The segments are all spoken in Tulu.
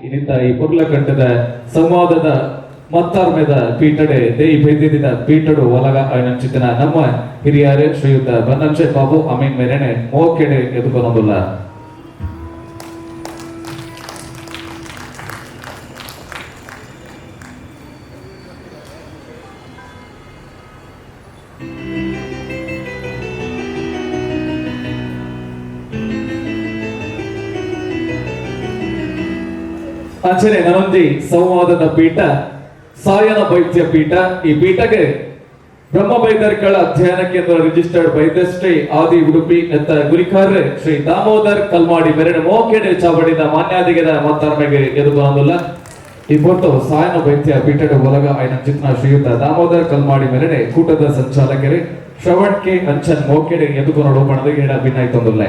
ಇನ್ನಿತ ಈ ಪೊರ್ಲಕಂಠದ ಸಂವಾದದ ಮತ್ತಾರ್ಮೆದ ಪೀಠಡೆ ದೇಯಿ ಬೈದ್ಯದಿನ ಪೀಠಡು ಒಲಗ ಆಯ್ನಂಚಿತ್ತಿನ ನಮ್ಮ ಹಿರಿಯಾರೆ ಶ್ರೀಯುತ ಬನ್ನಂಚೆ ಬಾಬು ಅಮೀನ್ ಮೇರೆನೆ ಮೋಕೆಡೆ ಎದುಕೊನೊಂದುಲ್ಲ. ಅಂಚನೆ ನನೊಂಜಿ ಸಂವಾದದ ಪೀಠ ಸಾಯನ ವೈದ್ಯ ಪೀಠ. ಈ ಪೀಠಗೆ ಬ್ರಹ್ಮ ಬೈದರ್ಕಳ ಅಧ್ಯಯನ ಕೇಂದ್ರ ರಿಜಿಸ್ಟರ್ಡ್ ವೈದ್ಯಶ್ರೀ ಆದಿ ಉಡುಪಿ ಎತ್ತ ಗುರಿಕಾರ್ರೆ ಶ್ರೀ ದಾಮೋದರ್ ಕಲ್ಮಾಡಿ ಮೆರಡು ಮೋಕೆಡೆ ಚಾವಡಿದ ಮಾನ್ಯಾದಿಗದ ಮತ್ತಾರ್ಮೆಗೆ ಎದುಗೊಂದುಲ್ಲ. ಈ ಪೊರ್ತು ಸಾಯನ ವೈದ್ಯ ಪೀಠದ ಒಲಗ ಆಯ್ನ ಚಿತ್ನ ಶ್ರೀಯುತ ದಾಮೋದರ್ ಕಲ್ಮಾಡಿ ಮೆರಡೆ ಕೂಟದ ಸಂಚಾಲಕರೇ ಶ್ರವಣ್ ಕೆ ಅಂಚನ್ ಮೋಕೆಡೆ ಎದುಕೊನೋಡು ಪಣದ ಎಡ ಭಿನ್ನಾಯ್ತೊಂದುಲ್ಲ.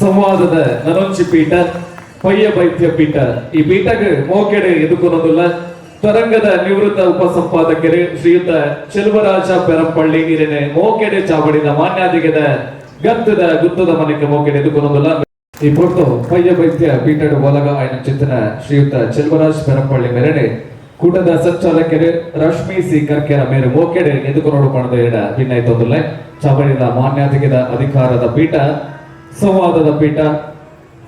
ಸಂವಾದದ ನನೊಂಚಿ ಪೀಠ ಪಯ್ಯ ವೈದ್ಯ ಪೀಠ. ಈ ಪೀಠಗೆ ಮೋಕೆಡೆ ಎದುಕೊನೊಂದುಲ್ಲ. ತರಂಗದ ನಿವೃತ್ತ ಉಪಸಂಪಾದಕರು ಶ್ರೀಯುತ ಚೆಲುವರಾಜ ಪೆರಂಪಳ್ಳಿ ಇರನೆ ಮೋಕೆಡೆ ಚಾವಡಿದ ಮಾನ್ಯಾದಿಗದ ಗತ್ತದ ಗುತ್ತದ ಮನೆಗೆ ಮೋಕೆಡೆ ಎದುಕೊನೊಂದುಲ್ಲ. ಈ ಪೊರ್ತು ಪಯ್ಯ ವೈದ್ಯ ಪೀಠದ ಒಲಗ ಆಯ್ನ ಚಿಂತನ ಶ್ರೀಯುತ ಚೆಲುವರಾಜ್ ಪೆರಂಪಳ್ಳಿ ಮೇರೆಡೆ ಕೂಟದ ಸಂಚಾಲಕರು ರಶ್ಮಿ ಸಿ ಕರ್ಕೆರ ಮೇರೆ ಮೋಕೆಡೆ ಎದುಕೊನೋಡು ಪಣದ ಎಡ ಭಿನ್ನಾಯ್ತೊಂದುಲ್ಲ. ಚಾವಡಿದ ಮಾನ್ಯಾದಿಗದ ಅಧಿಕಾರದ ಪೀಠ ಸಂವಾದದ ಪೀಠ.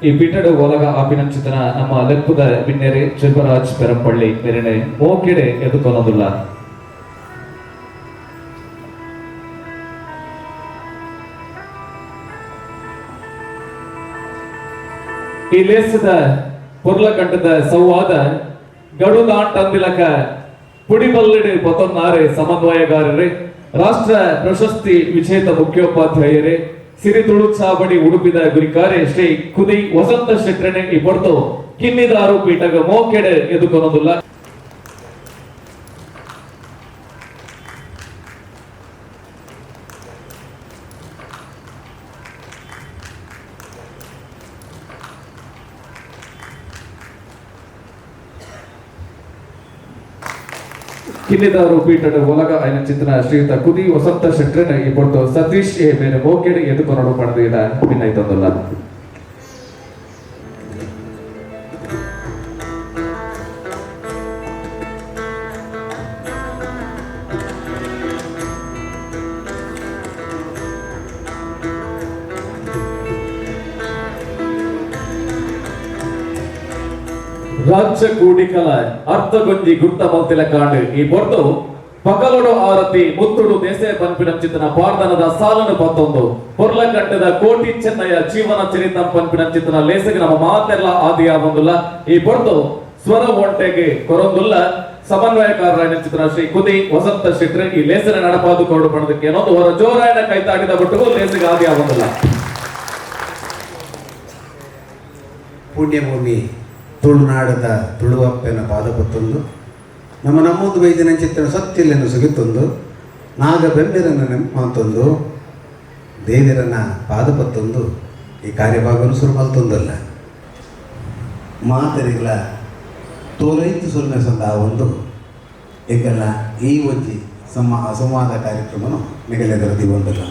ಈ ಪೀಠದ ಒಲಗ ಆಪಿನಂಚಿತನ ನಮ್ಮ ಲೆಪ್ಪುದ ಬಿನ್ನೆರೆ ಚೆಲ್ವರಾಜ್ ಪೆರಂಪಳ್ಳಿ ಮೆರೆನೆ ಮೋಕೆಡೆ ಎದುಕೊನೊಂದುಲ್ಲ. ಈ ಲೇಸದ ಪೊರ್ಲಕಂಠದ ಸಂವಾದ ಗಡುದಾಂಟಂದಿಲಕ ಪುಡಿಬಲ್ಲಿಡಿ ಪೊತನ್ನಾರೆ ಸಮನ್ವಯಗಾರರೇ, ರಾಷ್ಟ್ರ ಪ್ರಶಸ್ತಿ ವಿಜೇತ ಮುಖ್ಯೋಪಾಧ್ಯಾಯರೇ, ಸಿರಿ ತುಳು ಚಾವಡಿ ಉಡುಪಿದ ಗುರಿಕಾರೆ ಶ್ರೀ ಕುದಿ ವಸಂತ ಶೆಟ್ರನೆ ಈ ಪೊರ್ತು ಕಿನ್ನಿದಾರು ಪೀಠಗ ಮೋಕೆಡೆ ಎದುಕೊನೊಂದುಲ್ಲ. ಕಿನ್ನಿದಾರು ಪೀಠದ ಒಲಗ ಐನ ಚಿತ್ರನ ಶ್ರೀಯುತ ಕುದಿ ವಸಂತ ಶೆಟ್ರನ ಈ ಪೊರ್ತು ಸತೀಶ್ ಎ ಮೇರೆ ಮೋಕೆಡೆ ಎದುಕೊನೊಡು ಪಣದ ಭಿನ್ನಾಯ್ತೊಂದುಲ್ಲ. ರಾಜ್ಯ ಕೂಡಿಕಲ ಅರ್ಥಗೊಂಜಿ ಗುರ್ತ ಮಲ್ತಿಲ ಕಾಂಡು. ಈ ಪೊರ್ತು ಪಗಲೊಡು ಆರತಿ ಮುತ್ತುಡು ದೇಸೆ ಪನ್ಪಿನ ಚಿತ್ತನ ಪಾರ್ದನದ ಸಾಲನು ಪತ್ತೊಂದು ಪೊರ್ಲಕಂಠದ ಕೋಟಿ ಚೆನ್ನಯ್ಯ ಜೀವನ ಚರಿತಂ ಪನ್ಪಿನ ಚಿತ್ತನ ಲೇಸಗೆ ನಮ್ಮ ಮಾತೆಲ್ಲ ಆದಿಯಾವಂದುಲ್ಲ. ಈ ಪೊರ್ತು ಸ್ವರ ಒಂಟೆಗೆ ಕೊರೊಂದುಲ್ಲ ಸಮನ್ವಯಕಾರರಾಯನ ಚಿತ್ರ ಶ್ರೀ ಕುದಿ ವಸಂತ ಶೆಟ್ರ್ ಈ ಲೇಸನ ನಡಪಾದು ಕೊರಡು ಪಣದಕ್ಕೆ ಏನೊಂದು ಹೊರ ಜೋರಾಯನ ಕೈತಾಡಿದ ಬಟ್ಟುಗೂ ಲೇಸಿಗೆ ಆದಿಯಾವಂದುಲ್ಲ. ಪುಣ್ಯಭೂಮಿ ತುಳುನಾಡದ ತುಳುವಪ್ಪನ ಪಾದಪತ್ತೊಂದು ನಮ್ಮ ನಮ್ಮೊಂದು ವೈದ್ಯನ ಚಿತ್ರ ಸತ್ತಿಲ್ಲೆನ್ನು ಸುಗಿತೊಂದು ನಾಗ ಬೆಮ್ಮೆರನ ನೆಂಪು ದೇವಿರನ ಪಾದಪತ್ತೊಂದು ಈ ಕಾರ್ಯಭಾಗವನ್ನು ಸುರು ಮಲ್ತೊಂದಲ್ಲ. ಮಾತರಿಗಳ ತೋಲೈತು ಸುಲ್ಮೆ ಸಂದ ಒಂದು ಎಂಕಲ್ಲ ಈ ಒಂಜಿ ಸಂವಾದ ಕಾರ್ಯಕ್ರಮನು ನಿಗಲೆದರ ಒಂದಲ್ಲ.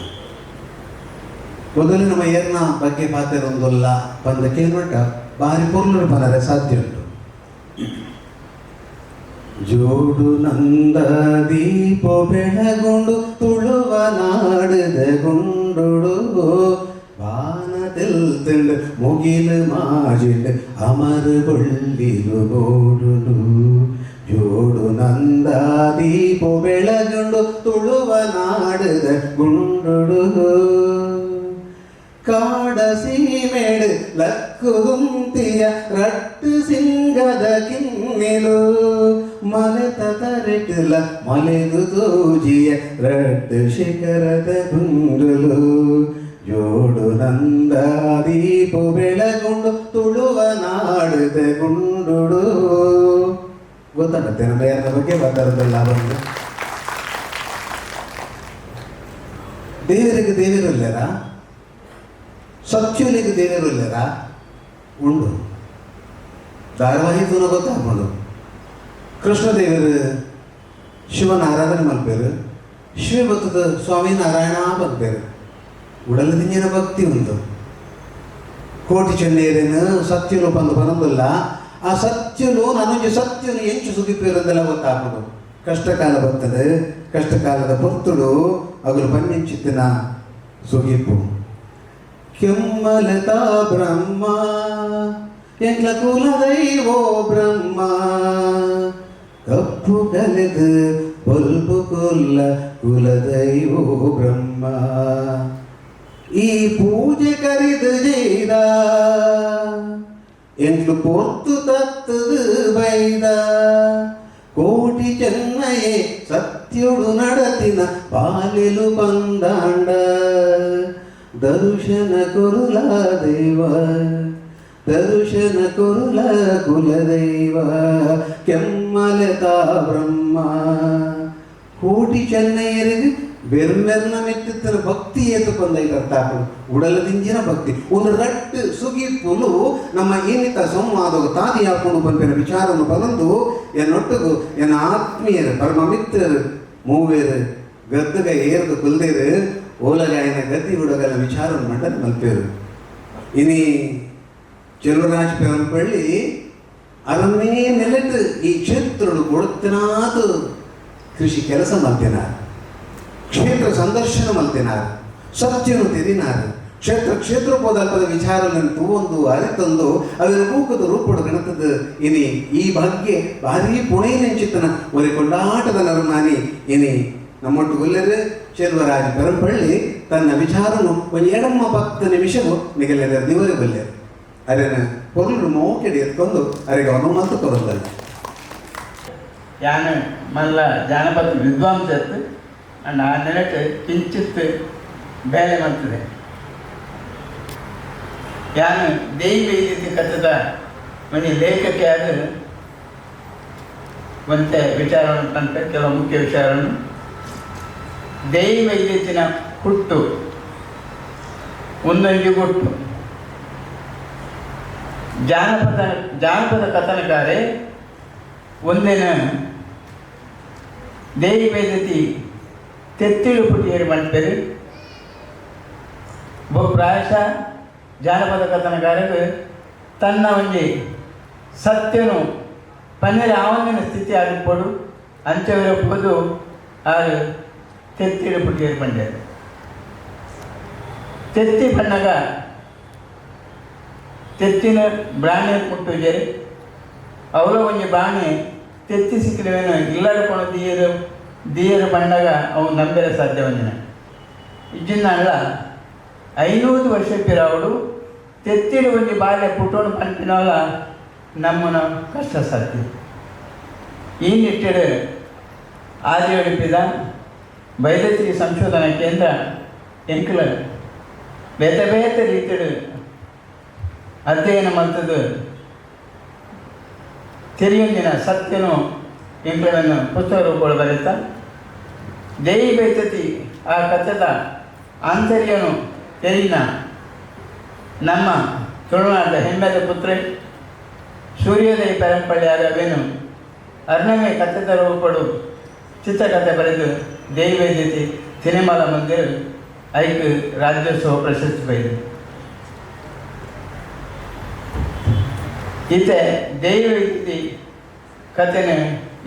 ಮೊದಲು ನಮ್ಮ ಏರ್ನ ಬಗ್ಗೆ ಪಾತೆರೊಂದಲ್ಲ ಬಂದ ಕೇಳ್ಬಿಟ್ಟ ಬಾರಿ ಪೊರ್ಲು ಪನರೆ ಸಾಧ್ಯ ಉಂಟು. ಜೋಡು ನಂದ ದೀಪ ಬೆಳಗುಂಡು ತುಳುವ ನಾಡದ ಗುಂಡುಡು ವಾನ ತೆಲ್ತುಂಡು ಮುಗಿಲು ಮಾಜಿಂಡು ಅಮರು ಬೊಳ್ಳಿಲು ಗೋಡುಡು. ಜೋಡು ನಂದ ದೀಪ ಬೆಳಗುಂಡು ತುಳುವ ನಾಡದ ಗುಂಡುಡು. ಕಾಡ ಸೀಮೆಡು ಲಕ್ಕುಂತಿಯ ರಟ್ಟು ಸಿಂಗದ ಕಿನ್ನಿಲು ಮಲೆತ ತರೆಟುಲ ಮಲೆದು ತೋಜಿಯ ರಟ್ಟು ಶಿಖರದ ಗುಂಡುಲು. ಜೋಡು ನಂದ ದೀಪ ಬೆಳಗುಂಡು ತುಳುವ ನಾಡದ ಗುಂಡುಡು. ಗೊತ್ತಾಗತ್ತೆ ನಮ್ಮ ಯಾರ ಬಗ್ಗೆ ಮಾತಾಡೋದಲ್ಲ ಬಂದು. ದೇವರಿಗೆ ದೇವರಿಲ್ಲರಾ? ಸತ್ಯುಲಿಗೆ ದೇವರಿಲ್ಲರಾ? ಉಂಡು. ಧಾರಾವಾಹಿ ತೂನ ಗೊತ್ತಾಪುಂಡು. ಕೃಷ್ಣದೇವರು ಶಿವನ ಆರಾಧನೆ ಮಲ್ಪೇರು, ಶಿವ ಬತ್ತದ ಸ್ವಾಮಿ ನಾರಾಯಣ ಪನ್ಪೇರು. ಉಡಲ ದಿಂಜಿನ ಭಕ್ತಿ ಉಂದು. ಕೋಟಿ ಚೆನ್ನೇರಿನ ಸತ್ಯನು ಪಂದು ಪನೊಂದುಲ್ಲ. ಆ ಸತ್ಯನು ನನೊಂಜಿ ಸತ್ಯನು ಎಂಚು ಸುಗಿಪೇರಂದೆಲ್ಲ ಗೊತ್ತಾಪುಂಡು. ಕಷ್ಟಕಾಲ ಬರ್ತದೆ, ಕಷ್ಟಕಾಲದ ಪೊರ್ತುಡು ಅಗಲು ಪನ್ನಿಂಚಿತ್ತಿನ ಸುಗಿಪು. ಕೆಮ್ಮಲತಾ ಬ್ರಹ್ಮ ಎಂಕ್ಲ ಕುಲದೈವೋ ಬ್ರಹ್ಮ, ಕಪ್ಪು ಕಲೆದು ಬೊಲ್ಪು ಕುಲ್ಲ ಕುಲದೈವೋ ಬ್ರಹ್ಮ, ಈ ಪೂಜೆ ಕರಿದು ಜೈದ ಎಂಕ್ಲು ಪೊರ್ತು ತತ್ತದು ಬೈದ, ಕೋಟಿ ಚೆನ್ನಯೇ ಸತ್ಯುಡು ನಡತಿನ ಪಾಲಿಲು ಬಂದಾಂಡ, ದರುಶನ ಕುರುಲ ದೇವ ದರುಶನ ಕುರುಲ ಕುಲದೈವ ಕೆಮ್ಮಲತಾ ಬ್ರಹ್ಮ. ಕೋಟಿ ಚೆನ್ನಯ್ಯರಿಗೆ ಬೆರ್ಮೆರ್ನ ಮೆತ್ತಿತ್ತನ ಭಕ್ತಿ ಏತು ಪಂದೈತ ಅರ್ಥ. ಉಡಲ ದಿಂಜಿನ ಭಕ್ತಿ. ಒಂದು ರಟ್ಟು ಸುಗಿಪುಲು ನಮ್ಮ ಏನಿತ ಸಂವಾದ ತಾದಿ ಹಾಕೊಂಡು ಪನ್ಪಿನ ವಿಚಾರವನ್ನು ಪನೊಂದು ಎನ್ನೊಟ್ಟುಗು ಎನ್ನ ಆತ್ಮೀಯರು ಪರಮ ಮಿತ್ರರು ಮೂವೇರು ಗದ್ದುಗ ಏರ್ದು ಕುಲ್ದೇರು ಓಲಗಾಯನ ಗದ್ದಿ ಹುಡುಗಲ ವಿಚಾರವನ್ನು ಮಂಡನೆ ಮಲ್ಪೇರು. ಇನಿ ಚೆಲುವರಾಜ್ ಪೆರಂಪಳ್ಳಿ ಅರಮೇ ನೆಲೆಟ್ ಈ ಕ್ಷೇತ್ರಡು ಕೊಡುತ್ತಿನಾದು ಕೃಷಿ ಕೆಲಸ ಮಲ್ತಿನಾರ್, ಕ್ಷೇತ್ರ ಸಂದರ್ಶನ ಮಲ್ತಿನಾರ್, ಸತ್ಯನು ತೆರಿನಾರ್. ಕ್ಷೇತ್ರ ಕ್ಷೇತ್ರ ಪೋದಲ್ಪದ ವಿಚಾರಗಳನ್ನು ತೂವೊಂದು ಅರಿತೊಂದು ಅದರ ಮೂಕದ ರೂಪಡು ಗಣತದ ಇನಿ ಈ ಬಗ್ಗೆ ಭಾರಿ ಪುಣೆನೆಂಚಿತ್ತನ ಒರಿ ಕೊಂಡಾಟದ ನರಮಾನಿ ಇನಿ ನಮ್ಮೊಟ್ಟು ಗುಲ್ಲೆರು ಚೆಲ್ವರಾಜ್ ಪೆರಂಪಳ್ಳಿ ತನ್ನ ವಿಚಾರನು ಒಂದು ಎಡಮ್ಮ 10 ನಿಮಿಷವು ನಿಗಲೆದ ದಿವರೆ ಬಲ್ಲೆರು. ಅರೆನ ಪೊರುಳು ಮೋಕೆಡಿ ಎತ್ಕೊಂಡು ಅರೆಗೆ ಅನುಮತ ಕೊರದಲ್ಲ. ಯಾನ್ ಮಲ್ಲ ಜಾನಪದ ವಿದ್ವಾಂಸ ಅಂಡ್ ಆ ನೆಲೆಟ್ ಕಿಂಚಿತ್ ಬೇಲೆ ಮಂತದೆ. ಯಾನ್ ದೇಯಿ ವೈದ್ಯತೆ ಕಥದ ಒಂಜಿ ಲೇಖಕೆ ಆದ್ ಒಂತೆ ವಿಚಾರವನ್ನು ಪನ್ಪೆ, ಕೆಲವು ಮುಖ್ಯ ವಿಚಾರವನ್ನು. ದೇಯಿ ವೈದ್ಯತಿನ ಹುಟ್ಟು ಒಂದೊಂಜಿ ಗುಟ್ಟು. ಜಾನಪದ ಜಾನಪದ ಕಥನಕಾರೆ ಒಂದಿನ ದೇಯಿ ವೈದ್ಯತಿ ತೆತ್ತಿಳು ಪುಟಿಯರು ಮನ್ಪೆರು. ಪ್ರಾಯಶಃ ಜಾನಪದ ಕಥನಕಾರರು ತನ್ನ ಒಂಜಿ ಸತ್ಯನು ಪನ್ನೆರೆ ಆವಂದಿನ ಸ್ಥಿತಿ ಆಗಿಪ್ಪಡು ಅಂಚವರ ಪೋದು ಆರು ತೆತ್ತಿಳು ಪುಟಿಯರು ಪಂಡ್ಯರು. ತೆತ್ತಿ ಪನ್ನಗ ತೆತ್ತಿನ ಬ್ರಾಣಿ ಮುಟ್ಟುಜೆರ್. ಅವರ ಒಂಜಿ ಬಾಣೆ ತೆತ್ತಿ ಸಿಕ್ಕಿನವೇನು ಇಲ್ಲದ ದಿಯರು ದಿಯರು ಪಂಡಗ ಅವು ನಂಬೆರೆ ಸಾಧ್ಯವಂದಿನ ಇಜ್ಜಿನ ಅಲ್ಲ. 500 ವರ್ಷ ಪಿರಾವುಡು ತೆತ್ತಿಡು ಒಂಜಿ ಬಾಲ್ಯ ಪುಟ್ಟೋಣ ಪನ್ಪಿನವಲ ನಮ್ಮನ ಕಷ್ಟ ಸಾಧ್ಯ. ಈ ನಿಟ್ಟಿಡು ಆದಿಯೊಡಿಪಿದ ಬೈದತ್ರಿ ಸಂಶೋಧನಾ ಕೇಂದ್ರ ಎಂಕ್ಲ ಬೇತೆ ಬೇತೆ ರೀತಿಡು ಅಧ್ಯಯನ ಮಂತದ್ದು ತೆರೆಯೊಂದಿನ ಸತ್ಯನು ಎಂಕ್ಲವನ್ನು ಪುಸ್ತಕ ರೂಪಗಳು ಬರೆತ ದೇಯಿ ಬೈತತಿ ಆ ಕಥೆದ ಆಂತರ್ಯನು ತೆರಿನ ನಮ್ಮ ತುಳುನಾಡ ಹೆಮ್ಮೆದ ಪುತ್ರೆ ಸೂರ್ಯೋದಯ ಪರಂಪಳ್ಳಿ ಅವೇನು ಅರ್ಣಮೆ ಕಥೆದ ರೂಪಡು ಚಿತ್ರಕಥೆ ಬರೆದು ದೇವಿ ವೈದ್ಯತಿ ಸಿನಿಮಾಲ ಮಂದಿರ ಐಕ್ ರಾಜ್ಯೋತ್ಸವ ಪ್ರಶಸ್ತಿ ಪಡೆದು. ಈತೆ ದೇವಿ ವೈದ್ಯತಿ ಕಥೆನ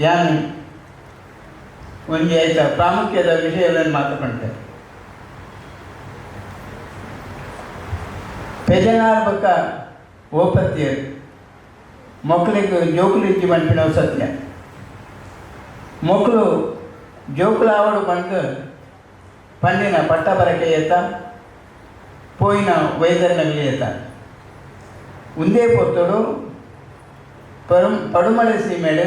ಯಾನ್ ಒಂಜಿ ಆಯ್ತ ಪ್ರಾಮುಖ್ಯದ ವಿಷಯಗಳನ್ನು ಮಾತಾಡ್ಕೊಂಡೆ. ಪೆಜನಾರ್ ಬೊಕ್ಕ ಓಪತ್ಯರು ಮೊಕ್ಕಳಿಗೆ ಜೋಕುಲು ಇಜ್ಜಿ ಪನ್ಪಿನವು ಸತ್ಯ. ಮೊಕ್ಕಳು ಜೋಕುಲಾವಡು ಪಂಡ್ ಪಂಡಿನ ಪಟ್ಟ ಬರಕೆ ಏತ ಪೋಯಿನ ವೈದ್ಯರ್ನಲ್ಲಿ ಏತ ಉಂದೇ ಪೊತ್ತುಡು ಪಡುಮಲೆ ಸೀಮೆಡು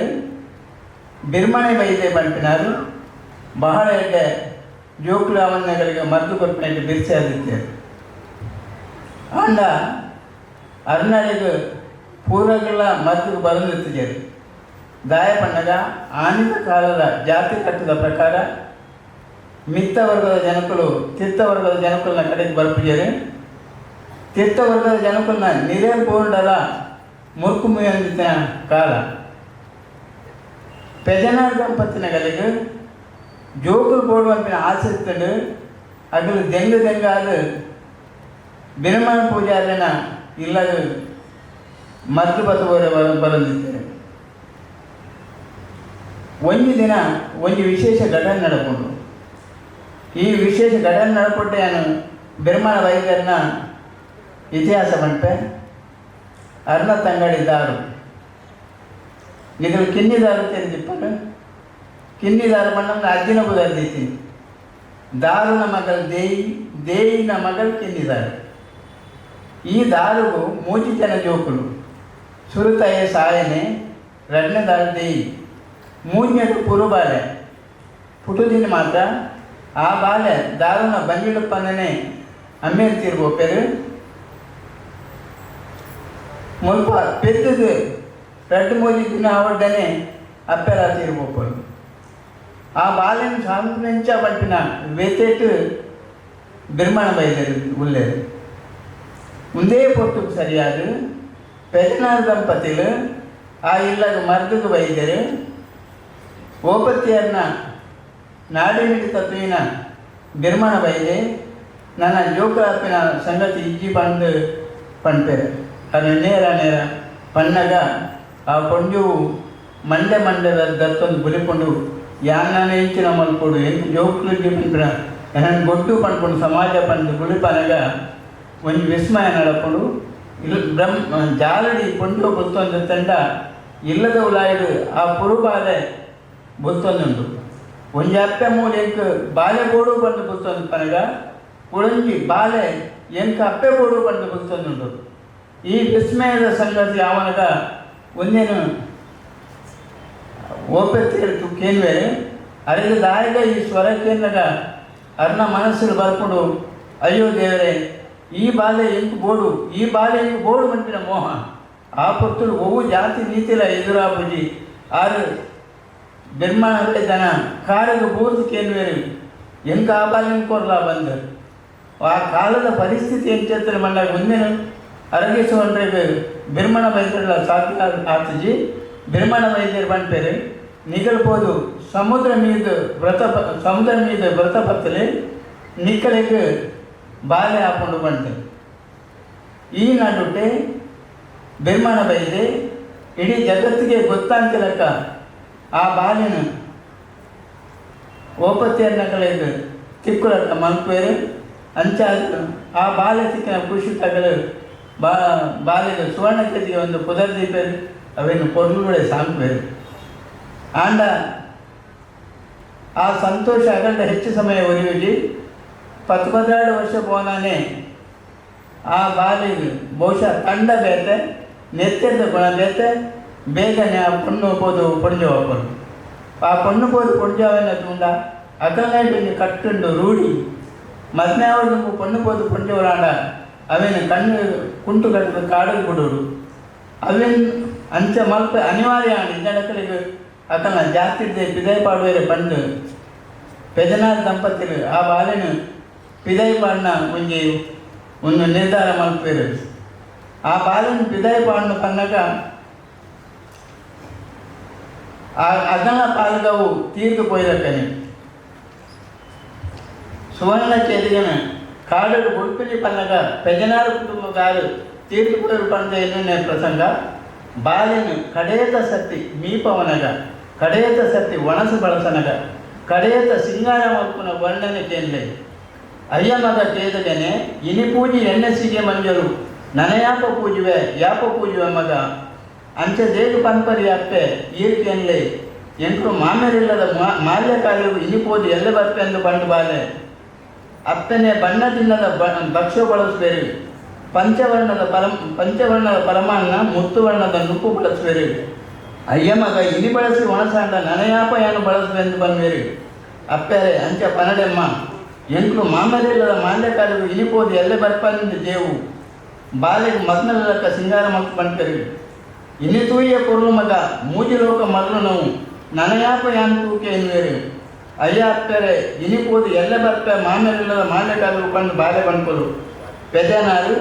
ಬಿರ್ಮಣೆ ವೈದ್ಯ ಪನ್ಪಿನಾರು ಬಹಳ ಎಡ್ಡೆ ಜೋಕುಲು ಅವನ್ನಗಳಿಗೆ ಮದ್ದು ಕೊರ್ಪಿನ ಬಿರ್ಸೆ ಆದಿತ್ಯರು. ಆಂಡ ಅರ್ನಡೆಗ್ ಪೂರಗಳ ಮದ್ದುಗು ಬರೊಂದಿತ್ತಿಜೆರ್. ದಾಯ ಪನ್ನಗ ಆನಿದ ಕಾಲದ ಜಾತಿ ಕಟ್ಟದ ಪ್ರಕಾರ ಮಿತ್ತ ವರ್ಗದ ಜನಕುಲು ತಿತ್ತ ವರ್ಗದ ಜನಕುಲ್ನ ಕಡೆಗೆ ಬರ್ಪುಜೆರ್. ತಿತ್ತ ವರ್ಗದ ಜನಕುಲ್ನ ನಿರೆ ಪೋಂಡಲ ಮುರ್ಕು ಮುಯಂದಿನ ಕಾಲ. ಪೆಜನಾರ್ ದಂಪತಿನಗಲಿಗೆ ಜೋಕುಲು ಬೋಡುವಂಪಿನ ಆಸೆ ಇತ್ತುಂಡು. ಅಗಲು ದೆಂಗು ದೆಂಗಾದು ಬಿರಮಾನ ಪೂಜಾರಿನ ಇಲ್ಲಗ ಮದ್ದು ಬತ್ತುವರೆ ಬರಂದಿದ್ದಾರೆ. ಒಂಜಿ ದಿನ ಒಂಜಿ ವಿಶೇಷ ಘಟನೆ ನಡಪುಂಡು. ಈ ವಿಶೇಷ ಘಟನೆ ನಡಪಟ್ಟೆ ನಾನು ಬಿರ್ಮಾನ ವೈದ್ಯರನ್ನ ಇತಿಹಾಸ ಪನ್ಪೆ. ಅರ್ನ ತಂಗಡಿ ದಾರು ನಿಗಲು ಕಿನ್ನಿದಾರು ತೆರೆದಿಪ್ಪನು. ಕಿನ್ನಿದಾರು ಬಣ್ಣ ಅಜ್ಜಿನ ಬುದರ್ದಿತ್ತೀನಿ. ದಾರುನ ಮಗಲ್ ದೇಯಿ, ದೇಯಿನ ಮಗಲ್ ಕಿನ್ನಿದಾರು. ಈ ದಾರುಗು ಮೂಜಿ ಜನ ಜೋಕುಲು. ಸುರುತಾಯ ಸಾಯನೆ, ರಡ್ನ ದಾರು ದೇಯಿ, ಮೂಜನೇದು ಪುರುಬಾಲೆ ಪುಟುದಿನ ಮಾತ್ರ. ಆ ಬಾಲೆ ದಾರುನ ಬಂಜಿಡುಪ್ಪನೇ ಅಮ್ಮೇರು ತೀರ್ಬೋಪೇರು. ಮುಲ್ಪ ಪೆದ್ದದು ರಡ್ಡು ಮೂಜಿ ದಿನ ಅವಡ್ಡನೆ ಅಪ್ಪೆರ ತೀರ್ಬೋಪರು. ಆ ಬಾಲೆನ ಸಾಂಪ್ರೆಂಚ ಪಂಪಿನ ವೇತೇಟು ಬಿರ್ಮಾಣ ಬೈದರು ಉಲ್ಲೇರು. ಮುಂದೇ ಪೊರ್ತುకు ಸರಿಯಾದ ಪೆಜನಾರ್ ದಂಪತಿಲು ಆ ಇಲ್ಲಗ ಮರ್ದುಗು ಬೈದರು. ಓಪತ್ತಿಯನ್ನ ನಾಡಿಮಿಡಿ ತತ್ವಿನ ಬಿರ್ಮಾಣ ಬೈದೆ ನನ್ನ ಜೋಕುಲಾಪಿನ ಸಂಗತಿ ಇಜ್ಜಿ ಬಂದು ಪನ್ಪೆರ್. ಅದು ನೇರ ನೇರ ಪನ್ನಗ ಆ ಪೊಂಜುವು ಮಂಡೆ ಮಂಡೆ ದತ್ತೊಂದು ಬುಲಿಪುಂಡು. ಯಾನ್ನನ ಇಂಚಿನ ಮಲ್ಪೊಡು, ಎಂಕ್ ಜೋಕುಲು ಇಜ್ಜಿ ಪನ್ಪಿನ ಎನನ್ ಗೊಡ್ಡು ಪನ್ಪುಂಡು ಸಮಾಜ ಪಂದ್ ಬುಲಿಪನಗ ಒಂಜಿ ವಿಸ್ಮಯ ನಡಪುಂಡು. ಇಲ್ ಬ್ರಹ್ಮ ಜಾಲಡಿ ಪೊಂಜೋ ಬುತ್ತೊಂದು ತಂಡ ಇಲ್ಲದ ಉಲಾಯಿಡು ಆ ಪುರುಬಾಲೆ ಬುತ್ತೊಂದುಂಡು. ಒಂಜಿ ಅಪ್ಪೆ ಮೂಲು ಎಂಕ್ ಬಾಲೆ ಬೋಡು ಪಂದ್ ಬುತ್ತೊಂದು ಪನಗ ಕುಡೊಂಜಿ ಬಾಲೆ ಎಂಕ್ ಅಪ್ಪೆ ಬೋಡು ಪಂದ್ ಬುತ್ತೊಂದುಂಡು. ಈ ವಿಸ್ಮಯದ ಸಂಗತಿ ಆವನಗ ಒಂದೇನು ಓಪೆತ್ತೇರ್ತು ಕೇನ್ವೇರೆ ಅರೆಗೆ ದಾಯಗ ಈ ಸ್ವರ ಕೇನ್ನಗ ಅರ್ನ ಮನಸ್ಸುಡು ಬರ್ಪುಂಡು, ಅಯ್ಯೋ ದೇವರೇ, ಈ ಬಾಲೆ ಎಂಕ್ ಬೋಡು, ಈ ಬಾಲೆ ಎಂಕ್ ಬೋಡು ಪನ್ಪಿನ ಮೋಹ. ಆ ಪೊರ್ತುಡು ಒವ್ವು ಜಾತಿ ನೀತಿಲ ಎದುರಾಪುಜಿ. ಆರು ಬೆರ್ಮಾಣ ದನ ಕಾರಿಗೆ ಬೂರ್ದು ಕೇನ್ವೇರು, ಎಂಕ್ ಆ ಬಾಲೆನ್ ಕೊರ್ಲಾ ಬಂದ್. ಆ ಕಾಲದ ಪರಿಸ್ಥಿತಿ ಎಂಚೆತ್ತರೆ ಮಣ್ಣಾಗ ಒಂದೇನು ಅರಗಿಸುವಂಡ್ರೆಗ್ ಬಿರ್ಮಣ ವೈದ್ಯರ ಸಾಧ್ಯ ಆತಜಿ. ಬಿರ್ಮಣ ವೈದ್ಯರು ಪನ್ಪೇರು, ನಿಗಲ್ ಪೋದು ಸಮುದ್ರ ಮೀದ ವ್ರತ ಸಮುದ್ರ ಮೀದ ವ್ರತ ಪತ್ತಲೆ, ನಿಕ್ಕಲೆಗ್ ಬಾಲೆ ಆಪುಂಡು ಪಂತೆ. ಈ ನಡುಟೆ ಬಿರ್ಮಣ ಬೈದೆ ಇಡೀ ಜಗತ್ತಿಗೆ ಗೊತ್ತಾಂತಿಲಕ್ಕ ಆ ಬಾಲಿನ ಓಪತ್ತಿಯನ್ನಕಲೆಗ್ ತಿಕ್ಕುಲಕ್ಕ ಮಲ್ಪೇರು. ಅಂಚಾದ್ ಆ ಬಾಲೆ ತಿಕ್ಕಿನ ಖುಷಿ ತಗಲು ಬಾ ಬಾಲೆಗ್ ಸುವರ್ಣ ಕೆದಿಗೆ ಒಂದು ಪುದರ್ ದೀಪೇರು, ಅವೇನು ಪೊರ್ಲುಡೆ ಸಾಂಕ್ವೇರು. ಆಂಡ ಆ ಸಂತೋಷ ಅಗಂಡ ಹೆಚ್ಚು ಸಮಯ ಒರಿಯುಜಿ. 10-12 ವರ್ಷ ಪೋನಾನೆ ಆ ಬಾಲಿಗೆ ಬಹುಶಃ ತಂಡ ಬೇತೆ, ನೆತ್ತೆದ ಗುಣ ಬೇತೆ, ಬೇಗನೆ ಆ ಪೊಣ್ಣು ಪೋದು ಪೊಂಜೋವಾಪುಂಡು. ಆ ಪೊಣ್ಣು ಪೋದು ಪೊಂಜೋವನ್ನ ತೂಂಡ ಅಕಲ್ನೈಟ್ ಒಂಜಿ ಕಟ್ಟುಂಡು ರೂಢಿ, ಮದ್ಮೆ ಆವೊಡು ಪೊಣ್ಣು ಪೋದು ಪೊಂಜೋವಾಂಡ ಅವೇನು ಕಣ್ಣು ಕುಂಟು ಕಟ್ಟುದು ಕಾಡಿಗೆ ಬಿಡೋಡು. ಅವೇನ್ ಅಂಚ ಮಲ್ಪ ಅನಿವಾರ್ಯ ಆಂಡ್. ಇಂಜನಕಲೆಗ್ ಅಕಲ್ನ ಜಾತಿಡ್ದೆ ಪಿದೈ ಪಾಡುವೆರೆ ಪಂದ್ ಪೆಜನಾರ್ ದಂಪತಿಲು ಆ ಬಾಲೆನ್ ಪಿದೈ ಪಾಡ್ನ ಒಂಜಿ ಒಂದು ನಿರ್ಧಾರ ಮಲ್ಪೆರ್. ಆ ಬಾಲೆನ್ ಪಿದೈ ಪಾಡ್ನ ಪನ್ನಗ ಆ ಅಗಲ ಪಾಲ್ಗವು ತೀರ್ದು ಪೋಯಿಲಕ್ಕನೆ. ಸುವರ್ಣ ಚೇದಿಗನ ಕಾಡುಡು ಬುಡ್ಪಿಲಿ ಪನ್ನಗ ಪೆಜನಾರ್ ಕುಟುಂಬಗಾರು ತೀರ್ದು ಪೋಯರು ಪಂಡ ಎನ್ನುನೆ ಪ್ರಸಂಗ. ಬಾಲೆನ್ ಕಡೇತ ಸತ್ತಿ ಮೀಪವನಗ, ಕಡೇತ ಸತ್ತಿ ಒಣಸು ಬಳಸನಗ, ಕಡೇತ ಸಿಂಗಾರ ಮಲ್ಪುನ ವರ್ಣನೆ ಕೇನ್ಲೆ. ಅಯ್ಯ ಮಗ ಕೇದಗನೆ ಇನಿ ಪೂಜಿ ಎಣ್ಣೆ ಸಿಗೆ ಮಂಜರು ನನಯಾಪ ಪೂಜುವೆ ಯಾಪ ಪೂಜುವೆ ಮಗ ಅಂಚೆ ದೇಗ ಪನ್ಪರಿ ಅಪ್ಪೆ ಈರ್ ಕೇನ್ಲೆ. ಎಂಕ್ಲು ಮಾಮೆರಿಲ್ಲದ ಮಾಲ್ಯ ಕಾರ್ಯವು ಇನಿ ಪೋದು ಎಲ್ಲೆ ಬರ್ಪೆಂದು ಪಂಡು ಬಾಲೆ. ಅಪ್ಪನೆ ಬಣ್ಣ ತಿನ್ನದ ಭಕ್ಷ್ಯ ಬಳಸುವೆರು, ಪಂಚವರ್ಣದ ಪರಮಾನ್ನ ಮುತ್ತುವರ್ಣದ ನುಪ್ಪು ಬಳಸುವೆರು. ಅಯ್ಯ ಮಗ ಇನಿ ಬಳಸಿ ಒಣಸಾಂಡ ನನಯಾಪ ಏನು ಬಳಸುವೆಂದು ಬನ್ವೇರು. ಅಪ್ಪೆರೆ ಅಂಚ ಪನಡೆಮ್ಮ ಎಂಕ್ಲು ಮಾಮರಿಲ್ಲದ ಮಾಲ್ಯ ಕಾರ್ಯವು ಇನಿ ಪೋದು ಎಲ್ಲೆ ಬರ್ಪಂದು ದೇವು ಬಾಲೆಗ್ ಮದ್ಮಲಕ್ಕ ಸಿಂಗಾರ ಮಲ್ತ್ ಪನ್ಪೆರು. ಇನಿ ತೂಯ ಪೊರ್ಲು ಮಗ ಮೂಜಿ ಲೋಕ ಮರ್ಲು ನೋವು ನನಯಾಪ ಯಾನ್ ತೂಕೆ ಎನ್ನುವೆರು. ಅಯ್ಯ ಅಪ್ಪೆರೆ ಇನಿ ಪೋದು ಎಲ್ಲೆ ಬರ್ಪೆ ಮಾಮೆರಿಲ್ಲದ ಮಾಲ್ಯ ಕಾರ್ಯವು ಪಂಡು ಬಾಲೆ ಪನ್ಪೊಲು. ಪೆಜನಾರು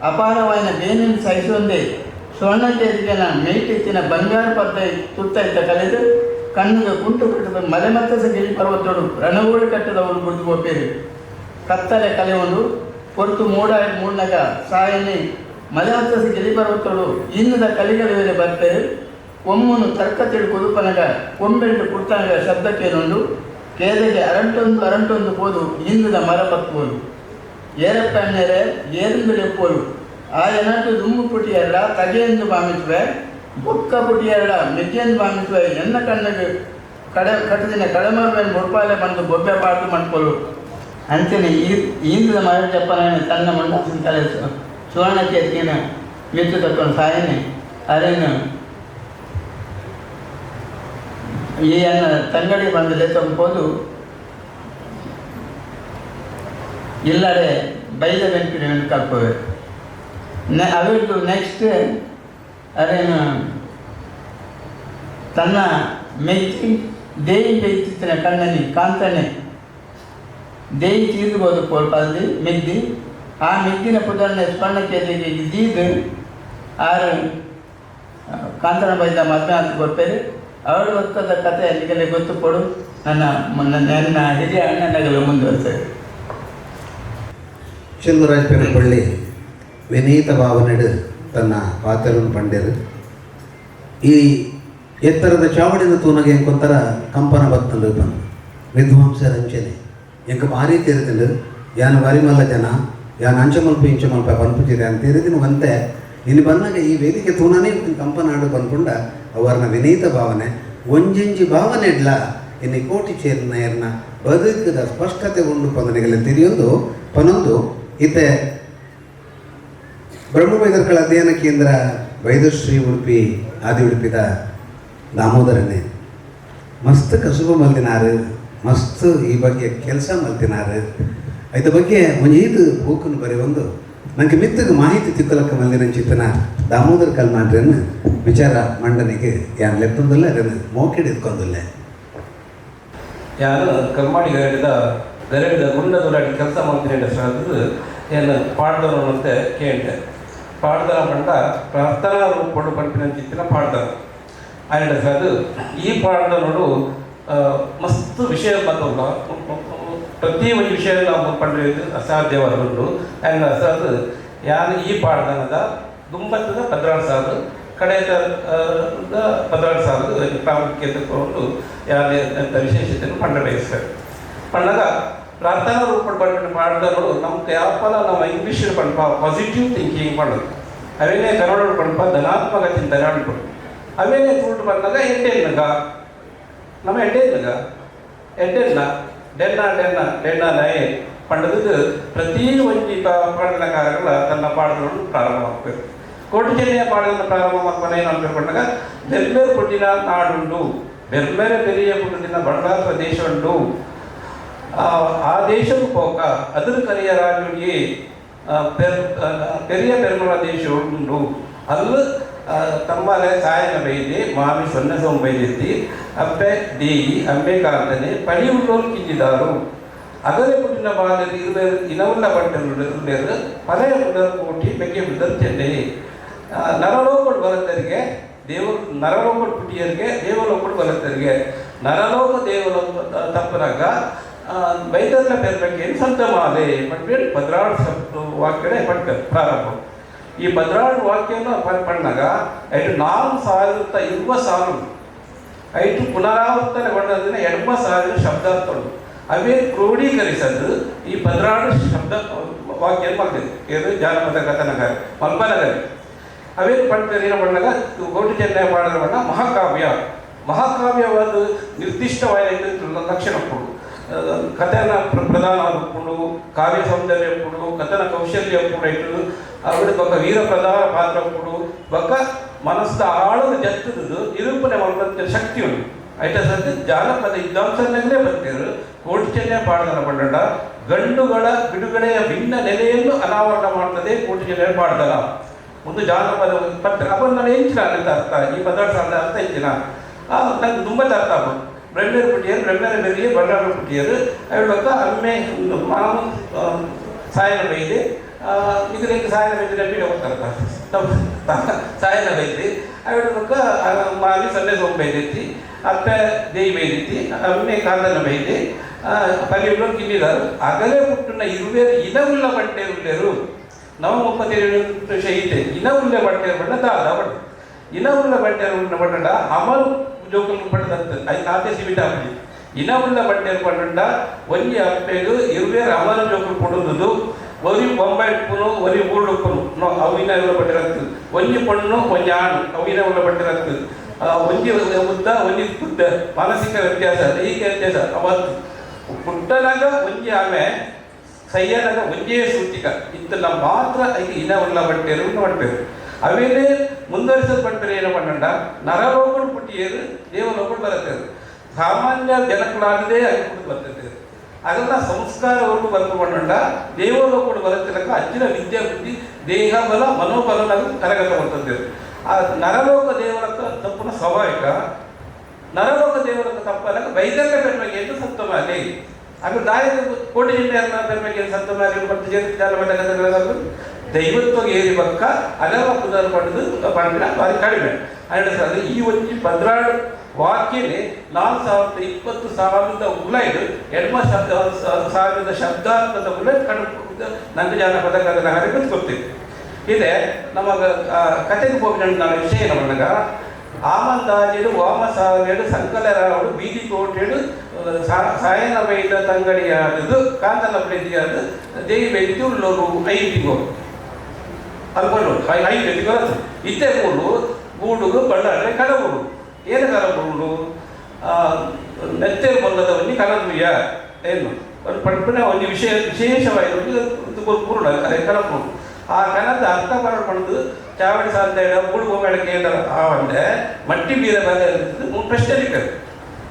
ಅಪಾರವಾಯಿನ ಬೇನಿನ್ ಸಹಿಸೊಂದೆ ಸುವರ್ಣಕೇತಿಗೆನ ಮೇಟಿತ್ತಿನ ಬಂಗಾರ ಪದ್ದ ತುತ್ತೈತ ಕಲೆದು ಕಣ್ಣುಗ ಕುಂಟು ಕಟ್ಟದ ಮಲೆ ಗಿರಿ ಪರ್ವತೋಡು ರಣಗೋಡು ಕಟ್ಟದವಳು ಗುರ್ದು ಪೋಪೇರು ಕತ್ತಲೆ ಕಲೆವೊಂಡು ಪೊರ್ತು ಮೂಡ ಮೂಡ್ನಗ ಸಾಯನೆ ಮಲೆ ಮತ್ತಸ ಗಿರಿ ಪರ್ವತೋಡು ಇನ್ನದ ಕಲಿಗಳ ಮೇಲೆ ಬರ್ಪೇರು ಒಮ್ಮನು ತರ್ಕ ತಿಳು ಕುದುಪನಗ ಕೊಂಬೆಂಡು ಕುಡ್ತನಗ ಶಬ್ದಕ್ಕೇನುಂಡು ಕೇದಗೆ ಅರಂಟೊಂದು ಅರಂಟೊಂದು ಪೋದು ಇಂದದ ಮರ ಪತ್ಪೋದು ಏರಪ್ಪಣ್ಣರೆ ಏರಿಂದು ಲೆಪ್ಪೋಲು ಆ ಎನಾಟು ದುಮ್ಮು ಪುಟಿಯಲ್ಲ ತಗೆಯೆಂದು ಭಾಮಿಸುವೆ ಬೊಕ್ಕ ಪುಟಿಯಲ್ಲ ಮೆಜ್ಜೆಂದು ಭಾಮಿಸುವೆ ಎನ್ನ ಕಣ್ಣಿಗೆ ಕಡೆ ಕಟ್ಟದಿನ ಕಡಮರ್ವೆನ್ ಬೊಡ್ಪಾಲೆ ಬಂದು ಬೊಬ್ಬೆ ಪಾಟು ಮಣ್ಪೊಲು ಅಂಚನೆ ಈ ಈಂದದ ಮರ ಜಪ್ಪನ ತನ್ನ ಮುಂಡಾಸಿನ ತಲೆ ಸುವರ್ಣ ಚೇತಿನ ಮಿತ್ತು ತಕ್ಕೊಂಡು ಸಾಯನೆ ಅರೇನು ಈ ಅನ್ನ ತಂಗಡಿ ಬಂದು ಲೆತ್ತೊಂದು ಇಲ್ಲಡೆ ಬೈದ ಬೆನ್ಪಿನ ಕಲ್ಪವೆ ಅವಿಟ್ಟು ನೆಕ್ಸ್ಟ್ ಅದೇನು ತನ್ನ ಮೆಚ್ಚಿ ದೇಯಿ ಬೆಚ್ಚಿತ್ತಿನ ಕಣ್ಣನಿ ಕಾಂತನೆ ದೇಯಿ ತೀರ್ಬೋದು ಪೋಲ್ಪಲ್ದಿ ಮೆದ್ದಿ ಆ ಮೆದ್ದಿನ ಪುದರ್ನೆ ಸ್ವರ್ಣಕೇತಿಗೆ ದೀದು ಆರು ಕಾಂತನ ಬೈದ ಮದ್ವೆ ಅಂತ ಕೊಡ್ಪೇರು. ಅವಳು ಒಕ್ಕದ ಕತೆ ಅಲ್ಲಿಗೆಲ್ಲ ಗೊತ್ತು ಕೊಡು. ನನ್ನ ನನ್ನ ಹಿರಿಯ ಅಣ್ಣನಗಲು ಮುಂದುವರಿಸ್ತೇವೆ. ಚೆಲ್ಲುರಾಜ್ ಪೆರುಪಳ್ಳಿ ವಿನೀತ ಭಾವನೆಡು ತನ್ನ ಪಾತ್ರವನ್ನು ಪಂಡ್ಯರು. ಈ ಎತ್ತರದ ಚಾವಡಿನ ತೂನಗೆ ಎಂಕೊಂತರ ಕಂಪನ ಬತ್ತಂಡು ಬಂದು ವಿದ್ವಾಂಸ ರಂಚನೆ ಎಂಕ ಭಾರಿ ತೆರೆದಿಂಡು ಯಾನ ವರಿಮಲ್ಲ ಜನ ಯಾನ ಅಂಚಮಲ್ಪ ಇಂಚಮಲ್ಪ ಪನ್ಪುಚಿದೆ ಅಂತ ತೆರೆದಿನ ಒಂತೆ ಇನ್ನು ಬಂದಾಗ ಈ ವೇದಿಕೆ ತೂನನೇ ಕಂಪನ ಆಡು ಬಂದ್ಕೊಂಡ ಅವರನ್ನ ವಿನೀತ ಭಾವನೆ ಒಂಜೊಂಜಿ ಭಾವನೆ ಇಡ್ಲ ಇನ್ನು ಕೋಟಿ ಚೇರ್ನ ಬದುಕದ ಸ್ಪಷ್ಟತೆ ಉಂಡು ಪಂದನೆಗಳ ತಿರಿಯೊಂದು ಪನೊಂದು ಇತ್ತೆ ಬ್ರಹ್ಮವೈದರ್ಕಳ ಅಧ್ಯಯನ ಕೇಂದ್ರ ವೈದ್ಯಶ್ರೀ ಉಡುಪಿ ಆದಿ ಉಡುಪಿದ ದಾಮೋದರನೇ ಮಸ್ತ್ ಕಸುಬು ಮಲ್ದಿನಾರು, ಮಸ್ತ್ ಈ ಬಗ್ಗೆ ಕೆಲಸ ಮಲ್ತಿನಾರು. ಇದ್ರ ಬಗ್ಗೆ ಒಂಜೀದು ಬೂಕನ್ನು ಬರೆಯೊಂದು ನನಗೆ ಮಿತ್ತಗೆ ಮಾಹಿತಿ ತಿಕ್ಕಲಕ್ಕ ಮಲ್ದಿನ ಚಿತ್ತನ ದಾಮೋದರ ಕಲ್ಮಾಂಡ್ರನ್ನು ವಿಚಾರ ಮಂಡನೆಗೆ ಯಾನ್ ಲೆತ್ತೊಂದಿಲ್ಲ, ಅದನ್ನು ಮೋಕೆಡ್ ಇದ್ಕೊಂದಿಲ್ಲ. ಯಾರು ಕಲ್ಮಾಡಿ ಗರಡಿದ ಗರಡಿದ ಗುಂಡದೊಳಗೆ ಕೆಲಸ ಮಾಡ್ತೀನಿ ಸಹ ಏನು ಪಾಡ್ದನು ಅಂತ ಕೇಳಿದೆ. ಪಾಡ್ದನ ಪಂಡ ಪ್ರಾರ್ಥನಾ ರೂಪಡು ಪಂಪಿನ ಚಿತ್ತಿನ ಪಾಡ್ದನ ಆಯ್ಡ ಸರ್. ಈ ಪಾಡ್ದನೋಡು ಮಸ್ತ್ ವಿಷಯ ಬತ್ತಲ್ಲ, ಪ್ರತಿ ಒಂದು ವಿಷಯ ನಾವು ಪಂಡಿದ್ದು ಅಸಾಧ್ಯವಾದ. ಆ್ಯಂಡ್ ಸರ್ ಯಾನು ಈ ಪಾಡ್ದನದ ದುಂಬತ್ತದ 16 ಸಾವಿರ ಕಡೆದ 16 ಸಾವಿರ ಪ್ರಾಮುಖ್ಯತೆ ಕೊಂಡು ಯಾರು ಅಂತ ವಿಶೇಷತೆಯನ್ನು ಪಂಡ ಬಯಸ್ತಾರೆ. ಪಂಡಗ ಪ್ರಾರ್ಥನಾ ರೂಪ ಪಂಡ ಪಾಡ್ದನೋಡು ನಮ್ಗೆ ಯಾವಲ್ಲ ನಮ್ಮ ಇಂಗ್ಲೀಷ್ ಪಂಪ ಪಾಸಿಟಿವ್ ಥಿಂಕಿಂಗ್ ಮಾಡೋದು, ಅವೇನೇ ಕನ್ನಡ ಪಂಪ ಧನಾತ್ಮಕ ಚಿಂತನೆ ಅನ್ಕೊಂಡು ಅವೇನೇ ತುಳ್ಳು ಬಂದಾಗ ಎಡ್ಡೆನ್ನಗ ನಮ್ಮ ಎಡ್ಡೆನ್ನಗ ಎಡ್ಡೆನ್ನ ಡೆನ್ನ ಡೆನ್ನ ಡೆನ್ನ ನಯೆ ಪಂಡದ ಪ್ರತಿ ಒಂಜಿ ಪಾಡನಕಾರಗಳ ತನ್ನ ಪಾಡಗಳನ್ನು ಪ್ರಾರಂಭ ಮಾಡ್ಬೇಕು. ಕೋಟಿ ಜಿಲ್ಲೆಯ ಪಾಡನ್ನು ಪ್ರಾರಂಭ ಮಾಡ್ತಾನೆ ಏನು ಅನ್ಕೊಂಡಾಗ ಬೆರ್ಮೇರು ಪುಟ್ಟಿನ ನಾಡುಂಡು, ಬೆರ್ಮೇರೆ ಪೆರಿಯ ಪುಟ್ಟಿನ ಬಂಡಾರ ದೇಶ ಉಂಡು, ಆ ದೇಶವು ಪೋಕ ಅದರ ಕರಿಯ ರಾಜುಗೆ ಪೆರಿಯ ಪೆರ್ಮಲ ದೇಶ ಉಂಡು. ಅಲ್ಲ ತಮ್ಮಲೆ ಸಾಯನ ಬೈದೆ ಮಾಮಿ ಸೊನ್ನೆ ಸೋಮ ಬೈದೆತ್ತಿ ಅಪ್ಪೆ ದೇಯಿ ಅಂಬೆ ಕಾಂತನೆ ಪಡಿ ಉಳ್ಳೋರು ಕಿಂಜಿದಾರು ಅಗಲೆ ಪುಟ್ಟಿನ ಬಾಲರು ಇರುವೇರು ಇನವುಳ್ಳ ಬಂಟರು ಇರುವೇರು ಪಲೆಯ ಪುಡರ್ ಕೋಟಿ ಬೆಕ್ಕೆ ಬಿಡರ್ ಚೆನ್ನೆ ನರಲೋಕಡು ಬಲತ್ತರಿಗೆ ದೇವ ನರಲೋಕಡು ಪುಟ್ಟಿಯರಿಗೆ ದೇವಲೋಕಡು ಬಲತ್ತರಿಗೆ ನರಲೋಕ ದೇವಲೋಕ ತಪ್ಪನಾಗ ಬೈದರ್ಲ ಪೆರ್ಬೇಕೇನು ಸಂತ ಮಾಲೆ ಪಂಡ್ಬೇಡು 16 ವಾಕ್ಯಡೆ ಪಂಡ ಪ್ರಾರಂಭ. ಈ 16 ವಾಕ್ಯನ ಪಣ್ಣಾಗ ಐಟು 4,000 ಇರುವ ಸಾಲು ಐಟು ಪುನರಾವರ್ತನೆಗೊಂಡದನ್ನ 8,000 ಶಬ್ದಾರ್ಥ ಉಂಟು. ಅವೇ ಕ್ರೋಢೀಕರಿಸದು ಈ 16 ಶಬ್ದ ವಾಕ್ಯ ಮಾಡ್ತದೆ. ಇದು ಜಾನಪದ ಕಥನಗಾರಿ ಮಲ್ಪನಗರಿ ಅವೇ ಪಂಡ ಪಣ್ಣಾಗ ಕೋಟಿ ಚೆನ್ನೈ ಪಾಡದ ಬಣ್ಣ ಮಹಾಕಾವ್ಯ ಮಹಾಕಾವ್ಯವಾದ ನಿರ್ದಿಷ್ಟವಾದ ಲಕ್ಷಣ ಕೊಡು ಕಥನ ಪ್ರಧಾನ ಅప్పుడు ಕಾವ್ಯ ಸೌಂದರ್ಯ ಅప్పుడు ಕಥನ ಕೌಶಲ್ಯ ಅప్పుడు ಇಟ್ಟು ಅವಳು ಬೊಕ್ಕ ವೀರ ಪ್ರಧಾನ ಪಾತ್ರ ಅప్పుడు ಬೊಕ್ಕ ಮನಸ್ಸು ಆಳದ ಜತ್ತದು ನಿರೂಪಣೆ ಮಾಡುವಂಥ ಶಕ್ತಿ ಉಂಟು. ಐಟ ಸದ್ಯ ಜಾನಪದ ವಿದ್ವಾಂಸನಲ್ಲೇ ಬರ್ತಿದ್ರು ಕೋಟಿ ಚೆನ್ನೈ ಪಾಡದನ ಪಂಡ ಗಂಡುಗಳ ಬಿಡುಗಡೆಯ ಭಿನ್ನ ನೆಲೆಯನ್ನು ಅನಾವರಣ ಮಾಡ್ತದೆ ಕೋಟಿ ಚೆನ್ನೈ ಪಾಡ್ದನ ಒಂದು ಜಾನಪದ ಪತ್ರ. ಅಪ್ಪ ನಾನು ಹೆಚ್ಚಿನ ಅಂತ ಅರ್ಥ ಈ ಪದಾರ್ಥ ಅರ್ಥ ಹೆಚ್ಚಿನ ನಂಗೆ ತುಂಬ ಅರ್ಥ ಆಗ್ಬೋದು. ಬ್ರಹ್ಮೇರು ಪುಟ್ಟಿಯರು ಬ್ರಹ್ಮೇರ ಬೆರಿಯ ಬಂಡಾರ ಪುಟ್ಟಿಯರು ಅವಳೊಕ್ಕ ಅಮ್ಮೆ ಮಾವು ಸಾಯನ ಬೈದೆ ಇದಕ್ಕೆ ಸಾಯನ ಬೈದೆ ನಂಬಿ ಹೋಗ್ತಾರೆ. ಸಾಯನ ಬೈದಿ ಅವೆಡ್ ಬೊಕ್ಕ ಮಾಲಿ ಸೊನ್ನೆ ಸೋಂಪು ಬೈದೈತಿ ಅಪ್ಪೆ ದೇಯಿ ಬೈದೈತಿ ಅಮ್ಮೆ ಕಾಂದನ ಬೈದಿ ಪಲಿಯುಳ್ಳ ಕಿನ್ನಿದಾರು ಅಗಲೇ ಪುಟ್ಟುನ ಇರುವೇರು ಇನವುಳ್ಳ ಬಂಟೆರುಲ್ಲೇರು ನವ ಮುಪ್ಪತ್ತೇಳು ಶೈತೆ ಇನವುಳ್ಳ ಬಂಟೆರು ಬಣ್ಣ ದಾದ ಬಣ್ಣ ಇನವುಳ್ಳ ಬಂಟೆರು ಬಣ್ಣ ಅಮರು ಜೋಕುಲು ಬಣ್ಣದಂತ ಐದು ಸೀಮಿತ ಆಪುಜಿ ಇನವುಳ್ಳ ಬಂಟೆರು ಬಣ್ಣ ಒಂಜಿ ಅಪ್ಪೆಗು ಇರುವೇರು ಅಮರು ಜೋಕುಲು ಪುಡುಂದು ಒರಿ ಬೊಂಬೈ ಉಪ್ಪುನು ಒರಿ ಊರುಡು ಉಪ್ಪುನು ನೋ ಅವು ಇನವುಳ್ಳ ಬಂಟೆರತ್ತು ಒಂಜಿ ಪೊಣ್ಣು ಒಂಜಿ ಆಣು ಅವು ಇನವುಳ್ಳ ಬಂಟೆರತ್ತು ಒಂಜಿ ಉದ್ದ ಒಂಜಿ ಉದ್ದ ಮಾನಸಿಕ ವ್ಯತ್ಯಾಸ ದೈಹಿಕ ವ್ಯತ್ಯಾಸ ಅವತ್ತು ಪುಟ್ಟನಾಗ ಒಂಜಿ ಆಮೆ ಸಯ್ಯನಾಗ ಒಂಜೇ ಸೂತಿಕ ಇತ್ತಲ್ಲ ಮಾತ್ರ ಐಕೆ ಇನವುಳ್ಳ ಬಂಟೆರು ಪಡ್ಪೇರು ಅವೇನೇ ಮುಂದುವರಿಸದ ಪಡ್ಪೇರು ಏನು ಪಂಡ ನರಲೋಕಡು ಪುಟ್ಟಿಯರು ದೇವಲೋಕಡು ಬರತ್ತೇರು ಸಾಮಾನ್ಯ ಜನಕ್ಕಳಾಗದೇ ಅದು ಬರ್ತದೆ ಅದನ್ನ ಸಂಸ್ಕಾರವರೆಗೂ ಬರ್ಕೊಂಡ ದೇವಲೋಕಡು ಬರತ್ತಿರಕ ಅಜ್ಜಿನ ವಿದ್ಯಾ ಬುದ್ಧಿ ದೇಹ ಬಲ ಮನೋಬಲ ಕರಗತ ಬರ್ತದೆ. ಆ ನರಲೋಕ ದೇವರಕ್ಕ ತಪ್ಪುನ ಸ್ವಾಭಾವಿಕ ನರಲೋಕ ದೇವರಕ್ಕ ತಪ್ಪಲಕ ಬೈದಲ್ಲ ಪೆರ್ಮೆಗೆ ಎಂದು ಸತ್ತಮಾಲಿ ಅದು ದಾಯ ಕೋಟಿ ಜಿಲ್ಲೆಯನ್ನ ಪೆರ್ಮೆಗೆ ಸತ್ತಮಾಲಿ ಮತ್ತು ಜಾಲ ದೈವತ್ವ ಏರಿ ಬಕ್ಕ ಅಗಲ ಪುನರ್ ಪಡೆದು ಪಂಡಿನ ಭಾರಿ ಕಡಿಮೆ. ಅಂದ್ರೆ ಈ ಒಂಜಿ ಪದ್ರಾಡು ವಾಕ್ಯನೆ 4020 ಸಾವಿರದ ಉಲೈಡು ಎಡ್ಮ ಶಬ್ದ ಸಾವಿರದ ಶಬ್ದಾರ್ಥದ ಉಲೈಡು ಕಡು ನಂಗೆ ಜಾನಪದ ಕಥನ ಗೊತ್ತೇವೆ. ಇದೆ ನಮಗ ಕತೆಗೆ ಹೋಗಿ ನಾನು ವಿಷಯ ನಮಗ ಆಮಂದಾಜೇಡು ವಾಮಸಾವೇಡು ಸಂಕಲರಾವಡು ಬೀದಿ ಕೋಟೇಡು ಸಾಯನ ಬೈದ ತಂಗಡಿಯಾದದು ಕಾಂತನ ಪ್ರೀತಿಯಾದ ದೇವಿ ಬೈದಿ ಉಳ್ಳೋರು 5 ತಿಂಗಳು ಅದು 5 ತಿಂಗಳು ಇತ್ತೆ ಮೂರು ಗೂಡುಗು ಬಳ್ಳಾರೆ ಕಡಬೂಡು ಏನು ಕಲಬೂಡು ನೆತ್ತೆರು ಬಲ್ಲದ ಒಂಜಿ ಕಲಬುಯ್ಯ ಏನು ಒಂದು ಪಡ್ಪನೆ ಒಂಜಿ ವಿಶೇಷ ವಿಶೇಷವಾಗಿ ಪೂರ್ಣ ಅದೇ ಕಲಬೂಡು ಆ ಕನದ ಅರ್ಥ ಪಡೆದು ಚಾವಡಿ ಸಾಧ್ಯ ಮೂಡು ಬೊಮ್ಮೆಳ ಕೇಂದ್ರ ಆವಂಡೆ ಮಟ್ಟಿ ಬೀರ ಮೇಲೆ ಪ್ರಶ್ನೆ ಇಕ್ಕದು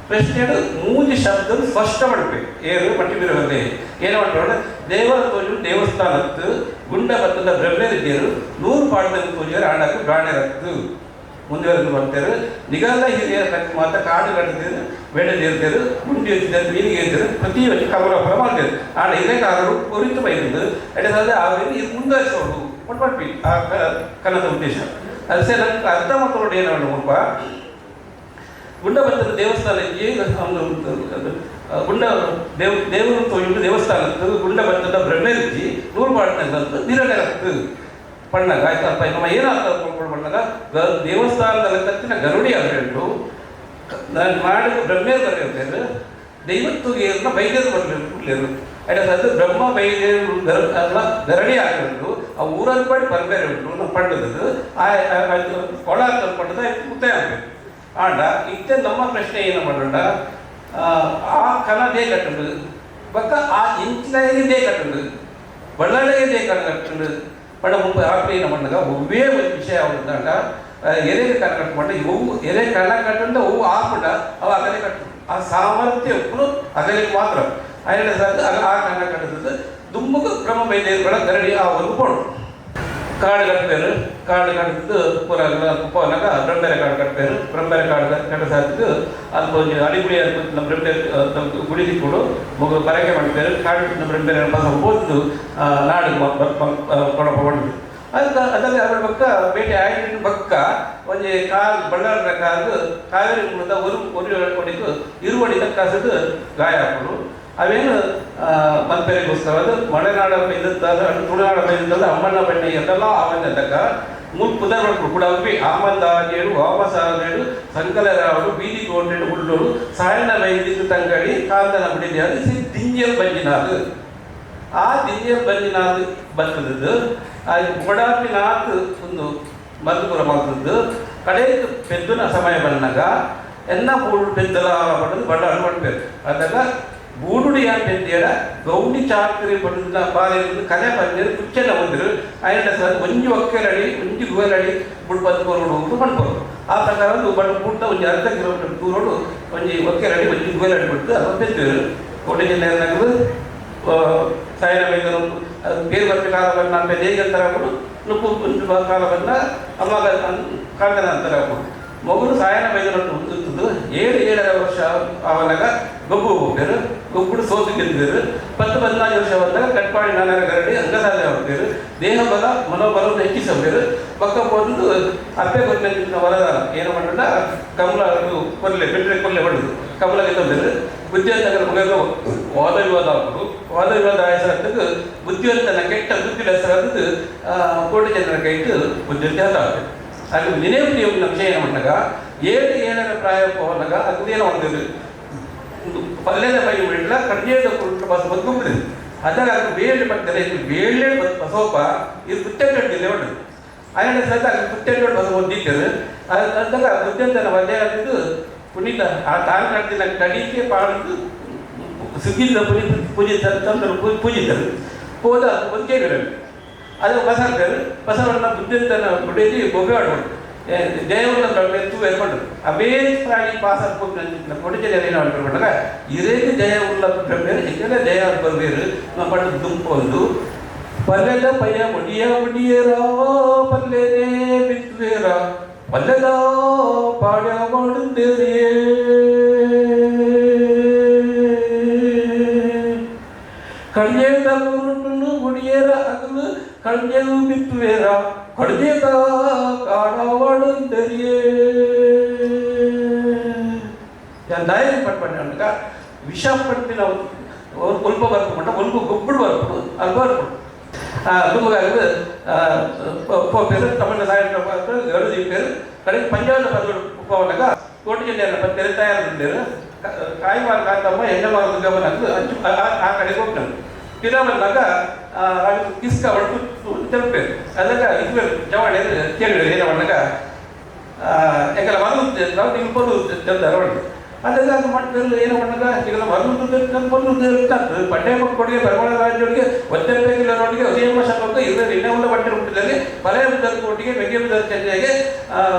ಪ್ರಶ್ನೆ ಮೂಜಿ ಶಬ್ದ ಸ್ಪಷ್ಟ ಮಾಡಬೇಕು. ಏರು ಮಟ್ಟಿ ಬೀರ ಬಂದೆ ಏನು ಮಾಡ್ತಾರೆ ದೇವರ ತೋಜು ದೇವಸ್ಥಾನತ್ತು ಗುಂಡ ಬತ್ತದ ಬ್ರಹ್ಮೇರು 100 ಪಾಡದ ತೋಜರು ಆಡಕ್ಕೆ ಬ್ರಾಣ್ಯರತ್ತು ಮುಂದುವರೆದು ಬರ್ತಾರೆ ನಿಗಲ್ಲ ಹಿರಿಯರ ಮಾತ್ರ ಕಾಡು ಕಟ್ಟಿದ್ರು ಬೇಡದಿರ್ತಾರೆ ಗುಂಡಿ ಇರ್ತಿದ್ದಾರೆ ಮೀನಿಗೆ ಇರ್ತಾರೆ ಪ್ರತಿ ವರ್ಷ ಕಬರ ಮಾಡ್ತಾರೆ ಆಡ ಹಿರೇಕಾರರು ಕುರಿತು ಬೈದು ಎಡೆ ಅವರಿಗೆ ಇದು ಮುಂದುವರಿಸೋದು ಪಟ್ಪಟ್ಪಿ ಆ ಕನ್ನಡ ಉದ್ದೇಶ ಅದು ಸರಿ ನಂಗೆ ಅರ್ಥ ಮಾಡ್ಕೊಂಡು ಏನು ಮುಲ್ಪ ಗುಂಡಬತ್ತದ ದೇವಸ್ಥಾನಕ್ಕೆ ಗುಂಡ ದೇವರು ತೋಜುಂಡು ದೇವಸ್ಥಾನತ್ತು ಗುಂಡಬತ್ತದ ಬ್ರಹ್ಮೆರ್ಜಿ 100 ಪಾಡಿನಂತ ನಿರಡರತ್ತು ಪಣ್ಣಗ ಆಯ್ತಪ್ಪ ನಮ್ಮ ಏನಾಗ್ತದೆ ಕೊಂಡ್ಕೊಂಡು ಪಣ್ಣಗ ದೇವಸ್ಥಾನದಲ್ಲಿ ಕತ್ತಿನ ಗರುಡಿ ಅವರೆಂಟು ನಾನು ಮಾಡಿದ ಬ್ರಹ್ಮೇರು ಬರೆಯುತ್ತೇನೆ ದೈವತ್ತಿಗೆ ಬೈದ್ಯರು ಬರಲಿರು ಅದು ಬ್ರಹ್ಮ ಬೈದ್ಯರು ಅಲ್ಲ ಗರಡಿ ಆಗಿರುಂಟು ಆ ಊರಲ್ಲಿ ಪಡಿ ಬರ್ಬೇರೆ ಉಂಟು ನಾವು ಪಂಡದ್ದು ಆ ಕೊಳ ಪಂಡದ ಮುತ್ತೆ ಆಗಬೇಕು. ಆಂಡ ಇತ್ತೆ ನಮ್ಮ ಪ್ರಶ್ನೆ ಏನು ಮಾಡೋಣ ಆ ಕನ they ಕಟ್ಟುಂಡು ಬಕ್ಕ ಆ ಇಂಚಿನ they ಕಟ್ಟುಂಡು ಬಳ್ಳಾಳಿಗೆ they ಕಟ್ಟುಂಡು ಪಡ ಮುಪ್ಪ ಆಪೇನ ಮಣ್ಣಗ ಒವ್ವೇ ಒಂದು ವಿಷಯ ಅವರಂದಾಗ ಎರೆ ಕನ ಕಟ್ಟುಕೊಂಡ ಇವು ಎರೆ ಕಣ ಕಟ್ಟುಂಡ ಅವು ಆಪುಂಡ ಅವು ಅಗಲೆ ಕಟ್ಟು ಆ ಸಾಮರ್ಥ್ಯ ಉಪ್ಪು ಅಗಲಿಗೆ ಮಾತ್ರ ಆಯ್ನ ಆ ಕಣ ಕಟ್ಟದ ದುಮ್ಮಗ ಕ್ರಮ ಬೈದೇರುಗಳ ಗರಡಿ ಆ ಒಂದು ಪೋಡು ಕಾಡು ಕಟ್ಪೇರು ಕಾಡು ಕಟ್ಟಿದ್ದು ಪೂರ ಪೋನಾಗ ಬ್ರಹ್ಮೆರೆ ಕಾಡು ಕಟ್ಪೇರು ಬ್ರಹ್ಮೆರೆ ಕಾಡು ಕಟ್ಟ ಸಾಕಿದ್ದು ಅಲ್ಲಿ ಒಂಜಿ ಅಡಿಗುಡಿ ನಮ್ಮ ಬ್ರಹ್ಮೆರೆ ಗುಡಿ ದಿಕ್ಕುಡು ಮಗು ಪರಕೆ ಮಾಡ್ಪೇರು ಕಾಡು ಬ್ರಹ್ಮೆರೆ ಪಸ ಹೋದ್ದು ನಾಡು ಕೊಡಪ ಹೊಂಡು ಅದಕ್ಕೆ ಅದರಲ್ಲಿ ಅವರ ಪಕ್ಕ ಬೇಟೆ ಆಯ್ತು ಪಕ್ಕ ಒಂಜಿ ಕಾಲು ಬಳ್ಳಾರ ಕಾಲು ಕಾವೇರಿ ಮೂಲದ ಒಂದು ಒಡಿದು ಇರುವಡಿದ ಕಾಸದು ಗಾಯ ಹಾಕೋದು ಅವೇನು ಮಲ್ಪೆರೆಗೋಸ್ಕರ ಅದು ಮಲೆನಾಡ ಬೈದತ್ತಲ್ಲ ತುಳುನಾಡ ಬೈದತ್ತಲ್ಲ ಅಮ್ಮಣ್ಣ ಬಣ್ಣೆ ಎಲ್ಲ ಅವನ್ನತಕ್ಕ ಮೂರು ಪುದರ್ ಕೂಡ ಅವಿ ಆಮಂದಾಜೇಡು ವಾಮಸಾಲೇಡು ಸಂಕಲರಾವಡು ಬೀದಿ ಗೋಂಡೇಡು ಉಳ್ಳೋಡು ಸಾಯಣ್ಣ ಬೈದಿದ್ದು ತಂಗಡಿ ಕಾಂತನ ಬಿಡಿದೆ ಅದು ದಿಂಜಲ್ ಬಂಜಿನಾದು ಆ ದಿಂಜಲ್ ಬಂಜಿನಾದು ಬರ್ತದ್ದು ಆ ಗೊಡಾಪಿನಾಥ್ ಒಂದು ಮರುಪುರ ಮಾಡ್ತದ್ದು ಕಡೆ ಪೆದ್ದುನ ಸಮಯ ಬಂದಾಗ ಎನ್ನ ಪೂಡು ಪೆದ್ದಲ ಪಡೆದು ಬಳ್ಳಾರು ಪಡ್ಬೇಕು ಅದಾಗ ಬೂಡುಡಿಯ ಪೆದ್ದೇಡ ಗೌಂಡಿ ಚಾಕ್ರಿ ಪಡೆದ ಬಾರಿ ಕಲೆ ಬಂದಿರು ಕುಚ್ಚೆಲ್ಲ ಬಂದಿರು ಆಯ್ನ ಸರ್ ಒಂಜಿ ಒಕ್ಕೆಲಡಿ ಒಂಜಿ ಗುವೆಲಡಿ ಬುಡ್ ಬಂದು ಹೋಗುದು ಪಡ್ಬೋದು. ಆ ಪ್ರಕಾರ ಒಂದು ಬಣ್ಣ ಬೂಟ ಒಂಜಿ ಅರ್ಧ ಕಿಲೋಮೀಟರ್ ದೂರೋಡು ಒಂಜಿ ಒಕ್ಕೆಲಡಿ ಒಂಜಿ ಗುವೆಲಡಿ ಬಿಟ್ಟು ಅದು ಪೆದ್ದಿರು ಕೋಟೆ ಜಿಲ್ಲೆ ಸಾಯನ ಬೈದರು ಬೇರೆ ಬರ್ತಿ ಕಾಲ ಬಂದ ದೇಗಂತರ ಹಾಕೋದು ನುಪ್ಪು ಕಾಲ ಬಂದ ಅಮ್ಮ ಕಾಂತನ ಅಂತರ ಹಾಕೋದು ಮೊಗಲು ಸಾಯನ ಬೈದನೊಟ್ಟು ಉಂದುತ್ತದು 7 7.5 ವರ್ಷ ಆವನಾಗ ಗೊಬ್ಬು ಹೋಗ್ಬೇರು ಗೊಬ್ಬುಡು ಸೋತು ಗೆದ್ದಿರು 10 14 ವರ್ಷ ಬಂದಾಗ ಕಟ್ಪಾಡಿ ನಾನರ ಗರಡಿ ಅಂಗಸಾಧನೆ ಹೋಗ್ಬೇರು ದೇಹ ಬಲ ಮನೋಬಲವನ್ನು ಹೆಚ್ಚಿಸಬೇರು ಪಕ್ಕ ಬಂದು ಅಪ್ಪೆ ಗೊತ್ತಿನ ವರದಾನ ಏನು ಮಾಡಲ್ಲ ಕಮಲ ಕೊಲ್ಲೆ ಬಿಟ್ಟರೆ ಕೊಲ್ಲೆ ಹೊಡೆದು ಕಮಲ ಗೆದ್ದಬೇರು ಬುದ್ಧಿವಂತನ ಮಗನ ವಾದ ವಿವಾದ ಆಗ್ಬೋದು ವಾದ ವಿವಾದ ಆಯಸಾಗ್ತದ್ದು ಬುದ್ಧಿವಂತನ ಕೆಟ್ಟ ಬುದ್ಧಿ ಹೆಸರಾದದ್ದು ಕೋಟಿ ಜನರ ಕೈಟ್ಟು ಬುದ್ಧಿವಂತ ಆಗ್ತದೆ. ಅದು ನಿನೆವು ವಿಷಯ ಏನು ಮಾಡಿದಾಗ 7 7.5 ಪ್ರಾಯ ಹೋದಾಗ ಅದೇನು ಮಾಡಿದ್ರು ಪಲ್ಯದ ಪೈ ಬಿಡಲ್ಲ ಕಡ್ಜೇದ ಕುರುಟ ಬಸ್ ಬದುಕುಬಿಡಿದೆ ಅದಾಗ ಅದು ಬೇಳೆ ಪಡ್ತಾರೆ ಇದು ಬೇಳೆ ಬಸವಪ್ಪ ಇದು ಪುಟ್ಟೆಡ್ಡಿಲ್ಲ ಹೊಡೆದು ಆಯಣ ಸದ ಅದು ಪುಟ್ಟೆಡ್ಡು ಬಸ ಹೊಂದಿದ್ದರು ಅದಾಗ ಬುದ್ಧಿವಂತನ ವಲ್ಯ ಆಗಿದ್ದು ಪುನೀತ ಆ ತಾನು ಕಡ್ದಿನ ಕಡಿಕೆ ಪಾಡ್ದು ಸುಗ್ಗಿದ ಪುನೀತ ಪೂಜಿತ ತಂದರು ಪೂಜಿತರು ಹೋದ ಒಂದು ಕೇಳಿರಲಿ ಅದು ಬಸವಣ್ಣ ಬಸವಣ್ಣ ಬುದ್ಧಿವಂತನ ಬುಡೇದಿ ಬೊಬ್ಬೆ ಆಡ್ಬೋದು ದೇವರ ತೂ ಏರ್ಪಡು ಅವೇ ಪ್ರಾಣಿ ಪಾಸ ಕೊಡಿಜನ ಏನು ಮಾಡ್ಕೊಂಡಾಗ ಇರೇನು ಜಯ ಉಳ್ಳ ಬೇರೆ ಎಕ್ಕಡೆ ಜಯ ಬೇರು ನಮ್ಮ ಪಟ್ಟು ದುಂಪೊಂದು ಪಲ್ಯದ ಪಯ್ಯ ಒಡಿಯ ಒಡಿಯರ ಪಲ್ಯನೇ ಬಿತ್ತುವೇರ ಪಲ್ಯದ ಪಾಡ್ಯ ಮಾಡುತ್ತೇರಿಯೇ ಕಡ್ಜೇದ ಉರುಟುನು ಗುಡಿಯರ ಅಗಲು ಕಡ್ಜೆವು ಬಿತ್ತುವೇರ ಕಡ್ಜೇದ ಕಾಡವಾಡುತ್ತೇರಿಯೇ ದಾಯ ಪಟ್ಪಂಡ ವಿಷ ಪಟ್ಟಿನ ಒಲ್ಪ ಬರ್ಪುಂಡ ಒಲ್ಪ ಗೊಬ್ಬಡು ಬರ್ಪುಡು ಅದು ಬರ್ಪುಡು ದುಮ್ಮಗಾಗದು ಪೇರು ತಮಿಳು ಸಾಯಂತ್ರ ಗರುದಿ పేరు ಕಡೆಗೆ ಪಂಜಾಬ್ ಪದಗಳು పోవనగా ಕೋಟಿ ಜಿಲ್ಲೆಯ ಪತ್ತೆರೆ ತಯಾರು ಕಾಯಿಮಾರ್ ಕಾಂತಮ್ಮ ಎಣ್ಣೆಮಾರ ದುರ್ಗಮ್ಮನ ಅಂಚು ಆ ಕಡೆಗೆ ಹೋಗ್ತಾನೆ ಪಿರಾವಲ್ಲಾಗ ಕಿಸ್ಕ ಒಟ್ಟು ತೆಲುಪೇರು ಅದಾಗ ಇದು ಜವಾಣಿ ಕೇಳಿದ್ರು ಏನ ಮಾಡಾಗ ಎಂಕಲ ಮರು ನಾವು ಪೊಲು ತಂದಾರ ಒಳಗೆ ಅದಾಗ ಅದು ಮಟ್ಟದಲ್ಲಿ ಏನು ಮಾಡಾಗ ಈಗ ಮರು ಪೊಲು ಪಡ್ಡೆ ಕೊಡುಗೆ ಪರಮಾಣ ರಾಜ್ಯೊಳಗೆ ಒತ್ತೆರೊಟ್ಟಿಗೆ ಉದಯಮ ಶತಕ ಇವರು ಇನ್ನೊಂದು ಬಟ್ಟೆ ಹುಟ್ಟಿದಲ್ಲಿ ಪರೆಯ ಒಟ್ಟಿಗೆ ಬೆಂಗೆ ಚೆನ್ನೆಗೆ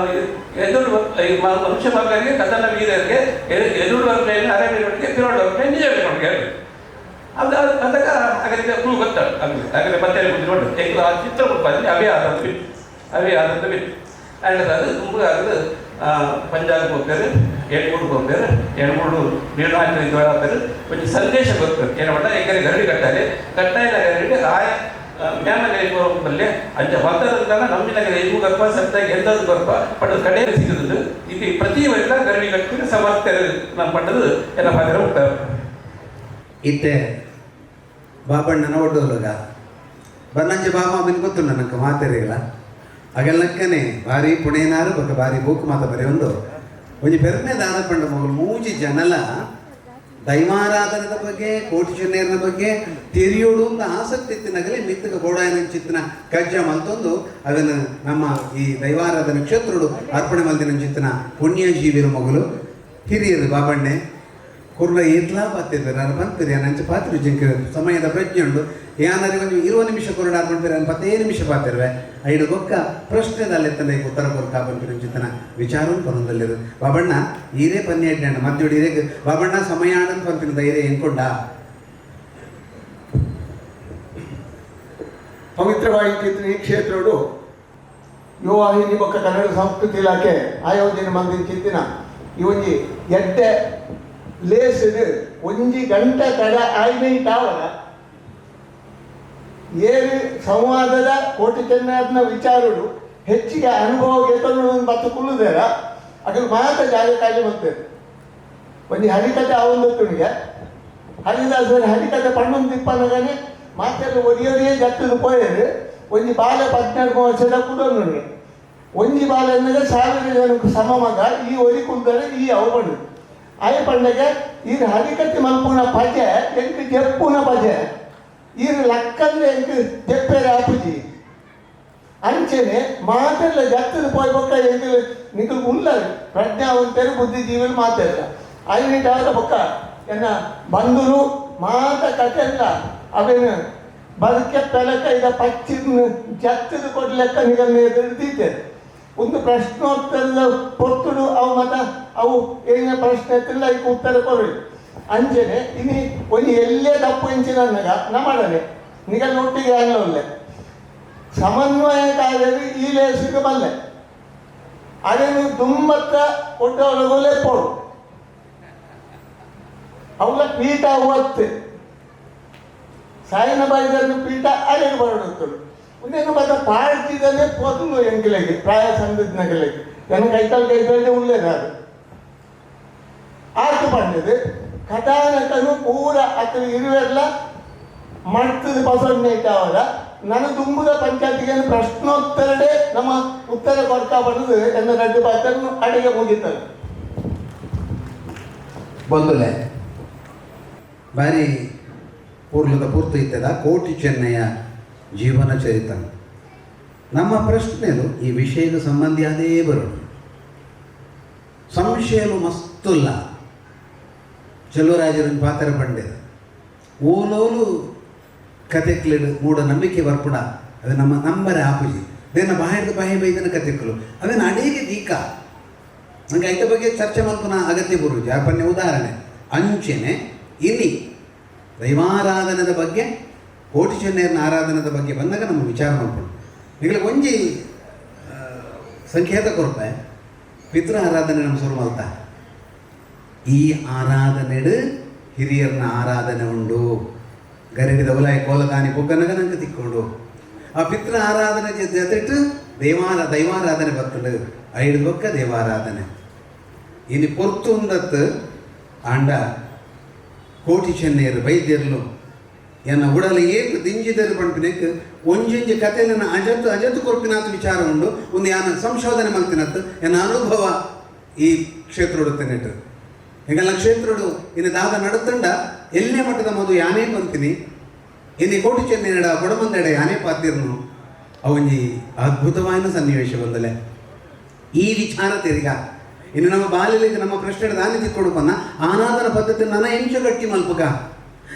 ಎದುರು ಮನುಷ್ಯ ಮಕ್ಕಳಿಗೆ ಕಥನ ವೀರರಿಗೆ ಎದುರು ವರ್ಗನೆಯನ್ನು ಅರೇಬಿಯರೊಟ್ಟಿಗೆ ಪಿರೋಡ್ ವರ್ಗನೆ ನಿಜ ಒಟ್ಟಿಗೆ ಅದು ಅದಾಗ ಹಾಗಾದ್ರೆ ಕ್ಲೂ ಗೊತ್ತಾಗ ಹಾಗಾದ್ರೆ ಮತ್ತೆ ನೋಡಿ ಆ ಚಿತ್ರ ಬಂದು ಅವೇ ಆದಂತ ಬಿಟ್ಟು ಅವೇ ಆದಂತ ಬಿಟ್ಟು ಅದು ತುಂಬ ಅದು ಪಂಜಾಬ್ ಹೋಗ್ತಾರೆ ಎಣ್ಮೂಡು ಹೋಗ್ತಾರೆ ಎಣ್ಮೂಡು ನೀರ್ನಾಯ್ತು ಇದು కొంచెం ಸಂದೇಶ ಗೊತ್ತು ಏನು ಮಾಡ್ತಾರೆ ಎಕರೆ ಗರಡಿ ಕಟ್ಟಾರೆ ಕಟ್ಟಾಯಿನ ಗರಡಿ ಆಯ ಮ್ಯಾಮನೆ ಬಲ್ಲೆ ಅಂಚ ಭಕ್ತರಂತಾಗ ನಮ್ಮಿನ ಇವು ಗರ್ಭ ಸತ್ತಾಗಿ ಎಂದದ್ದು ಗರ್ಭ ಪಡೆದ ಕಡೆ ಸಿಗುದು ಇದು ಪ್ರತಿ ವರ್ಷ ಗರಡಿ ಕಟ್ಟಿದ್ರೆ ಸಮರ್ಥರು ನಮ್ಮ ಪಟ್ಟದು ಎಲ್ಲ ಪಾತ್ರ ಹೋಗ್ತಾರೆ. ಇತ್ತೆ ಬಾಬಣ್ಣನ ಒಡ್ಡೋಲಗ ಬನ್ನಂಜೆ ಬಾಬಾ ಬಿನ್ ಗೊತ್ತು ನನಗೆ ಮಾತೆರಿಲ್ಲ ಅಗಲಕ್ಕನೆ ಭಾರಿ ಪುಣೇನಾರು ಬೊಕ ಭಾರಿ ಬೂಕು ಮಾತ ಬರೆ ಒಂದು ಒಂಜಿ ಪೆರ್ಮೆ ದಾದ ಪಂಡ ಮಗಳು ಮೂಜಿ ಜನಲ ದೈವಾರಾಧನದ ಬಗ್ಗೆ ಕೋಟಿ ಚೆನ್ನೇರನ ಬಗ್ಗೆ ತೆರಿಯೋಡು ಅಂತ ಆಸಕ್ತಿ ಇತ್ತಿನಗಲೇ ಮಿತ್ತಗ ಬೋಡಾಯನಂಚಿತ್ತಿನ ಕಜ್ಜ ಮಲ್ತೊಂದು ಅದನ್ನು ನಮ್ಮ ಈ ದೈವಾರಾಧನ ಕ್ಷೇತ್ರಡು ಅರ್ಪಣೆ ಮಲ್ದಿನಂಚಿತ್ತಿನ ಪುಣ್ಯಜೀವಿರ ಮಗಳು ಹಿರಿಯರು ಬಾಬಣ್ಣೆ ಕುರ್ಲ ಏತ್ಲಾ ಪಾತಿರ್ತಾರೆ ನಾನು ಬಂತೀರಿ ನಂಚ ಪಾತ್ರೆ ಜಿಂಕ ಸಮಯದ ಪ್ರಜ್ಞೆ ಉಂಡು ಯಾನರಿ ಒಂದು 20 ನಿಮಿಷ ಕೊರಡ ಪನ್ಪಿರ 15 ನಿಮಿಷ ಪಾತಿರುವೆ ಐಡು ಬೊಕ್ಕ ಪ್ರಶ್ನೆದಲ್ಲೆತ್ತನ ಉತ್ತರ ಕೊರ್ಕ ಪನ್ಪಿನ ಚಿತ್ತನ ವಿಚಾರ ಪನೊಂದಲ್ಲಿರು ಬಾಬಣ್ಣ ಈರೇ ಪನ್ನೆಡ್ಡೆ ಮಧ್ಯೋಡು ಈರೇ ಬಾಬಣ್ಣ ಸಮಯ ಆನಂದ್ ಪನ್ಪಿನ ಧೈರ್ಯ ಎಂಕೊಂಡ ಪವಿತ್ರವಾಗಿ ಈ ಕ್ಷೇತ್ರಡು ಯುವವಾಹಿನಿ ಬೊಕ್ಕ ಕನ್ನಡ ಸಂಸ್ಕೃತಿ ಇಲಾಖೆ ಆಯೋಜನೆ ಮಂದಿನ ಚಿಂತಿನ ಈ ಒಂಜಿ ಎಡ್ಡೆ ಲೇಸಿಡು ಒಂಜಿ ಗಂಟೆ ತಡ ಆಯ್ನೆ ತಾವಲ ಏರು ಸಂವಾದದ ಕೋಟಿ ಚೆನ್ನಯನ ವಿಚಾರಡು ಹೆಚ್ಚಿಗೆ ಅನುಭವ ಗೆತನು ಬತ್ತು ಕುಲ್ಲುದೇರ ಅಗಲು ಮಾತ ಜಾಗ ಖಾಲಿ ಬರ್ತೇವೆ ಒಂಜಿ ಹರಿಕತೆ ಆವೊಂದು ಹರಿದಾಸರ ಹರಿಕತೆ ಪಣ್ಣೊಂದು ತಿಪ್ಪನಗನೆ ಮಾತೆಲ್ಲ ಒರಿಯೊರಿಯೇ ಜತ್ತದು ಪೋಯರು ಒಂಜಿ ಬಾಲೆ 14 ವರ್ಷದ ಕುಡೊನ್ನುಗೆ ಒಂಜಿ ಬಾಲೆ ಅನ್ನಗ 1000 ಜನಕ್ಕೆ ಸಮ ಮಗ ಈ ಒರಿ ಕುಲ್ದರೆ ಈ ಅವು ಆಯ ಪಂಡಗೆ ಈ ಹರಿಕತೆ ಮಲ್ಪುನ ಪಜೆ ಎಂಕ್ ಜಪ್ಪುನ ಪಜೆ ಈ ಲಕ್ಕಂದ್ರೆ ಎಂಕ್ ಜಪ್ಪೇರೆ ಆಪುಜಿ ಅಂಚೆನೆ ಮಾತೆಲ್ಲ ಜತ್ತದ ಪೋಯ್ ಬೊಕ್ಕ ಎಂಕ್ ನಿಕಲ್ ಉಲ್ಲರು ಪ್ರಜ್ಞಾವಂತರು ಬುದ್ಧಿಜೀವಿలు ಮಾತೆಲ್ಲ ಐನಿಟಾದ ಬೊಕ್ಕ ಎನ್ನ ಬಂಧುರು ಮಾತ ಕತೆ ಎಲ್ಲ ಅವೇನು ಬದುಕೆ ಪೆಲಕ ಇದ ಪಚ್ಚಿ ಜತ್ತದ ಕೊಡ್ಲೆಕ್ಕ ನಿಗಲ್ ಎದುರು ಒಂದು ಪ್ರಶ್ನೋತ್ತರದ ಪೊತ್ತುಡು ಅವು ಮತ ಅವು ಏನೇ ಪ್ರಶ್ನೆ ಎತ್ತಿಲ್ಲ ಈಗ ಉತ್ತರ ಕೊಡ್ರಿ ಅಂಚೆನೆ ಇನಿ ಒಂಜಿ ಎಲ್ಲೇ ತಪ್ಪು ಇಂಚಿನ ಅನ್ನಗ ನಮ್ಮಡನೆ ನಿಗಲ್ ಒಟ್ಟಿಗೆ ಅಲ್ಲೊಲ್ಲೆ ಸಮನ್ವಯ ಕಾರ್ಯರು ಈ ಲೇಸಿಗೆ ಬಲ್ಲೆ ಅರೇನು ದುಮ್ಮತ್ತ ಕೊಟ್ಟವರಗೋಲೆ ಪೋಡು ಅವಳ ಪೀಠ ಒತ್ತು ಸಾಯಿನ ಬಾಯಿದನ್ನು ಪೀಠ ಅರೇನು ಬರಡುತ್ತಳು ಉಂದೇನು ಬತ್ತ ಪಾಡ್ತಿದ್ದಾನೆ ಪೊದಲು ಎಂಕಲೆಗೆ ಪ್ರಾಯ ಸಂದಿದ್ನಗಲೆಗೆ ಎನ್ನ ಕೈತಲ್ ಕೈತಲ್ದೆ ಉಳ್ಳೇದಾರು ಆತು ಪಂಡದು ಕಥಾನಕನು ಪೂರ ಅಕಲು ಇರುವೆಲ್ಲ ಮಡ್ತದ ಬಸವಣ್ಣ ಇಟ್ಟವರ ನನ್ನ ತುಂಬುದ ಪಂಚಾಯತಿಗೆ ಪ್ರಶ್ನೋತ್ತರಡೆ ನಮ್ಮ ಉತ್ತರ ಕೊಡ್ತಾ ಬರೋದು ಎನ್ನ ರಡ್ಡು ಪಾತ್ರನು ಅಡಿಗೆ ಮುಗಿತದೆ. ಬಂದುಲೆ ಬಾರಿ ಪೂರ್ಲದ ಪೂರ್ತಿ ಇತ್ತದ ಕೋಟಿ ಚೆನ್ನಯ್ಯ ಜೀವನ ಚರಿತ. ನಮ್ಮ ಪ್ರಶ್ನೆಲು ಈ ವಿಷಯದ ಸಂಬಂಧಿ ಅದೇ ಬರೋದು ಸಂಶಯಲು ಮಸ್ತುಲ್ಲ. ಚೆಲುವರಾಜರನ್ನು ಪಾತ್ರ ಪಂಡೆದ ಓಲೋಲು ಕತೆಕ್ಲಿಡು ಮೂಢ ನಂಬಿಕೆ ಬರ್ಪುಣ ಅದು ನಮ್ಮ ನಂಬರೆ ಆಪುಜಿ ದೇನ ಬಾಹಿರದ ಬಾಹಿ ಬೈದನ ಕತೆಕ್ಕಲು ಅವೇನು ಅಡೇಗೆ ದೀಕ ನಂಗೆ ಐತ ಬಗ್ಗೆ ಚರ್ಚೆ ಮಲ್ಪುನ ಅಗತ್ಯ ಬರುವುದು ಯಾಪನ್ನೇ ಉದಾಹರಣೆ ಅಂಚೆನೆ ಇಲ್ಲಿ ದೈವಾರಾಧನದ ಬಗ್ಗೆ ಕೋಟಿ ಚೆನ್ನೈಯರ್ನ ಆರಾಧನದ ಬಗ್ಗೆ ಬಂದಾಗ ನಮ್ಮ ವಿಚಾರ ಮಾಡ್ಕೊಂಡು ಈಗಲೇ ಒಂಜಿ ಸಂಕೇತ ಕೊರಪೆ ಪಿತೃ ಆರಾಧನೆ ನಮ್ಮ ಶುರು ಮಲ್ತ ಈ ಆರಾಧನೆಡು ಹಿರಿಯರ್ನ ಆರಾಧನೆ ಉಂಡು ಗರಡಿದ ಉಲಾಯ ಕೋಲದಾನಿ ಪೊಗ್ಗನಗ ನಂಗೆ ತಿಕ್ಕೊಂಡು ಆ ಪಿತೃ ಆರಾಧನೆ ಜೊತೆಟ್ಟು ದೈವಾರಾಧನೆ ಬರ್ತದೆ ಐದು ಬೊಕ್ಕ ದೇವಾರಾಧನೆ ಇನ್ನು ಪೊರ್ತು ಉಂದತ್ತು ಆಂಡ ಕೋಟಿ ಚೆನ್ನೈಯರು ವೈದ್ಯರ್ಲು ಎನ್ನ ಉಡಲ ಏಕ್ ದಿಂಜಿದರು ಪಂಪಿನೆಕ್ ಒಂಜೊಂಜಿ ಕಥೆಲನ ಅಜತ್ತು ಅಜತ್ತು ಕೊರ್ಪಿನಾತ್ ವಿಚಾರ ಉಂಡು ಒಂದು ಯಾನ ಸಂಶೋಧನೆ ಮಲ್ತಿನತ್ತು ಎನ್ನ ಅನುಭವ ಈ ಕ್ಷೇತ್ರೋಡು ತಿನ್ನಿಟ್ಟು ಎಂಗಲ್ಲ ಕ್ಷೇತ್ರೋಡು ಇನ್ನು ದಾದ ನಡುತ್ತಂಡ ಎಲ್ಲೇ ಮಟ್ಟದ ಮಧು ಯಾನೇ ಬಂತೀನಿ ಇನ್ನು ಕೋಟಿ ಚೆನ್ನೈನಡ ಕೊಡಮಂದೆಡ ಯಾನೇ ಪಾತಿರ್ನು ಅವೊಂಜಿ ಅದ್ಭುತವಾದ ಸನ್ನಿವೇಶ ಬಂದಲೆ ಈ ವಿಚಾರ ತಿರ್ಗ ಇನ್ನು ನಮ್ಮ ಬಾಲ್ಯದಲ್ಲಿ ನಮ್ಮ ಪ್ರಶ್ನೆ ದಾನಿ ತಿಕ್ಕೊಡುಪನ್ನ ಆನಾದನ ಪದ್ಧತಿ ನನ್ನ ಎಂಚು ಗಟ್ಟಿ ಮಲ್ಪುಗ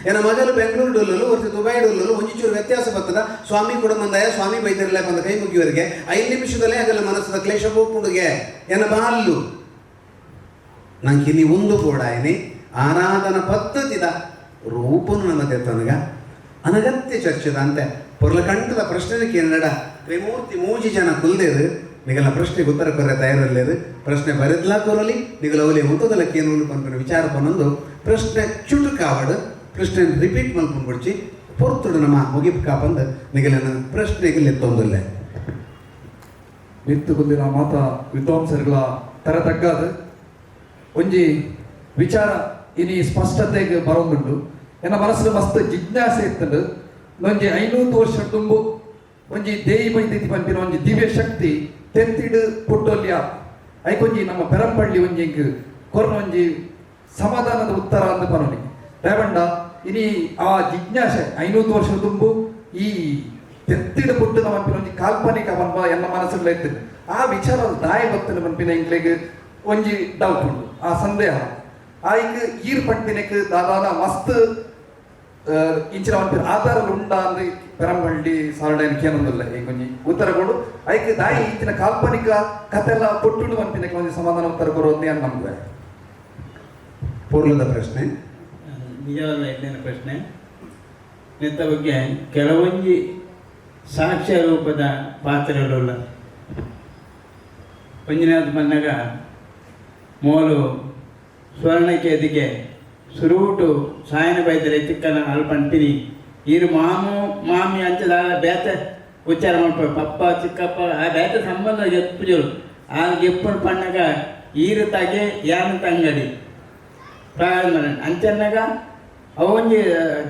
ಏನ ಮೊದಲು ಬೆಂಗಳೂರು ಡೊಲ್ಲಲು ಹೊರತು ದುಬೈ ಡೊಲ್ಲಲು ಒಂಚೂರು ವ್ಯತ್ಯಾಸ ಬರ್ತದ ಸ್ವಾಮಿ ಕೊಡಮಂದಾಯ ಸ್ವಾಮಿ ಬೈದಿರಲ್ಲ ಬಂದ ಕೈ ಮುಗಿಯುವವರೆಗೆ 5 ನಿಮಿಷದಲ್ಲೇ ಆಗಲ್ಲ ಮನಸ್ಸದ ಕ್ಲೇಶ ಹೋಗ್ಬಿಡುಗೆ ಎನ್ನ ಬಾಲ್ಲು ನಂಗೆ ಇಲ್ಲಿ ಒಂದು ಬೋಡಾಯನಿ ಆರಾಧನ ಪದ್ಧತಿದ ರೂಪನು ನನ್ನ ತೆತ್ತನಗ ಅನಗತ್ಯ ಚರ್ಚೆದ ಅಂತೆ ಪೊರ್ಲಕಂಠದ ಪ್ರಶ್ನೆ ಕೇಳಡ ತ್ರಿಮೂರ್ತಿ ಮೂಜಿ ಜನ ಕುಲ್ದೇರು ನಿಗಲ ಪ್ರಶ್ನೆಗೆ ಉತ್ತರ ಕೊರೆ ತಯಾರಿರಲೇರು ಪ್ರಶ್ನೆ ಬರೆದ್ಲಾ ಕೊರಲಿ ನಿಗಲ ಅವಲಿ ಉತ್ತದಲಕ್ಕೆ ಏನು ಪನ್ಪಿನ ವಿಚಾರ ಪನ್ನೊಂದು ಪ್ರಶ್ನೆ ಚುಟುಕಾವಡು ಪ್ರಶ್ನೆ ರಿಪೀಟ್ ಮಲ್ಪುಂಡು ಬಿಡ್ಚಿ ಪೊರ್ತುಡು ನಮ್ಮ ಮುಗಿಪ್ ಕಾಪಂದು ನಿಗಲನ ಪ್ರಶ್ನೆಗೆ ಲೆತ್ತೊಂದಿಲ್ಲ. ಮಿತ್ತು ಕುಂದಿನ ಮಾತ ವಿದ್ವಾಂಸರುಗಳ ತರ ತಗ್ಗಾದು ಒಂಜಿ ವಿಚಾರ ಇನಿ ಸ್ಪಷ್ಟತೆಗೆ ಬರೋದುಂಡು. ಎನ್ನ ಮನಸ್ಸು ಮಸ್ತ್ ಜಿಜ್ಞಾಸೆ ಇತ್ತಂಡು ಒಂಜಿ 500 ವರ್ಷ ತುಂಬು ಒಂಜಿ ದೇಯಿ ಬೈದಿತಿ ಪನ್ಪಿನ ಒಂಜಿ ದಿವ್ಯ ಶಕ್ತಿ ತೆತ್ತಿಡು ಪುಟ್ಟೊಲ್ಯ ಐಕೊಂಜಿ ನಮ್ಮ ಪೆರಂಪಳ್ಳಿ ಒಂಜಿ ಇಂಕ್ ಕೊರ್ನ ಒಂಜಿ ಸಮಾಧಾನದ ಉತ್ತರ ಅಂದ್ ಪನೊಲಿ ರೇವಂಡ ಇನಿ ಆ ಜಿಜ್ಞಾಸೆ 500 ವರ್ಷ ತುಂಬು ಈ ತೆತ್ತಿಡು ಪುಟ್ಟುನ ಪನ್ಪಿನ ಒಂಜಿ ಕಾಲ್ಪನಿಕ ಪನ್ಪ ಎನ್ನ ಮನಸ್ಸುಗಳ ಇತ್ತು. ಆ ವಿಚಾರ ದಾಯ ಬತ್ತನ ಪನ್ಪಿನ ಇಂಕ್ಲೆಗ್ ಒಂಜಿ ಡೌಟ್ ಉಂಡು ಆ ಸಂದೇಹ ಆಯ್ಕ್ ಈರ್ ಪಂಪಿನಕ್ ದಾದಾನ ಮಸ್ತ್ ಇಂಚಿನ ಪನ್ಪಿನ ಆಧಾರ ಉಂಡ ಅಂದ್ರೆ ಪೆರಂಬಳ್ಳಿ ಸಾರಡೈನ್ ಕೇನೊಂದಿಲ್ಲ ಒಂಜಿ ಉತ್ತರ ಕೊಡು ಐಕ್ ದಾಯಿ ಇಂಚಿನ ಕಾಲ್ಪನಿಕ ಕಥೆಲ್ಲ ಪೊಟ್ಟುಂಡು ಪನ್ಪಿನಕ್ ಒಂಜಿ ಸಮಾಧಾನ ಉತ್ತರ ಕೊಡೋದು ಅಂತ ನಮ್ಗೆ. ಪೂರ್ಣದ ಪ್ರಶ್ನೆ ನಿಜವಾದ ಐದನೇ ಪ್ರಶ್ನೆ ನಿಂತ ಬಗ್ಗೆ ಕೆಲವೊಂಜಿ ಸಾಕ್ಷ್ಯ ರೂಪದ ಪಾತ್ರಗಳುಳ್ಳ ಒಂಜಿನಾಥ್ ಬಂದಾಗ ಮೋಲು ಸ್ವರ್ಣಕೇದಿಗೆ ಸುರೂಟು ಸಾಯನ ಬೈದರೆ ಚಿಕ್ಕನ ಅಲ್ಪಂಟಿನಿ ಈರು ಮಾಮು ಮಾಮಿ ಅಂಚದಾದ ಬೇತೆ ಉಚ್ಚಾರ ಮಾಡ್ಪ ಪಪ್ಪ ಚಿಕ್ಕಪ್ಪ ಆ ಬೇತೆ ಸಂಬಂಧ ಎಪ್ಪುಜರು ಆ ಎಪ್ಪು ಪಣ್ಣಗ ಈರು ತಗೆ ಯಾನು ತಂಗಡಿ ಪ್ರಾರಂಭ ಅಂಚನ್ನಗ ಅವೊಂಜಿ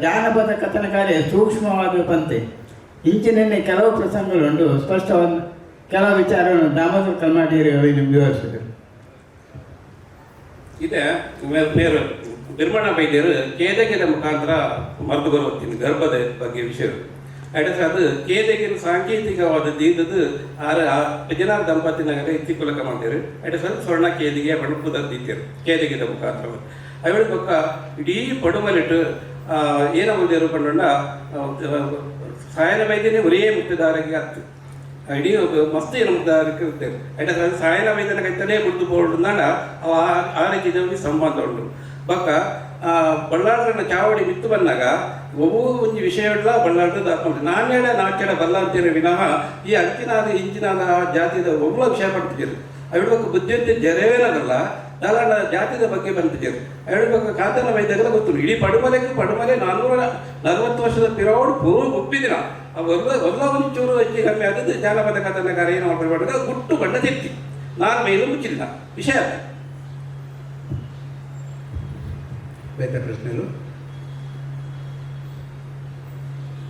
ಜಾನಪದ ಕಥನಕಾರ್ಯ ಸೂಕ್ಷ್ಮವಾದ ಪಂತೆ ಇಂಚಿನಲ್ಲಿ ಕೆಲವು ಪ್ರಸಂಗಗಳುಂಟು ಸ್ಪಷ್ಟವಾದ ಕೆಲವು ವಿಚಾರಗಳನ್ನು ದಾಮೋದರ ಕಲ್ಮಾಟಿಯರು ವಿವರಿಸಿದರು. ಇದೆ ಮೇರು ನಿರ್ಮಾಣ ವೈದ್ಯರು ಕೇದಗೆದ ಮುಖಾಂತರ ಮದ್ದು ಬರುತ್ತೀನಿ ಗರ್ಭದ ಬಗ್ಗೆ ವಿಷಯ ಅಡ್ರೆಸ್ ಅದು ಕೇದಗಿನ ಸಾಂಕೇತಿಕವಾದ ದೀದದು ಆರ ಪಜನಾರ್ ದಂಪತಿ ನಗರ ಇತ್ತಿಕುಲಕ ಮಾಡ್ತೇವೆ ಅಡ್ರೆಸ್ ಅದು ಸ್ವರ್ಣ ಕೇದಿಗೆ ಬಣಪುದ ದೀತೇರು ಕೇದಗಿದ ಮುಖಾಂತರ ಅವೆಳ ಪಕ್ಕ ಇಡೀ ಪಡುಮಲಿಟ್ಟು ಏನ ಮುಂದೆ ಪಂಡ ಸಾಯನ ವೈದ್ಯನೇ ಒರೇ ಮುಕ್ತಿದಾರಗೆ ಹತ್ತು ಇಡೀ ಮಸ್ತ್ ಏನು ಮುಕ್ತಿದಾರಕ್ಕೆ ಇರ್ತೇವೆ ಅಡ್ರೆಸ್ ಸಾಯನ ವೈದ್ಯನ ಕೈತಲೇ ಬಿಡ್ದು ಬೋರ್ಡ್ ಅವ ಆ ರೀತಿ ಸಂಬಂಧ ಉಂಟು. ಬೊಕ್ಕ ಬಳ್ಳಾರನ ಚಾವಡಿ ಮಿತ್ತು ಬಂದಾಗ ಒಬ್ಬ ಒಂಜಿ ವಿಷಯ ಬಳ್ಳಾರದ ದಾಪುಂಡು ನಾನೇಡ ನಾಚಡ ಬಲ್ಲ ಅಂತೇಳಿ ವಿನಃ ಈ ಅಂಚಿನಾದ ಇಂಚಿನಾದ ಆ ಜಾತಿದ ಒಬ್ಬ ವಿಷಯ ಪಡ್ತಿದ್ರು. ಅವಿಡುವಕ್ಕ ಬುದ್ಧಿವಂತ ಜರೇನಗಲ್ಲ ದಾಲಾಂಡ ಜಾತಿದ ಬಗ್ಗೆ ಬಂತಿದ್ದರು. ಅವಿಡುವಕ್ಕ ಕಾಂತನ ವೈದ್ಯಗಳ ಗೊತ್ತು ಇಡೀ ಪಡುಮಲೆಗೆ ಪಡುಮಲೆ 440 ವರ್ಷದ ಪಿರೋಡು ಪೂರ್ವ ಒಪ್ಪಿದಿನ ಒಲ್ಲ ಒಲ್ಲ ಒಂಚೂರು ಹೆಚ್ಚು ಕಮ್ಮಿ ಆದದ್ದು. ಜಾನಪದ ಕಥನಕಾರ ಏನು ಮಾಡ್ತಾರೆ, ಗುಟ್ಟು ಬಣ್ಣ ತಿರ್ತಿ ನಾನು ಮೇಲೂ ಮುಚ್ಚಿಲ್ಲ ವಿಷಯ ಅದು. ಬೇತೆ ಪ್ರಶ್ನೆಲು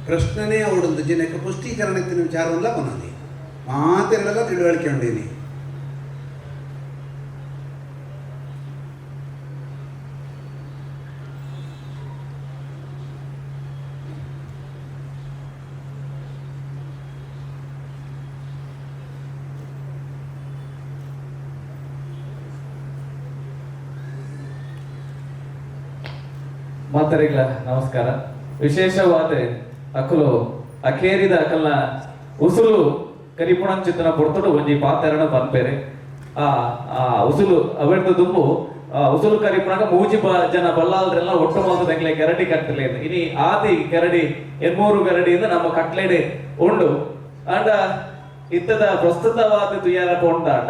ಪ್ರಶ್ನೆನೇ ಅವಡೊಂದು ಜನಕ್ಕೆ ಪುಷ್ಟೀಕರಣ ಇತ್ತಿನ ವಿಚಾರವಲ್ಲ ಕೊನದಿ ಮಾತೆರಡೆಲ್ಲ ತಿಳುವಳಿಕೆ ಉಂಡೇನಿ. ಮಾತರಿಗಳ ನಮಸ್ಕಾರ. ವಿಶೇಷವಾದ ಅಕುಲು ಅಖೇರಿದ ಅಕಲ್ನ ಉಸುಲು ಕರಿಪುಣಂಚಿತನ ಪೊರ್ತುಡು ಒಂಜಿ ಪಾತೆರಣ ಪನ್ಪೇರೆ. ಆ ಆ ಉಸುಲು ಅವೆರ್ದ ದುಂಬು ಆ ಉಸುಲು ಕರಿಪುಣಗ ಮೂಜಿ ಜನ ಬಲ್ಲಾಲ್ರೆಲ್ಲ ಒಟ್ಟು ಮಾತದ ಕೆರಡಿ ಕಟ್ಟಲೆ. ಇನಿ ಆದಿ ಕೆರಡಿ ಎನ್ಮೂರು ಗರಡಿಯಿಂದ ನಮ್ಮ ಕಟ್ಲೆಡೆ ಉಂಡು. ಅಂಡ ಇತ್ತದ ಪ್ರಸ್ತುತವಾದ ತುಯಾರ ಪೊಂಡಾಂಡ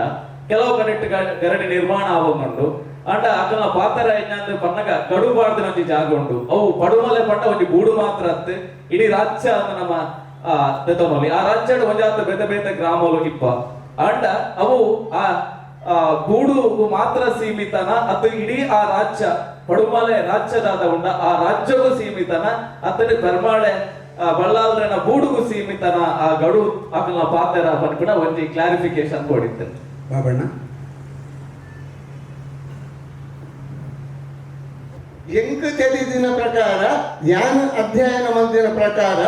ಕೆಲವು ಕಡೆಟ್ ಗರಡಿ ನಿರ್ಮಾಣ ಆವೊಂದುಂಡು. ಅಂಡ ಅಕಲ್ನ ಪಾತರ ಎಂಜಾಂದ್ ಪನ್ನಗ ಕಡುಬಾರ್ದಿನ ಒಂಜಿ ಜಾಗ ಉಂಡು. ಅವು ಪಡುಮಲೆ ಪಂಡ ಒಂಜಿ ಬೂಡು ಮಾತ್ರ ಅತ್ತೆ, ಇಡೀ ರಾಜ್ಯ ಅಂದ್ ನಮ್ಮ ಆ ದೆತೊನೊಲಿ. ಆ ರಾಜ್ಯಡ್ ಒಂಜಾತ್ ಬೇತೆ ಬೇತೆ ಗ್ರಾಮಲು ಇಪ್ಪ. ಅಂಡ ಅವು ಆ ಆ ಬೂಡು ಮಾತ್ರ ಸೀಮಿತನ ಅತ್ತು ಇಡೀ ಆ ರಾಜ್ಯ ಪಡುಮಲೆ ರಾಜ್ಯದಾದ ಉಂಡ ಆ ರಾಜ್ಯಗೂ ಸೀಮಿತನ ಅತ್ತನೆ ಪೆರ್ಮಾಳೆ ಬಳ್ಳಾಲ್ರನ ಬೂಡುಗು ಸೀಮಿತನ ಆ ಗಡು ಅಕಲ್ನ ಪಾತೆರ ಪನ್ಪಿನ ಒಂಜಿ ಕ್ಲಾರಿಫಿಕೇಶನ್ ಕೊಡಿತ್ತು. ಬಾಬಣ್ಣ. ಎಂಕು ತಿಳಿದಿನ ಪ್ರಕಾರ, ಧ್ಯಾನ ಅಧ್ಯಯನ ಮಂದಿನ ಪ್ರಕಾರ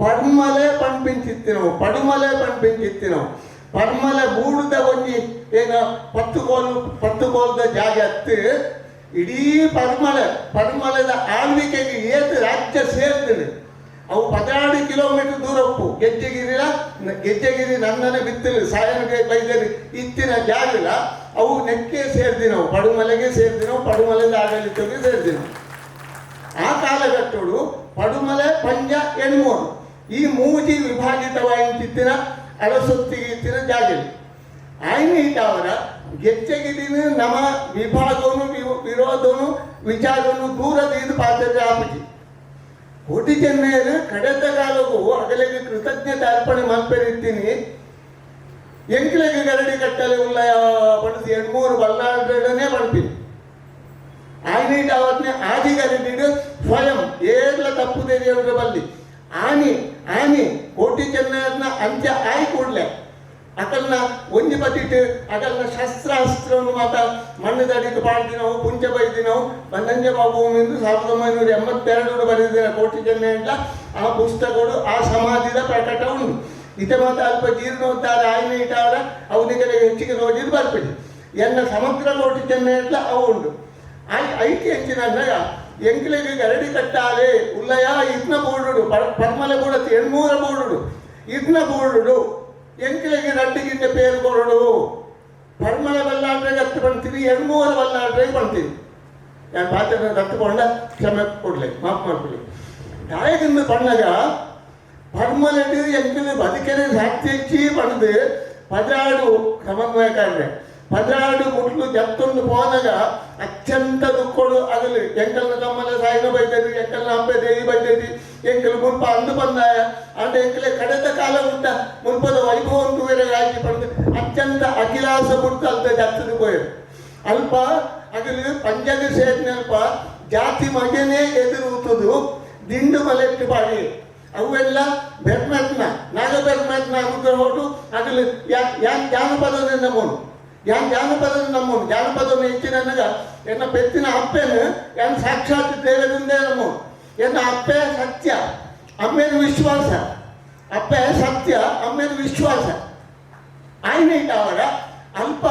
ಪಡ್ಮಲೆ ಪಣ್ಪಿಂಚಿತ್ತಿನವು, ಪಡುಮಲೆ ಪಣ್ಪಿಂಚಿತ್ತಿನವು. ಪಡ್ಮಲೆ ಬೂಡುದ ಒಂಜಿ ಏನ 10 ಕೋಲು 10 ಕೋಲದ ಜಾಗ ಅತ್ತು. ಇಡೀ ಪರ್ಮಲೆ ಪರ್ಮಲೆದ ಆಳ್ವಿಕೆಗೆ ಏತು ರಾಜ್ಯ ಸೇರ್ತದೆ. ಅವು 16 ಕಿಲೋಮೀಟರ್ ದೂರ ಉಪ್ಪು ಗೆಜ್ಜೆಗಿರಿಲ ಗೆಜ್ಜೆಗಿರಿ ನನ್ನನೆ ಬಿತ್ತಲು ಸಾಯನಗೆ ಬೈದರು ಇತ್ತಿನ ಜಾಗಲ ಅವು ನೆಕ್ಕೆ ಸೇರ್ದಿನವು, ಪಡುಮಲೆಗೆ ಸೇರ್ದಿನವು, ಪಡುಮಲೆದ ಆಡಳಿತಕ್ಕೆ ಸೇರ್ದಿನವು. ಆ ಕಾಲಘಟ್ಟೋಡು ಪಡುಮಲೆ, ಪಂಜ, ಎಣ್ಮೂರು ಈ ಮೂಜಿ ವಿಭಾಗಿತವಾಯಿಂಚಿತ್ತಿನ ಅರಸೊತ್ತಿಗೆ ಇತ್ತಿನ ಜಾಗಲಿ ಆಯ್ನೀಟವರ ಗೆಜ್ಜೆಗಿರಿನ ನಮ್ಮ ವಿಭಾಗನು ವಿರೋಧನು ವಿಚಾರನು ದೂರದ ಪಾತ್ರೆ ಆಪುಜಿ. ಕೋಟಿ ಚೆನ್ನೈರು ಕಡೆತ ಕಾಲಕ್ಕೂ ಅಗಲಿಗೆ ಕೃತಜ್ಞತೆ ಅರ್ಪಣೆ ಮಲ್ಪೆರಿತ್ತೀನಿ. ಎಂಕ್ಲೆಗ್ ಗರಡಿ ಕಟ್ಟಲೆ ಉಲ್ಲ ಪಡಿಸಿ ಎಣ್ಮೂರು ಬಲ್ಲಾಡ್ರನೇ ಪಡ್ತೀನಿ. ಆಯ್ನೀಟ ಅವತ್ನೆ ಆದಿ ಗರಡಿಡು ಸ್ವಯಂ ಏರ್ಲ ತಪ್ಪು ತೆರಿಯೋದ್ರ ಬಲ್ಲಿ ಆನಿ ಆನಿ ಕೋಟಿ ಚೆನ್ನೈರ್ನ ಅಂತ್ಯ ಆಯ್ ಕೂಡ್ಲೆ ಅಕಲ್ನ ಒಂಜಿ ಬದಿಟ್ ಅಕಲ್ನ ಶಸ್ತ್ರಾಸ್ತ್ರವನ್ನು ಮಾತ ಮಣ್ಣುದಡಿಗೆ ಪಾಡ್ದಿನವು, ಪುಂಚ ಬೈದಿನವು. ಬನ್ನಂಜ ಬಾಬು ಎಂದು 1982 ಬರೆದಿನ ಕೋಟಿ ಚೆನ್ನೈರ್ಲ ಆ ಪುಸ್ತಕಗಳು ಆ ಸಮಾಧಿದ ಪ್ರಕಟ ಉಂಟು. ಇತ ಮಾತ ಅಲ್ಪ ಜೀರ್ಣೋದ್ಧಾರ ಆಯ್ನ ಇಟಾರ ಅವನಿಗೆ ಹೆಚ್ಚಿಗೆ ನೋಡಿದ್ದು ಬರ್ಪಿಡಿ ಎನ್ನ ಸಮಗ್ರ ಕೋಟಿ ಚೆನ್ನೈರ್ಲ ಅವು ಉಂಟು. ಐತಿ ಹೆಚ್ಚಿನ ಎಂಕ್ಲೆಗ್ ಗರಡಿ ಕಟ್ಟಾಲೆ ಉಲ್ಲಯ ಇದ್ನ ಬೋಡುಡು ಪರ್ಮಲೆ ಕೂಡ ಎಣ್ಮೂರ ಬೋಡುಡು ಇದ್ನ ಬೋಡುಡು ಎಂಕ್ಲೆಗ್ ರಡ್ಡು ಗಿಂಡೆ ಪೇರು ಕೊರಡು. ಪರ್ಮಲೆ ಬಲ್ಲಾಡ್ರೆಗೆ ಹತ್ತು ಬಂತೀವಿ, ಎಣ್ಮೂರ ಬಲ್ಲಾಡ್ರೆಗೆ ಬಂತೀವಿ. ನಾನು ಪಾತ್ರ ಕತ್ತುಕೊಂಡ ಕ್ಷಮೆ ಕೊಡ್ಲೆ, ಮಾಫ್ ಮಾಡ್ಕೊಳ್ಳಿ. ದಾಯಕಂದು ಪಣ್ಣಗ ಪರ್ಮಲೆಡ್ ಎಂಕಲು ಬದುಕೆರೆ ಸಾಧ್ಯಚ್ಚಿ ಪಣದು 16 ಸಮನ್ವಯಕಾರರೆ 16 ಮುಟ್ಲು ಜತ್ತೊಂದು ಪೋನಗ ಅತ್ಯಂತ ದುಃಖಡು ಅಗಲು. ಎಂಕಲ್ನ ತಮ್ಮಲೆ ಸಾಯಿನ ಬೈತದಿ, ಎಂಕಲ್ನ ಅಪ್ಪೆ ದೇವಿ ಬೈತದಿ, ಎಂಕಲ್ ಮುಲ್ಪ ಅಂದು ಬಂದಾಯ ಅಂಡ ಎಂಕಲೆ ಕಡೆದ ಕಾಲ ಉಂಟ ಮುಲ್ಪದ ವೈಭವ ಉಂಟು ಬೇರೆ ಆಯ್ಕೆ ಪಡೆದು ಅತ್ಯಂತ ಅಖಿಲಾಸ ಬಿಡ್ತು ಅಲ್ದ ಜತ್ತದು ಪೋಯರು. ಅಲ್ಪ ಅಗಲು ಪಂಜಾಬಿ ಸೇರಿನಲ್ಪ ಜಾತಿ ಮಗನೇ ಎದುರುತ್ತದೆ ದಿಂಡು ಮಲೆಟ್ಟು ಪಾಡಿ ಅವೆಲ್ಲ ಬೆರ್ಮತ್ನ ನಾಗಬೆರ್ಮತ್ನ ಅನುಗ್ರಹೋಟು ಅಗಲು. ಯಾನ್ ಜಾನಪದದ ನಮ್ಮೋನು, ಯಾನ್ ಜಾನಪದದ ನಮ್ಮೋನು, ಜಾನಪದ ಹೆಚ್ಚಿನ ಎನ್ನ ಪೆತ್ತಿನ ಅಪ್ಪೆನು ಯಾನ್ ಸಾಕ್ಷಾತ್ ದೇವರಿಂದೇ ನಮ್ಮೋನು. ಎನ್ನ ಅಪ್ಪೆ ಸತ್ಯ, ಅಮ್ಮೇನ ವಿಶ್ವಾಸ. ಅಪ್ಪೆ ಸತ್ಯ, ಅಮ್ಮೇನ ವಿಶ್ವಾಸ. ಆಯ್ನ ಅವರ ಅಲ್ಪ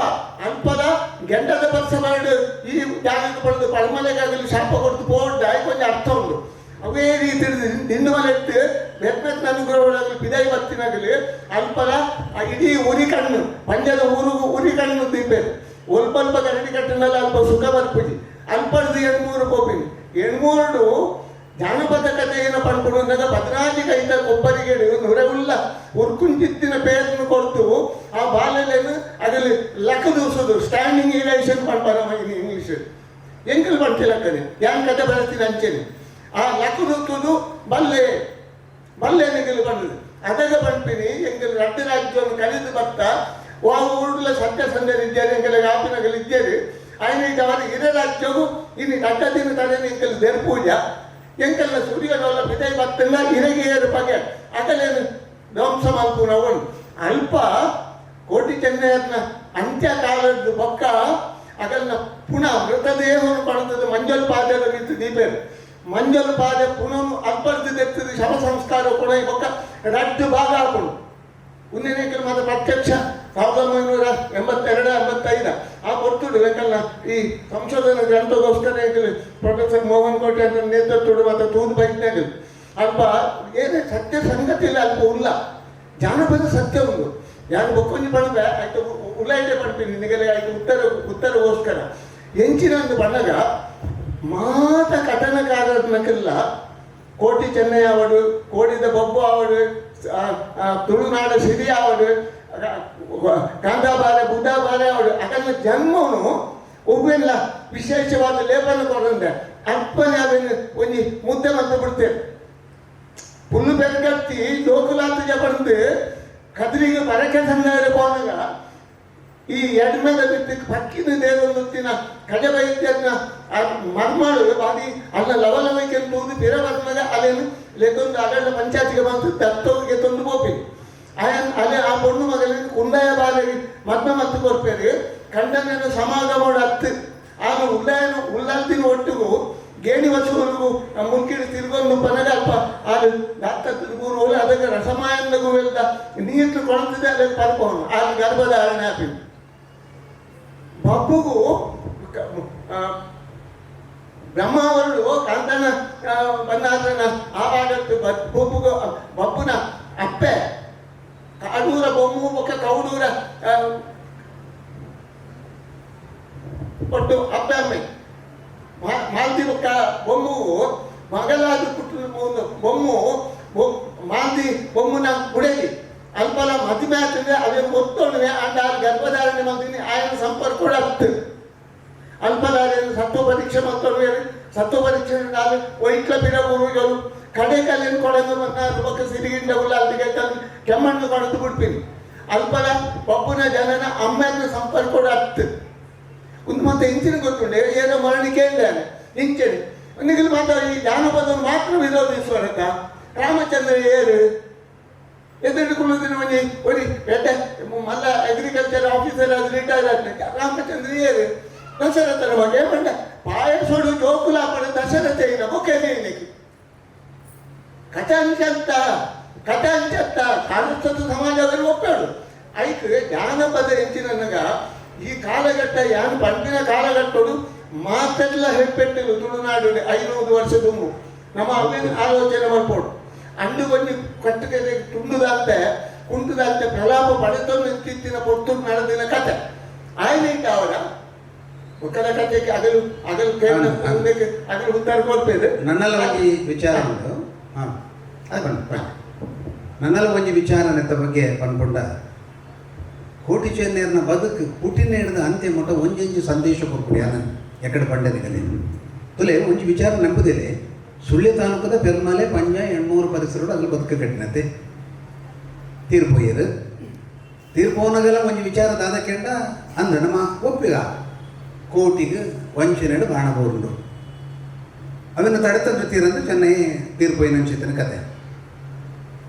ಅಲ್ಪದ ಗೆಂಡದ ಬರ್ಸ ಮಾಡಿ ಈ ಜಾಗಕ್ಕೆ ಪಡೆದು ಪಳಮಲೆಗಾಗಲಿ ಶಾಪ ಕೊಡ್ತು ಪೋಂಡ ಕೊಂಚ ಅರ್ಥ ಉಂಟು. ಅವೇ ರೀತಿ ದಿಂಡು ಮಲೆಟ್ಟು ಬೆರ್ಮೆತ್ನ ಅನುಗ್ರಹಗಳಾಗಲಿ ಪಿದೈ ಬತ್ತಿನಾಗಲಿ ಅಲ್ಪದ ಆ ಇಡೀ ಉರಿ ಕಣ್ಣು ಪಂಜದ ಊರುಗು ಉರಿ ಕಣ್ಣು ದೀಪೇರು. ಅಲ್ಪ ಅಲ್ಪ ಗರಡಿ ಕಟ್ಟಿನಲ್ಲಿ ಅಲ್ಪ ಸುಖ ಬರ್ಪುಜಿ. ಅಲ್ಪರ್ದು ಎಣ್ಮೂರು ಪೋಪಿನಿ ಎಣ್ಮೂರು ಜಾನಪದ ಕಥೆಯನ್ನು ಪಡ್ಕೊಂಡು 14 ಕೈತ ಕೊಬ್ಬರಿಗೆ ನುರೆವುಲ್ಲ ಉರ್ಕುಂಚಿತ್ತಿನ ಪೇರನ್ನು ಕೊಡ್ತು ಆ ಬಾಲೆಲೇನು. ಅಗಲಿ ಲಕ್ಕದೂಸೋದು ಸ್ಟ್ಯಾಂಡಿಂಗ್ ಇರೇಷನ್ ಪಡ್ಪಾರ ಇಂಗ್ಲೀಷ್ ಎಂಕಲ್ ಪಡ್ತಿಲಕ್ಕನೆ ಯಾನ್ ಕತೆ ಬರತೀನಿ ಅಂಚೆನೆ ಆ ಲಕ್ಕದೂತುದು ಬಲ್ಲೆ ಬಲ್ಲೆ ನಿಗಲು ಬಂದது ಅದಗ ಪನ್ಪಿನಿ ಎಂಕಲ್ ರಡ್ಡು ರಾಜ್ಯವನ್ನು ಕಲಿದು ಬತ್ತ ವಾ ಊರುಲ ಸತ್ಯ ಸಂದೇಶ ಇದ್ದೇನೆ ಎಂಕಲ್ ಆಪಿನಗಲು ಇದ್ದೇನೆ ఆయన ಈಗ ಅವರ ಇರ ರಾಜ್ಯವು ಇನ್ನು ಅಡ್ಡ ದಿನ ತಡೆನ ಎಂಕಲ್ there ಪೂಜಾ ಎಂಕಲ್ನ ಸೂರ್ಯನೊಲ್ಲ ಪಿದೈ ಬತ್ತಂಗ ಇರಗೆ ಏರು ಪಗೆ ಅಗಲೇನು ಧ್ವಂಸ ಮಲ್ಪುನವನ್ ಅಲ್ಪ ಕೋಟಿ ಚೆನ್ನಯ್ಯನ ಅಂತ್ಯಕಾಲದ ಬೊಕ್ಕ ಅಗಲ್ನ ಪುನಃ ಮೃತದೇಹವನ್ನು ಪಡೆದದ್ದು ಮಂಜಲ್ ಪಾದೆಲ್ಲ ನಿಂತು ದೀಪೇರು ಮಂಜಲ್ ಪಾದೆ ಪುನಃ ಅಲ್ಪರ್ದು ದೆತ್ತದು ಶವ ಸಂಸ್ಕಾರ ಕೂಡ ಈ ಬೊಕ್ಕ ರಡ್ಡು ಭಾಗ ಹಾಕೊಂಡು ಉನ್ನೇಕಲ್ ಮಾತ್ರ ಪ್ರತ್ಯಕ್ಷ 1982 85 ಆ ಪೊರ್ತುಡು ಎಂಕಲ್ನ ಈ ಸಂಶೋಧನಾ ಗ್ರಂಥಗೋಸ್ಕರ ಎಂಕಲ್ ಪ್ರೊಫೆಸರ್ ಮೋಹನ್ ಕೋಟೆ ನೇತೃತ್ವಡು ಮಾತ್ರ ತೂದು ಬೈತ್ನಾಗಲ್ ಅಲ್ಪ ಏನೇ ಸತ್ಯ ಸಂಗತಿ ಇಲ್ಲ ಅಲ್ಪ ಉಲ್ಲ ಜಾನಪದ ಸತ್ಯ ಉಂಡು ಯಾರು ಬೊಕ್ಕೊಂಜಿ ಪಣಪೆ ಆಯ್ತು ಉಲ್ಲೈಡೆ ಪಡ್ತೀನಿ ನಿಗಲೆ ಆಯ್ತು ಉತ್ತರಗೋಸ್ಕರ ಎಂಚಿನ ಒಂದು ಬಣ್ಣಗ ಮಾತ ಕಥನಕಾರನಕ್ಕೆಲ್ಲ ಕೋಟಿ ಚೆನ್ನಯ್ಯ ಅವಡು ಕೋಡಿದ ಬೊಬ್ಬು ಅವಡು ತುಳುನಾಡ ಸಿರಿ ಅವಡು ಕಾಂತಾಬಾರೆ ಬುದ್ಧಾಬಾರೆ ಅವಡು ಅಕಲ್ನ ಜನ್ಮನು ಒವ್ವೆಲ್ಲ ವಿಶೇಷವಾದ ಲೇಪನ ಕೊಡಂದೆ ಅಪ್ಪನೆ ಅವೆನ್ ಒಂಜಿ ಮುದ್ದೆ ಮತ್ತೆ ಬಿಡ್ತೇವೆ ಪುಲ್ಲು ಬೆರಗತ್ತಿ ಲೋಕಲಾತ ಜಪಂದು ಕದ್ರಿಗೆ ಪರಕೆ ಸಂದಾಯ ಪೋನಗ ಈ ಎಡ್ಮೆದ ಬಿದ್ದಕ್ಕೆ ಪಕ್ಕಿನ ದೇವೊಂದುತ್ತಿನ ಕಜ ವೈದ್ಯನ ಆ ಮರ್ಮಾಳು ಬಾರಿ ಅಲ್ಲ ಲವಲವಿಕೆ ತೂದು ಪಿರ ಬರ್ಮಗ ಅಲ್ಲೇನು ಲೆಕ್ಕೊಂದು ಅಗಳ್ಳ ಪಂಚಾಯತಿಗೆ ಬಂತು ದತ್ತೋಗೆ ತಂದು ಪೋಪಿ ಆಯನ್ ಅಲ್ಲೇ ಆ ಪೊಣ್ಣು ಮಗಲಿಗೆ ಕುಂದಾಯ ಬಾಲಗಿ ಮದ್ಮ ಮತ್ತು ಕೊರ್ಪೇರು ಕಂಡನನ್ನು ಸಮಾಗಮೋಡು ಹತ್ತು ಆಗ ಉಲ್ಲಾಯನ ಉಲ್ಲಂತಿನ ಒಟ್ಟಿಗೂ ಗೇಣಿ ವಸುವರೆಗೂ ಮುಲ್ಕಿಡಿ ತಿರುಗೊಂದು ಪನಗ ಅಲ್ಪ ಅದು ಡಾಕ್ಟರ್ ತಿರುಗೂರು ಅದಕ್ಕೆ ರಸಮಾಯನಗೂ ಎಲ್ಲ ನೀರು ಕೊಳತಿದೆ ಅಲ್ಲಿ ಪರ್ಪವನು ಆಗ ಗರ್ಭಧಾರಣೆ ಆಪಿ ಬಬ್ಬುಗು ಬ್ರಹ್ಮಾವರುಳು ಕಾಂತನ ಬಂದಾದ್ರನ ಆವಾಗತ್ತು ಬಬ್ಬುಗು ಬಬ್ಬುನ ಅಪ್ಪೆ ಕಾಡೂರ ಬೊಮ್ಮು ಬೊಕ್ಕ ಕೌಡೂರ ಒಟ್ಟು ಅಪ್ಪೆ ಅಮ್ಮೆ ಮಾಲ್ದಿ ಬೊಕ್ಕ ಬೊಮ್ಮು ಮಗಲಾದ ಪುಟ್ಟು ಬೊಮ್ಮು ಮಾಲ್ದಿ ಬೊಮ್ಮುನ ಬುಡೇಲಿ ಅಲ್ಪಲ ಮದುವೆ ಆಗ್ತದೆ ಅವೇ ಒತ್ತೊಳ್ಳುವೆ ಅಂಡ ಗರ್ಭಧಾರಣೆ ಮಾಡ್ತೀನಿ ಆಯನ ಸಂಪರ್ಕ ಕೂಡ ಆಗ್ತದೆ ಅಲ್ಪಲ ಸತ್ವ ಪರೀಕ್ಷೆ ಮತ್ತೊಳ್ಳುವೆ ಸತ್ವ ಪರೀಕ್ಷೆ ನಾನು ಒಯ್ಟ್ಲ ಪಿರ ಊರುಗಳು ಕಡೆ ಕಲ್ಲಿನ ಕೊಡಂದು ಬಂದ ಬೊಕ್ಕ ಸಿರಿಗಿಂಡ ಉಲ್ಲ ಅಲ್ಲಿಗೆ ಕೆಮ್ಮಣ್ಣು ಕೊಡದು ಬಿಡ್ತೀನಿ ಅಲ್ಪಲ ಒಬ್ಬನ ಜನನ ಅಮ್ಮನ ಸಂಪರ್ಕ ಕೂಡ ಆಗ್ತದೆ ಒಂದು ಮತ್ತೆ ಇಂಚಿನ ಗೊತ್ತುಂಟು ಏನೋ ಮರಣಿಕೆ ಇದ್ದಾನೆ ಇಂಚನೆ ನಿಗಲು ಮಾತ್ರ ಈ ಜಾನಪದವನ್ನು ಮಾತ್ರ ವಿರೋಧಿಸುವರತ್ತ ರಾಮಚಂದ್ರ ಏರು ಎದುರುಕೊಳ್ಳುವುದಿನ ಒಂಜಿ ಒರಿ ಎಡ್ಡೆ ಮಲ್ಲ ಅಗ್ರಿಕಲ್ಚರ್ ಆಫೀಸರ್ ಅದು ರಿಟೈರ್ ಆಗ್ಲಿಕ್ಕೆ ರಾಮಚಂದ್ರ ಏರು ದಶರಥನ ಬಗ್ಗೆ ಬಂಡ ಪಾಯಸೋಡು ಜೋಕುಲಾಪಡ ದಶರಥ ಏನ ಬೊಕ್ಕೆ ಇನ್ನಕ್ಕೆ ಕಥಾಂಚಂತ ಕಥಾಂಚಂತ ಸಾರಸ್ವತ ಸಮಾಜದಲ್ಲಿ ಒಪ್ಪಾಡು ಐಕ್ ಜಾನಪದ ಎಂಚಿನಗ ಈ ಕಾಲಘಟ್ಟ ಯಾನ್ ಪಂಡಿನ ಕಾಲಘಟ್ಟಡು ಮಾತೆಲ್ಲ ಹೆಪ್ಪೆಟ್ಟಿಲು ತುಳುನಾಡು 500 ವರ್ಷ ತುಂಬು ನಮ್ಮ ಅವೇನು ಆಲೋಚನೆ ಮಾಡ್ಬೋದು ಅಂಡು ಕೊಂಚ ಕಟ್ಟುಗೆ ತುಂಡುದಾಲ್ತೆ ಕುಂಟುದಾಲ್ತೆ ಪ್ರಲಾಪ ಪಡೆತೊಂದು ತಿತ್ತಿನ ಪೊತ್ತು ನಡೆದಿನ ಕತೆ ಆಯ್ತು ಅವರ ಒಕ್ಕಲ ಕತೆಗೆ ಅಗಲು ಅಗಲು ಕೇಳ ಅಗಲು ಉತ್ತರ ಕೊಡ್ತೇವೆ. ನನ್ನೆಲ್ಲ ಒಂಜಿ ವಿಚಾರ ಉಂಟು. ಹಾಂ, ಬನ್ನಿ ಬನ್ನಿ. ನನ್ನೆಲ್ಲ ಒಂಜಿ ವಿಚಾರ ನೆತ್ತ ಬಗ್ಗೆ ಪನ್ಪುಂಡ ಕೋಟಿ ಚೆನ್ನೇರ್ನ ಬದುಕು ಪುಟಿನ ಹಿಡಿದ ಅಂತ್ಯ ಮಟ್ಟ ಒಂಜೊಂಜಿ ಸಂದೇಶ ಕೊರ್ಪುಡಿ ಯಾನ ಎಕ್ಕಡೆ ಪಂಡದಿಗಲಿ ತುಲೆ ಒಂಜಿ ವಿಚಾರ ನಂಬುದಿಲ್ಲ. ಸುಳ್ಯ ತಾಲೂಕದ ಪೆರ್ಮಲೆ ಪಂಜ ಎಣ್ಮೂರು ಪರಿಸರಡು ಅಲ್ಲಿ ಬದುಕು ಕಟ್ಟಿನತೆ ತೀರ್ಪೋಯರು. ತೀರ್ಪೋನಗೆಲ್ಲ ಒಂಜಿ ವಿಚಾರ ದಾದ ಕೆಂಡ ಅಂದ ನಮ್ಮ ಒಪ್ಪಿಗ ಕೋಟಿಗೆ ವಂಚನೆಡು ಬಾಣಬೋರುಂಡು ಅದನ್ನು ತಡೆತದ್ದು ತೀರಂದು ಚೆನ್ನೈ ತೀರ್ಪೋಯಿನ ಕತೆ.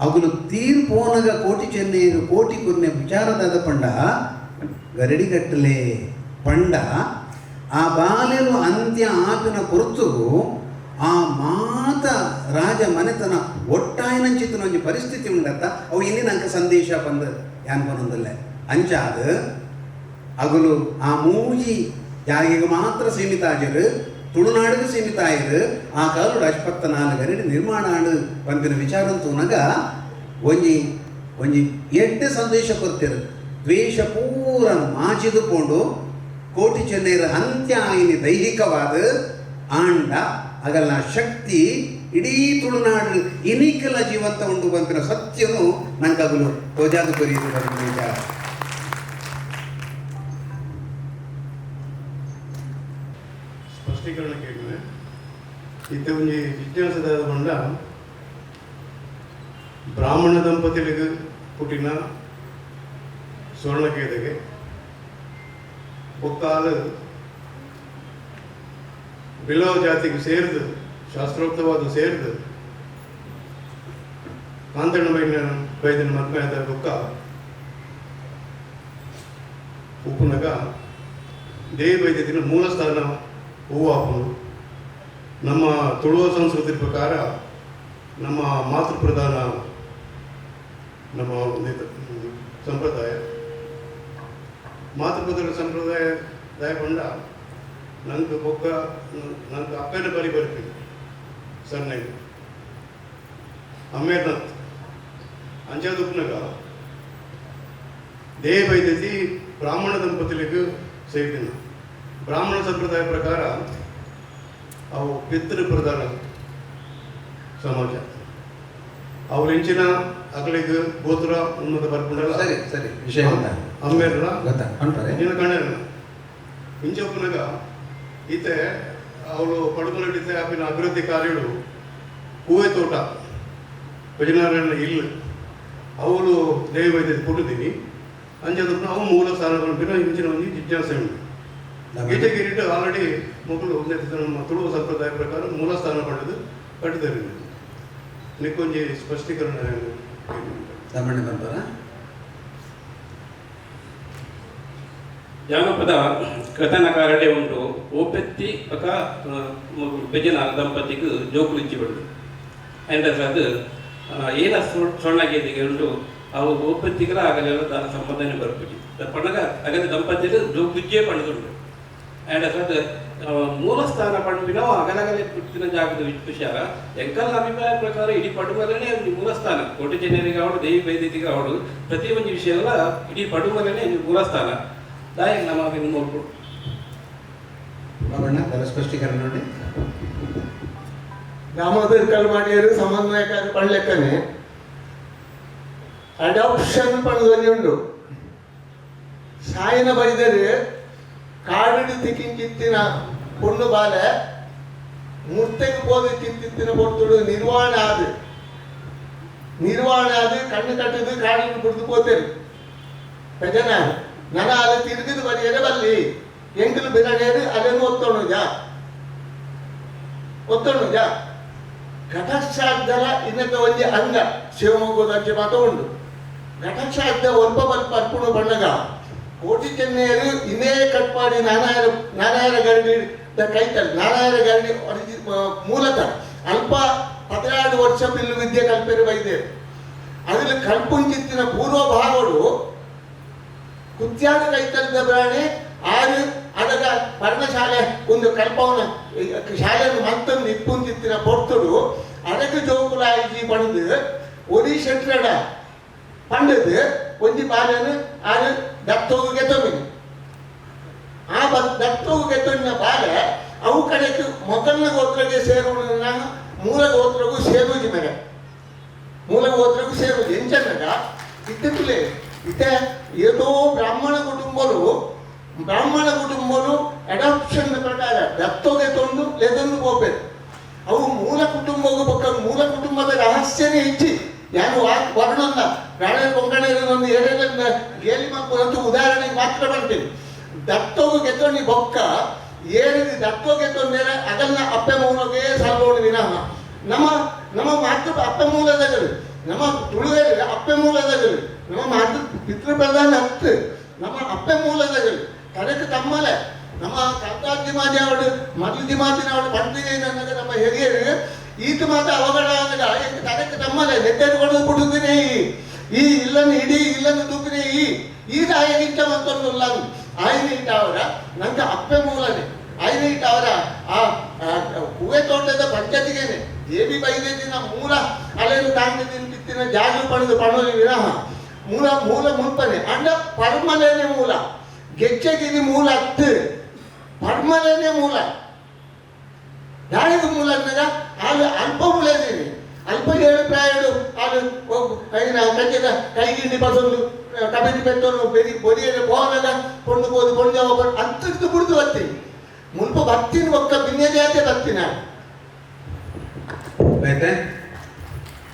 ಅಗುಲು ತೀರ್ಪೋನಗ ಕೋಟಿ ಚೆನ್ನೈಗೆ ಕೋಟಿ ಕುರ್ನೆ ವಿಚಾರದಾದ ಪಂಡ ಗರಡಿಗಟ್ಟಲೆ ಪಂಡ ಆ ಬಾಲ್ಯನು ಅಂತ್ಯ ಆತನ ಹೊರತುಗು ಆ ಮಾತ ರಾಜ ಮನೆತನ ಒಟ್ಟಾಯನಂಚಿತನ ಒಂಜಿ ಪರಿಸ್ಥಿತಿ ಉಂಡತ್ತ ಅವು ಇಲ್ಲಿ ನಂಗೆ ಸಂದೇಶ ಬಂದು ಯಾನ್ ಬನ್ನೊಂದಲ್ಲ ಅಂಚಾದ ಅಗುಲು ಆ ಮೂಜಿ ಜಾಗೆಗೆ ಮಾತ್ರ ಸೀಮಿತ ಆಜರು ತುಳುನಾಡಿಗೆ ಸೀಮಿತ ಆಯಿರು. ಆ ಕಾಲುಡು ಅಶ್ಪತ್ತ ನಾಲ್ಕು ಗರಡಿ ನಿರ್ಮಾಣ ಆಡು ಪನ್ಪಿನ ವಿಚಾರ ತೂನಗ ಒಂಜಿ ಒಂಜಿ ಎಡ್ಡೆ ಸಂದೇಶ ಕೊರ್ತಿರು. ದ್ವೇಷ ಪೂರ ಮಾಚಿದು ಪೋಂಡು ಕೋಟಿ ಚೆನ್ನೈರ ಅಂತ್ಯ ಆಯಿನಿ ದೈಹಿಕವಾದ ಆಂಡ ಅಗಲ್ನ ಶಕ್ತಿ ಇಡೀ ತುಳುನಾಡು ಇನಿಕೆಲ್ಲ ಜೀವಂತ ಉಂಡು ಪನ್ಪಿನ ಸತ್ಯನು ನಂಗೆ ಅಗಲು ತೋಜಾದು ಕೊರಿಯುದು ಪನ್ಪಿನ ವಿಚಾರ. ಸ್ಪಷ್ಟೀಕರಣ ಕೇಳಿವೆ. ಇತ್ತೆ ಒಂಜಿ ಜಿಜ್ಞಾಸದ ಪಂಡ, ಬ್ರಾಹ್ಮಣ ದಂಪತಿಗಳಿಗೆ ಪುಟ್ಟಿನ ಸ್ವರ್ಣಕೇದಗೆ ಬೊಕ್ಕಾಲು ಬಿಲವ ಜಾತಿಗೆ ಸೇರಿದು, ಶಾಸ್ತ್ರೋಕ್ತವಾದ ಸೇರಿದು, ಕಾಂತಣ್ಣ ಬೈನ ಬೈದನ ಮದ್ಮೆಯಾದ ಬೊಕ್ಕ ಉಪ್ಪುನಗ ದೇವಿ ವೈದ್ಯತಿನ ಮೂಲ ಸ್ಥಾನ ಹೂವು ಹಾಕೊಂಡು. ನಮ್ಮ ತುಳುವ ಸಂಸ್ಕೃತಿ ಪ್ರಕಾರ ನಮ್ಮ ಮಾತೃಪ್ರಧಾನ ನಮ್ಮ ಒಂದು ಸಂಪ್ರದಾಯ. ಮಾತೃಪ್ರಧಾನ ಸಂಪ್ರದಾಯ ದಯಪಂಡ ನಂಗೆ ಬೊಕ್ಕ ನಂಗೆ ಅಪ್ಪನ ಬರಿ ಬರ್ತೀನಿ ಸಣ್ಣ ಅಮ್ಮೇರ್ನತ್ ಅಂಚಾದ ಉಪ್ಪುನಗ ದೇಹ ವೈದ್ಯತಿ ಬ್ರಾಹ್ಮಣ ದಂಪತಿಲಿಗೆ ಸೇರಿನ. ಬ್ರಾಹ್ಮಣ ಸಂಪ್ರದಾಯ ಪ್ರಕಾರ ಅವು ಪಿತೃ ಪ್ರಧಾನ ಸಮಾಜ. ಅವ್ರ ಇಂಚಿನ ಅಗಲಿಗೆ ಗೋತ್ರ ಉನ್ನತ ಬರ್ಕೊಂಡಲ್ಲ. ಸರಿ ಸರಿ, ವಿಷಯ ಗೊತ್ತಾಯ್ತು. ಅಮ್ಮೇರ್ನ ಗೊತ್ತಾಯ್ತು, ಪನ್ಪರೆ. ನಿನ್ನ ಕಣ್ಣೇರನ ಇಂಚ ಉಪ್ಪುನಗ ಈತೆ ಅವಳು ಪಡುಮಲಡಿತೆ ಆಪಿನ ಅಭಿವೃದ್ಧಿ ಕಾರ್ಯಗಳು ಹೂವೆ ತೋಟ ಭಜನಾರಾಯಣ ಇಲ್ಲ ಅವಳು ದೇವ ವೈದ್ಯ ಕೊಟ್ಟಿದ್ದೀನಿ. ಅಂಚಾದ ಅವು ಮೂಲ ಸ್ಥಾನಗಳು ಇಂಚಿನ ಒಂದು ಜಿಜ್ಞಾಸೆ ಉಂಟು. ಗೀತೆಗಿರಿಟ್ಟು ಆಲ್ರೆಡಿ ಮಕ್ಕಳು ಒಂದೇ ನಮ್ಮ ತುಳುವ ಸಂಪ್ರದಾಯ ಪ್ರಕಾರ ಮೂಲ ಸ್ಥಾನ ಪಡೆದು ಕಟ್ಟಿದ್ದಾರೆ. ನಿಕ್ಕೊಂಜಿ ಸ್ಪಷ್ಟೀಕರಣ. ತಮ್ಮಣ್ಣ ಪನ್ಪರ. ಜಾನಪದ ಕಥನಕಾರಡೆ ಉಂಟು. ಓಪೆತ್ತಿ ಬಕ ಬೆಜನ ದಂಪತಿಗೆ ಜೋಕುಲಿಚ್ಚಿ ಬಿಡುದು. ಅಂಡ್ ಅದು ಏನ ಸೊಣ್ಣಗೇದಿಗೆ ಉಂಟು, ಅವು ಓಪೆತ್ತಿಗಲ ಆಗಲೆಲ್ಲ ದಾನ ಸಂಬಂಧನೆ ಬರ್ಪಿಡಿ ಪಣ್ಣಗ ಅಗದ ದಂಪತಿಲು ಜೋಕುಜ್ಜೇ ಪಣ್ಣದುಂಟು. ಆ್ಯಂಡ್ ಅದು ಮೂಲ ಸ್ಥಾನ ಪಂಡಿನ ಅಗಲಗಲೆ ಪುಟ್ಟಿನ ಜಾಗದ ವಿಚಾರ. ಎಂಕಲ್ನ ಅಭಿಪ್ರಾಯ ಪ್ರಕಾರ ಇಡೀ ಪಡುಮಲನೆ ಮೂಲ ಸ್ಥಾನ. ಕೋಟೆ ಚೆನ್ನರಿಗೆ ಅವಳು, ದೇವಿ ಬೈದಿಗೆ ಅವಳು, ಪ್ರತಿ ಒಂದು ವಿಷಯ ಎಲ್ಲ ಇಡೀ ಪಡುಮಲನೆ ಮೂಲ ಸ್ಥಾನ. ದಾಯ ನಮ್ಮ ನೋಡ್ಕೊಡು. ಬಾಬಣ್ಣ, ಅದರ ಸ್ಪಷ್ಟೀಕರಣ ನೋಡಿ. ದಾಮೋದರ್ ಕಲ್ಮಾಡಿಯರು ಸಮನ್ವಯಕಾರ ಪಡ್ಲೆಕ್ಕನೆ ಅಡಾಪ್ಷನ್ ಪಣದಲ್ಲಿ ಉಂಡು. ಸಾಯನ ಬೈದರೆ ಕಾಡಿಡು ತಿಕ್ಕಿಂಚಿತ್ತಿನ ಪೊಣ್ಣು ಬಾಲೆ ಮೂರ್ತೆಗೆ ಪೋದು ಚಿಂತಿತ್ತಿನ ಪೊರ್ತುಡು ನಿರ್ವಾಣ ಆದು, ನಿರ್ವಾಣ ಆದು ಕಣ್ಣು ಕಟ್ಟದು ಕಾಡಿನ ಕುಡಿದು ಪೋತೇರು ಪ್ರಜನ ನನ ಅಲ್ಲಿ ತಿರುಗಿದು ಬರಿಯರೆ ಬಲ್ಲಿ ಎಂಕಲು ಬಿರಡೇರು ಅಲ್ಲೇನು ಒತ್ತೊಣುಜ ಒತ್ತೊಣುಜ. ಘಟಶ್ರಾದ್ದಲ ಇನ್ನೊಂದು ಒಂಜಿ ಅಂಗ ಶಿವಮೊಗ್ಗದ ಅಂಚೆ ಮಾತ ಉಂಡು. ಘಟಶ್ರಾದ್ದ ಒಲ್ಪ ಬಲ್ಪ ಅರ್ಪುಣ ಬಣ್ಣಗ ಕೋಟಿ ಚೆನ್ನೆಯರು ಇನ್ನೇ ಕಟ್ಪಾಡಿ ನಾನಾಯರ ನಾನಾಯರ ಗರಡಿ ಕೈತಲ್ ನಾನಾಯರ ಗರಡಿ ಮೂಲತಃ ಅಲ್ಪ 12 ವರ್ಷ ಬಿಲ್ಲು ವಿದ್ಯೆ ಕಲ್ಪೆರು ಬೈದೇರು. ಅದರಲ್ಲಿ ಕಲ್ಪುಂಚಿತ್ತಿನ ಪೂರ್ವ ಭಾಗಗಳು ಕುತ್ಯಾದ ಕೈತಲ್ದ ಪ್ರಾಣಿ ಆರು ಅದರ ಪರ್ಣಶಾಲೆ ಒಂದು ಕಲ್ಪವನ ಶಾಲೆಯನ್ನು ಮತ್ತೊಂದು ಇಪ್ಪುಂಚಿತ್ತಿನ ಪೊರ್ತುಡು ಅದಕ್ಕೆ ಜೋಕುಲಾಯಿಜಿ ಪಣದು ಒರಿ ಶೆಟ್ರಡ ಪಂಡದು ಒಂಜಿ ಬಾಲೆನು ಆರು ದತ್ತೋಗಿಗೆ ತೊಮಿನಿ. ಆ ದತ್ತೋಗಿಗೆ ತೊಂದಿನ ಬಾಲೆ ಅವು ಕಡೆಗೆ ಮೊದಲನ ಗೋತ್ರಕ್ಕೆ ಸೇರುವುದನ್ನ ಮೂಲ ಗೋತ್ರಕ್ಕೂ ಸೇರುವುದು ಮೇರೆ ಮೂಲ ಗೋತ್ರಕ್ಕೂ ಸೇರುವುದು ಎಂಚನ್ನಗ ಇತ್ತಿತ್ತಲೇ ಇತ್ತೆ ಏತೋ ಬ್ರಾಹ್ಮಣ ಕುಟುಂಬರು ಬ್ರಾಹ್ಮಣ ಕುಟುಂಬರು ಅಡಾಪ್ಷನ್ ಪ್ರಕಾರ ದತ್ತೋಗೆ ತೊಂದು ಲೆದನ್ನು ಹೋಗ್ಬೇಕು. ಅವು ಮೂಲ ಕುಟುಂಬಕ್ಕೂ ಪಕ್ಕ ಮೂಲ ಕುಟುಂಬದ ರಹಸ್ಯನೇ ಹೆಚ್ಚಿ ಯಾರು ವರ್ಣನ್ನ ಪ್ರಾಣ ಕೊಂಕಣ ಏನೇನ ಗೇಲಿ ಮಕ್ಕಳು ಉದಾಹರಣೆಗೆ ಮಾತ್ರ ಬರ್ತೀನಿ. ದತ್ತೋಗೆ ತೊಂಡಿ ಬೊಕ್ಕ ಏನಿದೆ ದತ್ತೋಗೆ ತೊಂದರೆ ಅದನ್ನ ಅಪ್ಪೆ ಮೂಲಕ್ಕೆ ಸಲ್ಲೋಡು ವಿನಃ ನಮ್ಮ ನಮ್ಮ ಮಾತೃ ಅಪ್ಪೆ ಮೂಲದಗಳು ನಮ್ಮ ತುಳುವೇರು ಅಪ್ಪೆ ಮೂಲದಗಳು ನಮ್ಮ ಮಾತೃ ಪಿತೃಪ್ರಧಾನ ಹತ್ತು ನಮ್ಮ ಅಪ್ಪೆ ಮೂಲದಗಳು ಕರೆಕ್ಟ್ ತಮ್ಮಲೆ ನಮ್ಮ ಕರ್ತಾದ್ದಿ ಮಾಜಿ ಅವಳು ಮೊದಲು ದಿಮಾತಿನ ಅವಳು ಪಂಡಿಗೆ ನಮ್ಮ ಹಿರಿಯರು ಈತ ಮಾತ ಅವಘಡ ಆದಾಗ ಕರೆಕ್ಟ್ ತಮ್ಮಲೆ ನೆತ್ತೆರು ಕೊಡೋದು ಕೊಡುತ್ತೇನೆ ಈ ಇಲ್ಲನ್ನು ಇಡೀ ಇಲ್ಲನ್ನು ತೂಪಿನೇ ಈ ಈ ತಾಯಿಗಿಂತ ಮತ್ತೊಂದು ಆಯ್ನ ಇಟ್ಟವರ ನಂಗೆ ಅಪ್ಪೆ ಮೂಲನೆ ಆಯ್ನ ಇಟ್ಟವರ ಆ ಹೂವೆ ತೋಟದ ಪಂಚಾಯತಿಗೇನೆ ದೇವಿ ಬೈದಿನ ಮೂಲ ಅಲ್ಲೇನು ತಾಂಡಿ ತಿಂತಿತ್ತಿನ ಜಾಗು ಪಡೆದು ಪಣೋಲಿ ವಿನಃ ಮೂಲ ಮೂಲ ಮುಲ್ಪನೆ ಅಂಡ ಪರ್ಮಲೇನೆ ಮೂಲ ಗೆಜ್ಜೆಗಿರಿ ಮೂಲ ಅತ್ತು ಪರ್ಮಲೇನೆ ಮೂಲ ದಾಳಿದ ಮೂಲ ಅಂದಾಗ ಅಲ್ಲಿ ಅಲ್ಪ ಮೂಲ ಇದೀನಿ ಅಲ್ಪ ಏಳು ಪ್ರಾಯಡು ಅದು ಕಜ್ಜದ ಕೈಗಿಂಡಿ ಬಸೊಂದು ಕಬಡ್ಡಿ ಪೆತ್ತೊಂದು ಬೆರಿ ಬೊರಿಯಲ್ಲಿ ಬೋನದ ಕೊಂಡು ಹೋದು ಕೊಂಡು ಅಂತದ್ದು ಕುಡಿದು ಬರ್ತೀವಿ. ಮುಲ್ಪ ಬತ್ತಿನ ಬೊಕ್ಕ ಬಿನ್ನೆ ಜಾತಿ ಬತ್ತಿನ ಬೇತೆ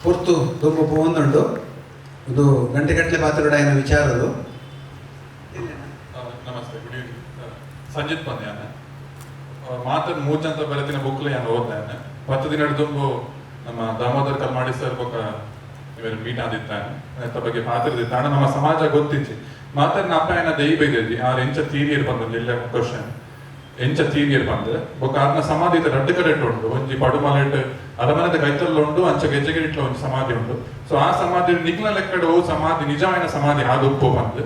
ಪೊರ್ತು ದುಂಬು ಪೋವೊಂದುಂಡು ಇದು ಗಂಟೆಗಟ್ಟಲೆ ಪಾತ್ರಡಾಯಿನ ವಿಚಾರದು. ನಮಸ್ತೆ, ಗುಡ್ ಈವ್ನಿಂಗ್. ಸಂಜಿತ್ ಪಂದ್ಯಾನ ಮಾತನ್ ಮೂಜಂತ ಬರತಿನ ಬುಕ್ಲೆ ಯಾನ್ ಓದ್ದಾನೆ 10 ದಿನ ದುಂಬು ನಮ್ಮ ದಾಮೋದರ್ ಕಲ್ಮಾಡಿ ಸರ್ ಬೊಕ್ಕ ಇವರು ಮೀಟ್ ಆದಿತ್ತಾನೆ ಅತ್ತ ಬಗ್ಗೆ ಪಾತ್ರದಿತ್ತಾಣ ನಮ್ಮ ಸಮಾಜ ಗೊತ್ತಿಚ್ಚಿ ಮಾತನ್ನ ಅಪ್ಪಾಯನ ದೈ ಬೈದದಿ ಆರ್ ಎಂಚ ತೀರಿಯರ್ ಬಂದು ಇಲ್ಲ ಕ್ವಶನ್ ಎಂಚ ತೀರಿಯರ್ ಬಂದು ಬೊಕ್ಕ ಆರ್ನ ಸಮಾಧಿ ರಡ್ಡು ಕಡೆಟ್ ಉಂಡು ಒಂಜಿ ಪಡುಮಲೆಟ್ ಅರಮನೆದ ಕೈತಲ್ ಉಂಡು ಅಂಚ ಗೆಜ್ಜೆಗಿಟ್ಲ ಒಂಜಿ ಸಮಾಧಿ ಉಂಡು. ಸೊ ಆ ಸಮಾಧಿ ನಿಗ್ಲ ಲೆಕ್ಕಡ್ ಓ ಸಮಾಧಿ ನಿಜವಾಯಿನ ಸಮಾಧಿ ಆದ್ ಉಪ್ಪು ಬಂದು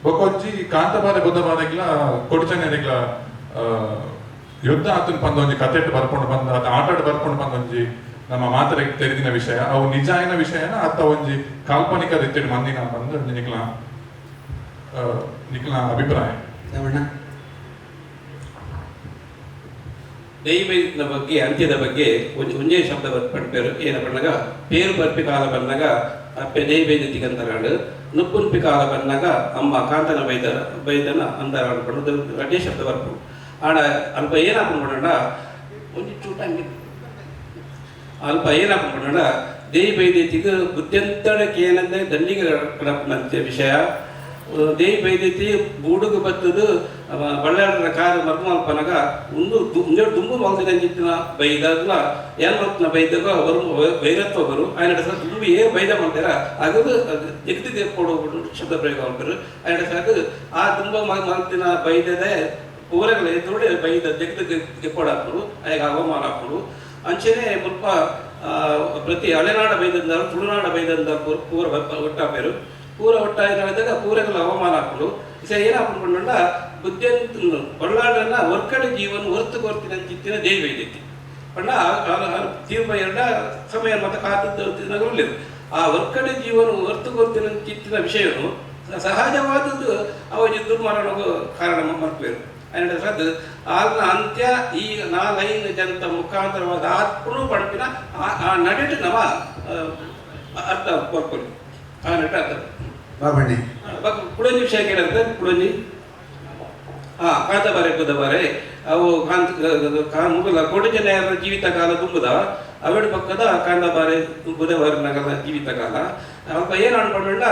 ಬೊಕ್ಕ ಒಂಜಿ ಕಾಂತಬಾರೆ ಬುದ್ಧಬಾರೆಗ್ಲ ಕೊಡಿಚನೆರಿಗ್ಲ ಯುದ್ಧ ಆತನ ಬಂದ ಒಂಜಿ ಕಥೆಟ್ ಬರ್ಕೊಂಡು ಬಂದ ಆತ ಆಟಾಡ್ ಬರ್ಕೊಂಡು ಬಂದ ಒಂಜಿ ನಮ್ಮ ಮಾತರೆ ತೆರೆದಿನ ವಿಷಯ ಅವು ನಿಜಾಯಿನ ವಿಷಯನ ಅತ್ತ ಒಂಜಿ ಕಾಲ್ಪನಿಕ ರೀತಿಯಲ್ಲಿ ಮಂದಿನ ಬಂದು ಒಂಜಿ ನಿಕ್ಲ ನಿಕ್ಲ ಅಭಿಪ್ರಾಯ. ದೈವದ ಬಗ್ಗೆ ಅಂತ್ಯದ ಬಗ್ಗೆ ಒಂಜೇ ಶಬ್ದ ಪಡ್ಪೇರು ಏನ ಪಣ್ಣಗ ಪೇರು ಬರ್ಪಿ ಕಾಲ ಬಂದಾಗ ಅಪ್ಪೆ ದೈವೈದ್ಯತಿಗಂತರಾಡು ನುಪ್ಪುನ್ಪಿ ಕಾಲ ಬಂದಾಗ ಅಮ್ಮ ಕಾಂತನ ಬೈದನ ಅಂದರಾಡು ಪಣ್ಣದು ರಡ್ಡೇ ಶಬ್ದ ಬರ್ಪು ಆಡ ಅಲ್ಪ ಏನಾಪು ಪಣ್ಣಡ ಒಂಜಿ ಚೂಟಂಗಿ ಅಲ್ಪ ಏನಾಪು ಪಣ್ಣಡ ದೇವಿ ಬೈದ್ಯತಿಗೆ ಬುದ್ಧಂತಡಕ್ಕೆ ಏನಂದ್ರೆ ದಂಡಿಗೆ ಕಡಪನಂತೆ ವಿಷಯ. ದೇವಿ ಬೈದೈತಿ ಬೂಡುಗು ಬತ್ತದು ಬಳ್ಳಾರರ ಕಾರು ಮರ್ಮಲ್ಪನಗ ಒಂದು ಒಂದೆರಡು ದುಂಬು ಮಲ್ದಿನ ಬೈದಾಗ್ಲ ಏನ್ ಮಲ್ತಿನ ಬೈದಾಗ ಅವರು ವೈರತ್ವ ಬರು ಆಯ್ನ ಸಹ ದುಂಬು ಏರ್ ಬೈದ ಮಾಡ್ತಾರ ಆಗದು ತೆಗೆದು ಕೊಡು ಶಬ್ದ ಪ್ರಯೋಗ ಮಾಡ್ತಾರೆ ಆಯ್ನ ಸಾಕು ಆ ದುಂಬ ಮಲ್ತಿನ ಬೈದದೆ ಪೂರಗಳ ಎದುರುಡೆ ಬೈದ ತೆಗೆದು ಕೊಡಾಪುರು ಆಗ ಅವಮಾನ ಹಾಪುರು ಅಂಚೆನೆ ಮುಲ್ಪ ಪ್ರತಿ ಹಳೆನಾಡ ಬೈದಂದಾರು ತುಳುನಾಡ ಬೈದಂದ ಪೂರ ಒಟ್ಟಾಪೇರು ಪೂರ ಒಟ್ಟಾಯಿದಾಗ ಪೂರಗಳ ಅವಮಾನ ಹಾಕೊಂಡು ಇಸ ಏನಾಪುಂಡ ಬುದ್ಧಿಯಂತ ಬಳ್ಳಾಡನ್ನ ಹೊರ್ಕಡೆ ಜೀವನ ಹೊರ್ತು ಕೊರ್ತಿನ ಚಿತ್ತಿನ ದೇವಿ ಐದೈತಿ ಪಂಡ ತೀರ್ಪ ಎರಡ ಸಮಯ ಮತ್ತೆ ಕಾತದ್ದು ಆ ಹೊರ್ಕಡೆ ಜೀವನ ಹೊರ್ತು ಕೊರ್ತಿನ ಚಿತ್ತಿನ ವಿಷಯನು ಸಹಜವಾದದ್ದು ಅವ ದುರ್ಮರಣಗೂ ಕಾರಣ ಮರ್ಪೇರು. ಅದು ಆಲ್ನ ಅಂತ್ಯ ಈ ನಾಲೈನ್ ಜನತ ಮುಖಾಂತರವಾದ ಆತ್ಮನು ಪಡ್ಪಿನ ಆ ನಡೆಟು ನವ ಅರ್ಥ ಕೊರ್ಕೊಲಿ ಆ ನಟ ಅರ್ಥ ಬಾಬಣ್ಣೆ ಕುಡಂಜಿ ವಿಷಯ ಕೇಳಿದ್ರೆ ಕುಡಂಜಿ ಹಾ ಕಾಂತಬಾರೆ ಬುಧಬಾರೆ ಅವು ಕಾಂತ ಮುಗುಲ ಕೋಟಿ ಜನ ಜೀವಿತ ಕಾಲ ತುಂಬುದ ಅವೆಡು ಪಕ್ಕದ ಕಾಂತಬಾರೆ ಬುಧವಾರ ನಗರ ಜೀವಿತ ಕಾಲ ಅಲ್ಪ ಏನು ಅನ್ಕೊಂಡ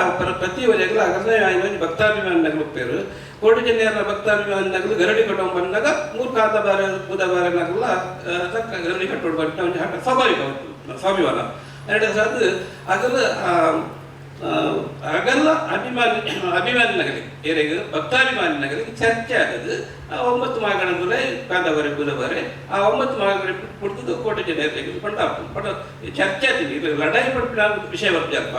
ಪ್ರತಿ ವರೆಗೂ ಅಗಲೇ ಭಕ್ತಾಭಿಮಾನ ನಗಲು ಪೇರು ಕೋಟಿ ಜನರ ಭಕ್ತಾಭಿಮಾನ ನಗಲು ಗರಡಿ ಕಟ್ಟೋ ಬಂದಾಗ ಮೂರು ಕಾಂತಬಾರೆ ಬುಧವಾರ ನಗಲ ಗರಡಿ ಕಟ್ಟೋಡು ಬಂದ ಒಂದು ಹಠ ಸ್ವಾಭಾವಿಕ ಸ್ವಾಭಿಮಾನ ಎರಡು ಅದು ಅಗಲ ಅಗಲ್ಲ ಅಭಿಮಾನಿ ಅಭಿಮಾನಿ ನಗಲಿ ಏರೆಗ್ ಭಕ್ತಾಭಿಮಾನಿ ನಗಲಿಗೆ ಚರ್ಚೆ ಆಗದು ಆ 9 ಮಾಗಣದುಲೆ ಕಾಂದಬಾರೆ ಬುಧಬಾರೆ ಆ 9 ಮಾಗಣ ಪುಡ್ತದ್ದು ಕೋಟೆ ಜನ ಪಂಡ ಪಂಡ ಚರ್ಚೆ ಆತೀನಿ ಇದು ಲಡಾಯಿ ಪಡ್ಪಿನ ವಿಷಯ ಬರ್ತೀಯಪ್ಪ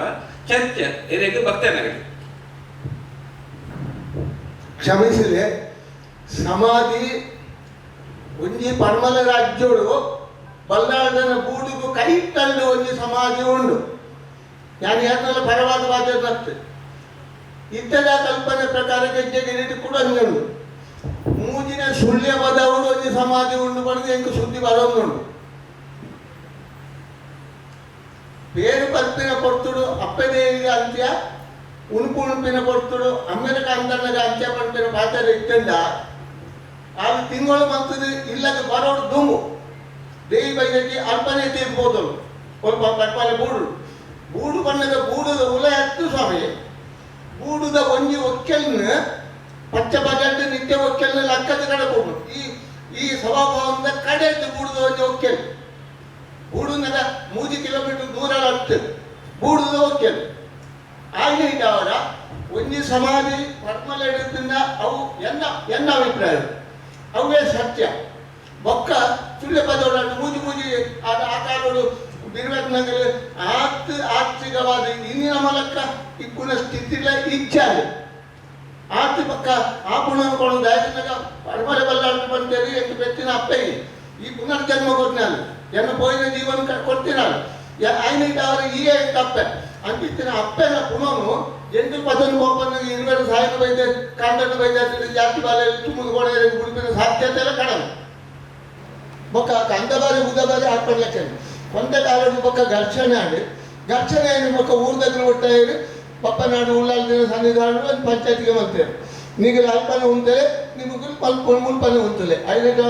ಚರ್ಚೆ ಏರೆಗ್ ಭಕ್ತ ನಗಲಿ. ಕ್ಷಮಿಸಿದೆ ಸಮಾಧಿ ಒಂಜಿ ಪರ್ಮಲ ರಾಜ್ಯೋಡು ಬಲ್ಲಾಳನ ಬೂಡುಗು ಕೈತಲ್ಲು ಒಂಜಿ ಸಮಾಧಿ ಉಂಡು ನಾನು ಯಾಕಂದ್ರೆ ಪರವಾದ ವಾದ ಇತ್ತದ ಕಲ್ಪನೆ ಪ್ರಕಾರ ಗೆಜ್ಜೆ ಗಿರಿಟಿ ಕೂಡ ಅಂಜುಂಡು ಮೂಜಿನ ಸುಳ್ಯ ಪದವುಡು ಒಂಜಿ ಸಮಾಧಿ ಉಂಡು ಪಡೆದು ಎಂಕು ಸುದ್ದಿ ಬರೋದುಂಡು పేరు పల్పిన పొర్తుడు ಅಪ್ಪದೇವಿಗೆ ಅಂತ್ಯ ಉಣುಪು ಉಣುಪಿನ ಪೊರ್ತುಡು ಅಮ್ಮೆನಕ ಅಂದಣ್ಣಗ ಅಂತ್ಯ ಪಂಪಿನ ಪಾತ್ರ ಇಟ್ಟಂಡ ಆಗ ತಿಂಗಳು ಮಂತದ ಇಲ್ಲದ ಬರೋಡು ದುಂಬು ದೇವಿ ಬೈದಕ್ಕೆ ಅಲ್ಪನೆ ತೀರ್ಬೋದಳು ಸ್ವಲ್ಪ ತಕ್ಪಾಲೆ ಬೂಡು ಬೂಡು ಬಣ್ಣದ ಬೂಡುದ ಉಲ ಎತ್ತು ಸ್ವಾಮಿ ಬೂಡುದ ಒಂಜಿ ಒಕ್ಕೆಲ್ನ ಪಚ್ಚ ಬಜಂಡು ನಿತ್ಯ ಒಕ್ಕೆಲ್ನ ಲಕ್ಕದ ಕಡೆ ಹೋಗು ಈ ಈ ಸಭಾಭವನದ ಕಡೆ ಬೂಡುದ ಒಂಜಿ ಒಕ್ಕೆಲ್ ಬೂಡುನದ 3 ಕಿಲೋಮೀಟರ್ ದೂರ ಅತ್ತು ಬೂಡುದ ಒಕ್ಕೆಲ್ ಆಗಲಿದ್ದವರ ಒಂಜಿ ಸಮಾಧಿ ಪರ್ಮಲೆಡದಿಂದ ಅವು ಎನ್ನ ಎನ್ನ ಅಭಿಪ್ರಾಯ ಅವೇ ಸತ್ಯ ಬೊಕ್ಕ ಸುಳ್ಳೆ ಪದೋಡ ಮೂಜಿ ಮೂಜಿ ಆದ ಆ ಕಾಲೋಡು ಬಿರ್ಬೇಕನಗಲು ಆತ್ ಆರ್ಥಿಕವಾದ ಇಂದಿನ ಮೂಲಕ ಇಕ್ಕುನ ಸ್ಥಿತಿಲ ಇಚ್ಛಾರೆ ಆತ ಪಕ್ಕ ಆ ಪುಣ ಕೊಡು ದಾಯಕನಾಗ ಪರಮಲೆ ಬಲ್ಲಾಟ ಬಂತೇರಿ ಎಂಟು ಬೆತ್ತಿನ ಅಪ್ಪಯ್ಯ ಈ ಪುನರ್ಜನ್ಮ ಕೊಡ್ನಾನು ಎನ್ನ ಪೋಯಿನ ಜೀವನ ಕೊಡ್ತೀನಾನು ఆయన ಅವರ ಈ ಅಪ್ಪೆ ಅಂತಿತ್ತಿನ ಅಪ್ಪೆನ ಪುನನು ಎಂಟು ಪದನ್ ಗೋಪನ ಇರುವೆರು ಸಾಯನ ಬೈದೆ ಕಾಂಡನ ಬೈದೆ ಜಾತಿ ಬಾಲೆ ತುಮ್ಮದ ಗೋಡೆ ಗುಡಿಪಿನ ಸಾಧ್ಯತೆ ಎಲ್ಲ ಕಡಮೆ ಬೊಕ್ಕ ಕಂದಬಾರೆ ಬುಧಬಾರೆ ಹಾಕೊಳ್ಳಕ್ಕೆ కొంత ಕಾಲದ ಬೊಕ್ಕ ಘರ್ಷಣೆ ಆಡಿ ಘರ್ಷಣೆ అయిన ಬೊಕ್ಕ ಊರು దగ్గర ಒಟ್ಟಾಯಿರು ಪಪ್ಪನಾಡು ಉಳ್ಳಾಲ್ದಿನ ಸನ್ನಿಧಾನ ಒಂದು ಪಂಚಾಯತ್ಗೆ ಬಂತೇವೆ ನೀಗಲ ಅಲ್ಪನ ಉಂಟೆ ನಿಮಗೆ ಪಲ್ಪ ಮುಲ್ಪನೆ ಉಂತುಲೆ ಐನಕ್ಕೆ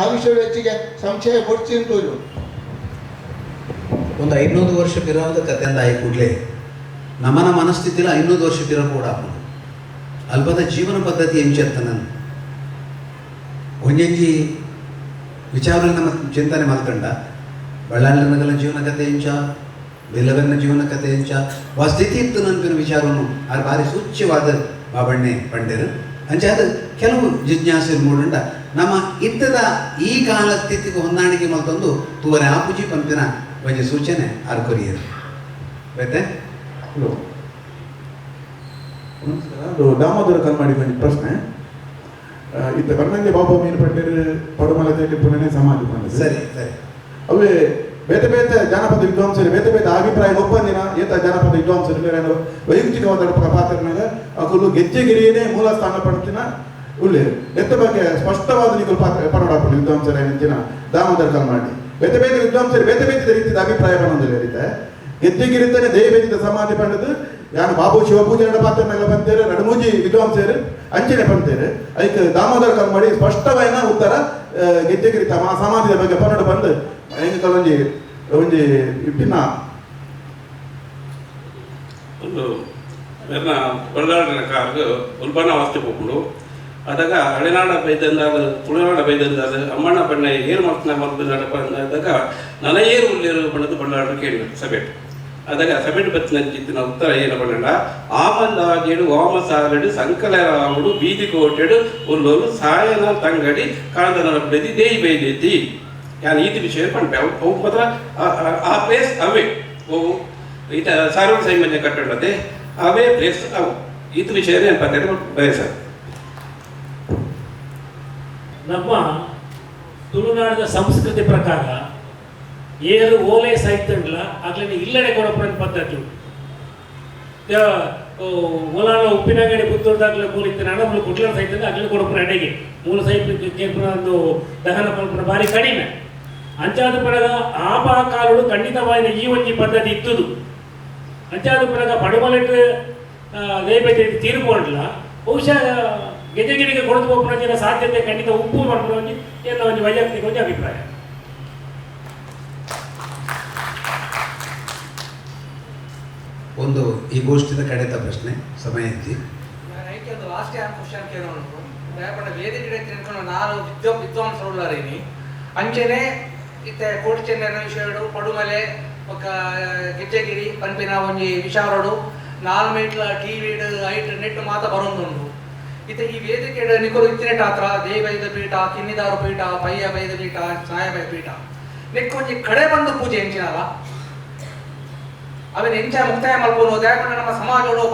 ಆ ವಿಷಯ ಹೆಚ್ಚಿಗೆ ಸಂಶಯ ಕೊಡ್ತೀನಿ ತೋಜು. ಒಂದು 500 ವರ್ಷ ಪಿರಾವದ ಕಥೆಯಿಂದ ಆಯಿ ಕೂಡಲೇ ನಮನ ಮನಸ್ಥಿತಿಲ 500 ವರ್ಷ ಪಿರ ಕೂಡ ಆಪುಂಡು. ಅಲ್ಪದ ಜೀವನ ಪದ್ಧತಿ ಎಂಚೆತ್ತ ನಾನು ಒಂಜೊಂಜಿ ವಿಚಾರ ನಮ್ಮ ಚಿಂತನೆ ಮಲ್ತಂಡ ಬಳ್ಳಾರಿನಗಲ ಜೀವನ ಕಥೆ ಎಂಚ, ಬಿಲ್ಲವನ್ನ ಜೀವನ ಕಥೆ ಎಂಚ, ವಾ ಸ್ಥಿತಿ ಇತ್ತು ನನ್ಪಿನ ವಿಚಾರವನ್ನು ಆರು ಭಾರಿ ಸೂಚ್ಯವಾದ ಬಾಬಣ್ಣೆ ಪಂಡೇರು ಅಂಚಾದ ಕೆಲವು ಜಿಜ್ಞಾಸೆ ಮೂಡುಂಡ ನಮ್ಮ ಇತ್ತದ ಈ ಕಾಲ ಸ್ಥಿತಿಗೆ ಹೊಂದಾಣಿಕೆ ಮಲ್ತೊಂದು ತೂವರೆ ಆಪುಜಿ ಪಂಪಿನ ಒಂಜಿ ಸೂಚನೆ ಆರು ಕೊರಿಯರು. ಆಯ್ತೆ? ಹಲೋ, ನಮಸ್ಕಾರ. ಅದು ದಾಮೋದರ ಕಲ್ಮಾಡಿ ಒಂಜಿ ಪ್ರಶ್ನೆ. ಇತ್ತ ಬನ್ನಂಜೆ ಬಾಬಾ ಮೀನು ಪಂಡೇರು ಪಡುಮಲದಲ್ಲಿ ಪುನಃ ಸಮಾಧಿ ಪಂಡೇರು. ಸರಿ ಸರಿ. ಅವೇ ಬೇತೆ ಬೇತೆ ಜಾನಪದ ವಿದ್ವಾಂಸರು ಬೇತೆ ಬೇತೆ ಅಭಿಪ್ರಾಯ ಒಪ್ಪಂದಿನ ಏತ ಜಾನಪದ ವಿದ್ವಾಂಸರು ವೈಯಕ್ತಿಕವಾದ ಪಾತ್ರನಾಗ ಅಕುಲು ಗೆಜ್ಜೆಗಿರಿಯೇ ಮೂಲ ಸ್ಥಾನ ಪಡ್ತಿನ ಉಳ್ಳೇರು ಎತ್ತ ಬಗ್ಗೆ ಸ್ಪಷ್ಟವಾದ ನಿಕುಲು ಪಾತ್ರ ಪನ್ನಡಾಪುಂಡು ವಿದ್ವಾಂಸರ ಅಂಚಿನ ದಾಮೋದರ ಕಲ್ಮಾಡಿ ಬೇತೆ ಬೇತೆ ವಿದ್ವಾಂಸರು ಬೇತೆ ಬೇತೆ ರೀತಿಯ ಅಭಿಪ್ರಾಯ ಪನ್ನೊಂದಿಲ್ಲ ರೀತೆ ಗೆಜ್ಜೆಗಿರಿತಾನೆ ದೇವೇದಿತ ಸಮಾಧಿ ಪಂಡದು ಯಾನು ಬಾಬು ಶಿವಪೂಜಾರ ಪಾತ್ರನಾಗ ಬಂತೇರು ನಡುಮೂಜಿ ವಿದ್ವಾಂಸರು ಅಂಚನೆ ಪಂತೇರು ಐಕ್ ದಾಮೋದರ ಕಲ್ಮಾಡಿ ಸ್ಪಷ್ಟವಾದ ಉತ್ತರ ಗೆಜ್ಜೆಗಿರಿತ ಸಮಾಧಿಯ ಬಗ್ಗೆ ಪನ್ನಡ ಬಂದು ಹೆಂಗೆ ಒಂಜಿ ಒಂಜಿ ಭಿನ್ನ ಒಂದು ಮೆರ್ನ ಬಳ್ಳಾರಿನ ಕಾರ್ಗ್ ಉಲ್ಬಣ ವಾಸ್ತಿ ಪೋಪುಂಡು. ಅದಾಗ ಹಳೆನಾಡ ಬೈದಂದಾದ ತುಳುನಾಡ ಬೈದಂದಾದ ಅಮ್ಮಣ್ಣ ಬಣ್ಣ ಏರು ಮಾಡ್ತಾನೆ ಮಲ್ಪಂದಾಗ ನನ ಏರು ಉಳ್ಳೇರು ಬಣ್ಣದ ಬಳ್ಳಾರ ಕೇಳಿ ಸಭೆಟ್. ಅದಾಗ ಸಭೆಟ್ ಬತ್ತಿನ ಉತ್ತರ ಏನು ಬಣ್ಣ ಆಮಂದಾಜೇಡು ವಾಮಸಾಲಡು ಸಂಕಲರಾವುಡು ಬೀದಿ ಕೋಟೆಡು ಉಲ್ಲೋಲು ಸಾಯನ ತಂಗಡಿ ಕಾಂದನ ಬೆದಿ ದೇಯಿ ಬೈದೆತ್ತಿ ಯಾನ್ ಈತಿ ವಿಷಯ ಪಂಪೆ ಅವು ಮಾತ್ರ ಆ ಪ್ಲೇಸ್ ಅವೇ ಓ ಈತ ಸಾರ್ವಜನಿಕ ಸೈಮನ್ಯ ಕಟ್ಟಡತೆ ಅವೇ ಪ್ಲೇಸ್ ಅವು ಈತ ವಿಷಯನೇ ಪಂಪೆ ಬಯಸ. ನಮ್ಮ ತುಳುನಾಡಿನ ಸಂಸ್ಕೃತಿ ಪ್ರಕಾರ ಏರು ಓಲೆ ಸಾಹಿತ್ಯ ಆಗ್ಲೇ ಇಲ್ಲಡೆ ಕೊಡಪುರ ಪದ್ಧತಿ ಉಂಟು. ಓಲಾನ ಉಪ್ಪಿನಂಗಡಿ ಪುತ್ತೂರ್ದಾಗ್ಲೇ ಮೂಲ ನಣ ಕುಟ್ಲ ಸಾಹಿತ್ಯ ಆಗ್ಲೇ ಕೊಡಪುರ ಅಡೆಗೆ ಮೂಲ ಸಾಹಿತ್ಯ ಕೇಪುರ ಒಂದು ದಹನ ಪಲ್ಪುನ ಭಾರಿ ಕಡಿಮೆ. ಅಂಚಾದ ಪಡಗ ಆಪ ಕಾಲುಡು ಖಂಡಿತವಾದ ಈ ಒಂಜಿ ಪದ್ಧತಿ ಇತ್ತದು. ಅಂಚಾದ ಪಡಗ ಪಡುಮಲೆಟ್ ದೇವತೆ ತೀರ್ಕೊಂಡ್ಲ ಬಹುಶಃ ಗೆಜೆಗಿರಿಗೆ ಕೊಡದು ಹೋಗುವ ಸಾಧ್ಯತೆ ಖಂಡಿತ ಉಪ್ಪು ಮಾಡ್ಕೊಂಡು ಎಲ್ಲ ಒಂದು ವೈಯಕ್ತಿಕ ಒಂದು ಅಭಿಪ್ರಾಯ. ಒಂದು ಈ ಗೋಷ್ಠಿದ ಕಡೆತ ಪ್ರಶ್ನೆ ಸಮಯ ಇದ್ದಿ. ಒಂದು ಲಾಸ್ಟ್ ಟೈಮ್ ಕ್ವಶನ್ ಕೇಳೋಣ. ವೇದಿಕೆ ನಾನು ವಿದ್ವಾಂಸರು ಅಂಚೆನೆ ಇತ್ತೆ ಕೋಟಿ ಚೆನ್ನೈನ ವಿಷಯಡು ಪಡುಮಲೆ ఒక ಗೆಜ್ಜೆಗಿರಿ ಪನ್ಪಿನ ಒಂಜಿ ವಿಚಾರಡು 4 ಮೀಟ್ಲ ಟಿ ವಿಡ್ ಐಟ್ ನೆಟ್ ಮಾತ ಬರೊಂದುಂಡು. ಇತ್ತೆ ಈ ವೇದಿಕೆ ನಿಕುಲು ಇತ್ತಿನೆಟ್ ಆತ್ರ ದೇವೈದ ಪೀಠ ಕಿನ್ನಿದಾರು ಪೀಠ ಪಯ್ಯ ಬೈದ ಪೀಠ ಸಾಯಬೈ ಪೀಠ ನೆಕ್ಕೊಂಜಿ ಕಡೆ ಬಂದು ಪೂಜೆ ಎಂಚಿನಲ್ಲ ಅವನ ಎಂಚ ಮುಕ್ತಾಯ ಮಲ್ಪೋನು. ಯಾಕಂದ್ರೆ ನಮ್ಮ ಸಮಾಜೋಡು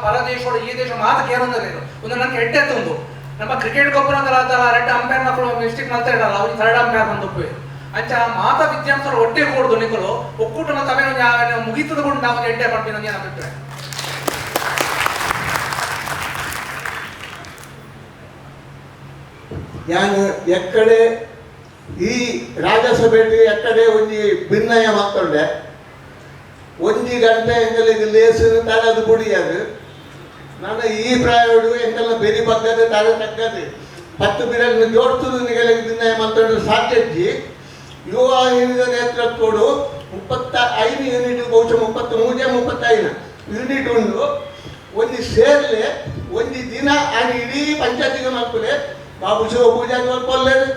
ಪರದೇಶೋಡು ಈ ದೇಶ ಮಾತ ಕೇರೊಂದರೇನು ಒಂದು ನನಗೆ ಎಡ್ಡೆ ತುಂಡು ನಮ್ಮ ಕ್ರಿಕೆಟ್ ಗೊಬ್ಬರ ಅಂದ್ರೆ ರೆಡ್ ಅಂಪೈರ್ ನಕ್ಕಳು ಮಿಸ್ಟೇಕ್ ಮಾಡ್ತಾ ಇರಲ್ಲ ಅವ್ರಿಗೆ ಥರ್ಡ್ ಅಂಪೈರ್ ಬಂದು ಒಪ್ಪುವೆ. ಅಂಚ ಮಾತಾ ವಿದ್ಯಾಂಸರು ಒಟ್ಟೆ ಕೂಡುದು ನಿಕುಲು ಒಕ್ಕೂಟ ಮತ್ತು ಅವೇನು ಮುಗೀತದ ಕೂಡ ನಾವು ಎಡ್ಡೆ ಪಡ್ಪಿನ ನನ್ನ ಅಭಿಪ್ರಾಯ. ಯಾನು ಎಕ್ಕಡೆ ಈ ರಾಜ್ಯಸಭೆ ಎಕ್ಕಡೆ ಒಂಜಿ ಭಿನ್ನಯ ಮಾತೊಂಡೆ ಒಂಜಿ ಗಂಟೆ ಎಂಗಲಿಗೆ ಲೇಸು ತಲೆದು ಕುಡಿயாது. ನಾನು ಈ ಪ್ರಾಯೋಡು ಎಂಗೆಲ್ಲ ಬೆರಿ ಬಗ್ಗದೆ ತಲೆ ತಗ್ಗದೆ 10 ಬಿರನ್ನು ಜೋಡ್ತದು ನಿಗಲಿಗೆ ಭಿನ್ನಯ ಮಾತೊಂಡು ಸಾಧ್ಯಜ್ಜಿ. ಯುವ ಹಿರಿಯ ನೇತೃತ್ವಡು 35 ಯೂನಿಟ್ ಬಹುಶಃ 33 35 ಯೂನಿಟ್ ಉಂಡು. ಒಂಜಿ ಸೇರ್ಲೆ ಒಂಜಿ ದಿನ ಆನಿ ಇಡೀ ಪಂಚಾಯತಿಗೆ ಮಲ್ಪುಲೆ ಬಾಬು ಶಿವ ಪೂಜೆ ಮಲ್ಪೊಲ್ಲೇರು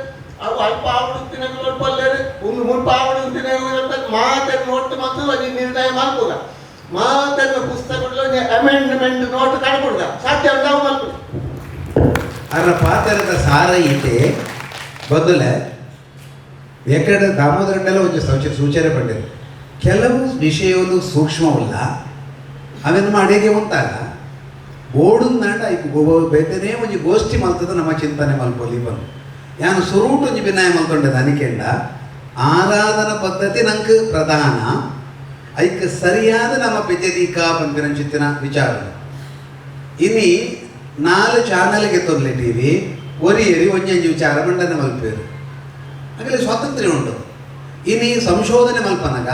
ಅವು ಅಲ್ಪ ಆವಡು ತಿನ್ನಕ್ಕೆ ಮಲ್ಪೊಲ್ಲೇರು ಒಂದು ಮುಲ್ಪ ಆವಡು ತಿನ್ನಕ್ಕೆ ಮಾತನ್ನು ನೋಟ್ ಮತ್ತು ಒಂಜಿ ನಿರ್ಣಯ ಮಲ್ಪುಗ ಮಾತನ್ನು ಪುಸ್ತಕ ಒಂಜಿ ಅಮೆಂಡ್ಮೆಂಟ್ ನೋಟ್ ಕಾಡ್ಕೊಡ್ದ ಸಾಧ್ಯ ಉಂಟು ಮಲ್ಪು. ಅದರ ಪಾತ್ರದ ಸಾರ ಈತೆ ಬದಲೆ ಎಕಡೆ ದಾಮೋದರಂಡೆಲ್ಲ ಒಂದು ಸೂಚನೆ ಪಡೆದರು. ಕೆಲವು ವಿಷಯಗಳು ಸೂಕ್ಷ್ಮವಲ್ಲ ಅವೆಲ್ಲ ಅಡಿಗೆ ಉಂಟಾಗ ಬೋಡುಂದಾಂಡ ಬೇತನೇ ಒಂಜಿ ಗೋಷ್ಠಿ ಮಲ್ತದ ನಮ್ಮ ಚಿಂತನೆ ಮಲ್ಪೊಲಿ ಬಂದು ಯಾನು ಸುರೂಟು ಒಂಜಿ ವಿನಯ ಮಲ್ತೊಂಡೆ ಅನಿಕೆಂಡ ಆರಾಧನಾ ಪದ್ಧತಿ ನಂಗೆ ಪ್ರಧಾನ ಐಕ್ ಸರಿಯಾದ ನಮ್ಮ ಪೆಜದೀಕ ಪನ್ಪಿನ ಚಿತ್ತಿನ ವಿಚಾರ. ಇನಿ 4 ಚಾನಲ್ಗೆ ತೊರ್ಲೆ ಟಿ ವಿ ಒರಿಯರಿ ಒಂಜೊಂಜಿ ವಿಚಾರ ಮಂಡನೆ ಮಲ್ಪೇರು ಆಗಲೇ ಸ್ವಾತಂತ್ರ್ಯ ಉಂಟು. ಇನಿ ಸಂಶೋಧನೆ ಮಲ್ಪನಗ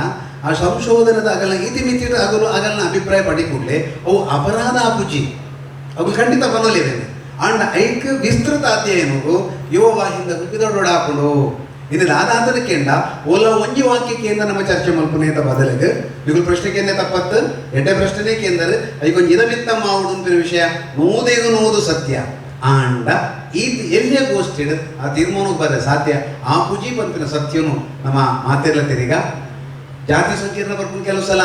ಆ ಸಂಶೋಧನೆದ ಅಗಲ ಇತಿಮಿತಿ ಅಗಲು ಅಗಲನ ಅಭಿಪ್ರಾಯ ಪಡಿ ಕೂಡಲೇ ಅವು ಅಪರಾಧ ಆಪುಜಿ ಅವು ಖಂಡಿತ ಬನ್ನಲಿದ್ದೇನೆ. ಆಂಡ ಐಕ್ ವಿಸ್ತೃತ ಅಧ್ಯಯನವು ಯುವ ವಾಹಿಂದ ಪಿದಡೋಡಾಪುಂಡು ಇದು ದಾದಾತನ ಕೇಂಡ ಓಲ ಒಂಜಿ ವಾಕ್ಯ ಕೇಂದ್ರ ನಮ್ಮ ಚರ್ಚೆ ಮಲ್ಪುನೇತ ಬದಲಿಗೆ ನಿಗುಲ್ ಪ್ರಶ್ನೆ ಕೇಂದ್ರ ತಪ್ಪತ್ತು ಎಡ್ಡೆ ಪ್ರಶ್ನೆನೇ ಕೇಂದ್ರ ಐಕೊಂಜಿ ಇದಮಿತ್ತ ಮಾವುಡು ವಿಷಯ ನೂದೆಗು ನೂದು ಸತ್ಯ ಆಂಡ ಈ ಎಲ್ಲಿಯ ಗೋಷ್ಠಿಡ್ ಆ ತೀರ್ಮಾನಕ್ಕೆ ಬರ ಸಾಧ್ಯ ಆ ಪೂಜಿ ಪಂಪಿನ ಸತ್ಯನು ನಮ್ಮ ಮಾತಿರ್ಲ ತಿರಿಗ ಜಾತಿ ಸಂಕೀರ್ಣ ಬರ್ಪುನ ಕೆಲವು ಸಲ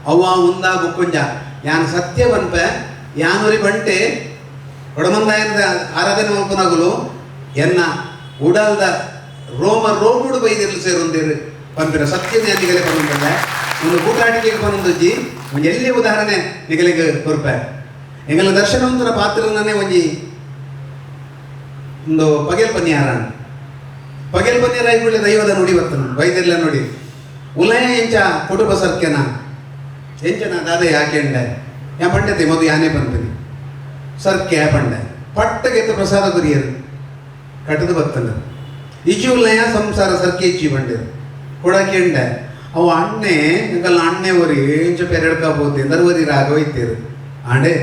ಅವ್ವ ಉಂದ ಬುಕ್ಕೊಂಜ ಯಾನ್ ಸತ್ಯ ಬನ್ಪೆ ಯಾನೊರಿ ಬಂಟೆ ಕೊಡಮಂದಾಯನ ಆರಾಧನೆ ಮಲ್ಪುನಗುಲು ಎನ್ನ ಉಡಲ್ದ ರೋಮ ರೋಮುಡು ಬೈದಿರ್ಲು ಸೇರೊಂದಿರು ಪಂಪಿನ ಸತ್ಯ ನಿಗಲೆ ಪನ್ನೊಂದಲ್ಲ ಒಂದು ಕೂಟಾಟಿಕೆಗೆ ಪನ್ನೊಂದುಜ್ಜಿ ಒಂಜಿ ಎಲ್ಲಿ ಉದಾಹರಣೆ ನಿಗಲಿಗೆ ಕೊರ್ಪೆ ಎಂಗಲ ದರ್ಶನವಂತರ ಪಾತ್ರನೇ ಒಂಜಿ ಒಂದು ಪಗೆಲ್ ಪನ್ಯಾರ ಪಗೆಲ್ ಪನ್ಯಾರ ಐಗುಳ್ಳೆ ದೈವದ ನುಡಿ ಬತ್ತನು ವೈದ್ಯರ್ಲ ನುಡಿ ಉಲಯ ಎಂಚ ಕುಟುಂಬ ಸರ್ಕೆನ ಎಂಚನ ದಾದ ಯಾಕೆಂಡೆ ಯಾ ಪಂಡತೆ ಮೊದಲು ಯಾನೇ ಬಂತೀನಿ ಸರ್ಕೆ ಪಂಡೆ ಪಟ್ಟಗೆತ್ತ ಪ್ರಸಾದ ಕುರಿಯರು ಕಟ್ಟದು ಬತ್ತನ ಇಚ್ಚಿ ಉಲ್ಲಯ ಸಂಸಾರ ಸರ್ಕೆ ಇಚ್ಚಿ ಬಂಡೆ ಕೊಡಕೆಂಡೆ ಅವು ಅಣ್ಣೆ ಎಂಕಲ್ಲ ಅಣ್ಣೆ ಒರಿ ಎಂಚ ಪೆರೆಡ್ಕಬೋತೆ ಎಂದರು ಒರಿ ರಾಗ ಇತ್ತೀರು ಆಂಡೆ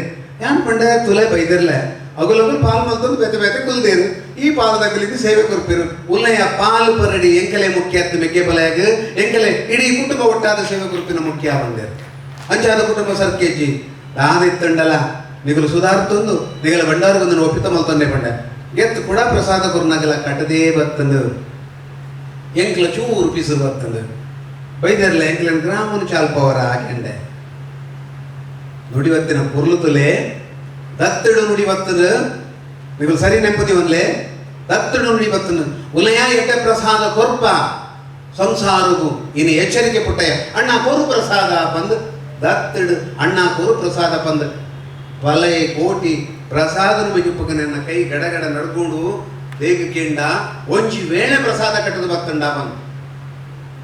ಯಾನ್ ಪಂಡೆ ತುಲೆ ಬೈದಿರ್ಲೆ ಅಗುಲಗುಲು ಪಾಲ್ ಮಲ್ತೊಂದು ಬೇತೆ ಬೇತೆ ಕುಲ್ದೇರು ಈ ಪಾಲದಗಲಿದ್ದು ಸೇವೆ ಕೊರ್ಪಿರು ಉಲ್ಲಯ ಪಾಲು ಪರಡಿ ಎಂಕಲೆ ಮುಖ್ಯ ಅತ್ತು ಮೆಕ್ಕೆ ಬಲಯಾಗ ಎಂಕಲೆ ಇಡೀ ಕುಟುಂಬ ಒಟ್ಟಾದ ಸೇವೆ ಕೊರ್ಪಿನ ಮುಖ್ಯ ಬಂದೇರು ಅಂಚಾದ ಕುಟುಂಬ ಸರ್ಕೇಜಿ ದಾದಿತ್ತಂಡಲ ನಿಗಲು ಸುಧಾರ್ತೊಂದು ನಿಗಲ ಭಂಡಾರಗೊಂದನ್ನು ಒಪ್ಪಿತ ಮಲ್ತೊಂದೆ ಪಂಡೆ ಗೆತ್ತು ಕೂಡ ಪ್ರಸಾದ ಕೊರ್ನಗಲ ಕಟ್ಟದೇ ಬತ್ತಂದು ಎಂಕ್ಲ ಚೂರು ಪಿಸು ಬತ್ತಂದು ಬೈದರ್ಲ ಎಂಕ್ಲ ಗ್ರಾಮನು ಚಾಲ್ಪವರ ಹಾಕೆಂಡೆ ನುಡಿವತ್ತಿನ ಪೊರ್ಲು ತುಲೆ ದತ್ತಡು ನುಡಿ ಬತ್ತದು ನಿಗಲು ಸರಿ ನೆಂಪದಿ ಒಂದ್ಲೆ ದತ್ತಡು ನುಡಿ ಬತ್ತನು ಉಲಯ ಎಡ್ಡೆ ಪ್ರಸಾದ ಕೊರ್ಪ ಸಂಸಾರಗು ಇನ್ನು ಎಚ್ಚರಿಕೆ ಪುಟ್ಟಯ್ಯ ಅಣ್ಣ ಕೋರು ಪ್ರಸಾದ ಪಂದ್ ದತ್ತಡು ಅಣ್ಣ ಕೋರು ಪ್ರಸಾದ ಪಂದ್ ಬಲಯ ಕೋಟಿ ಪ್ರಸಾದನ ಮಗಿಪ್ಪಗನ ಕೈ ಗಡಗಡ ನಡ್ಕೊಂಡು ಬೇಗ ಕೇಂಡ ಒಂಜಿ ವೇಳೆ ಪ್ರಸಾದ ಕಟ್ಟದು ಬತ್ತಂಡ ಬಂದು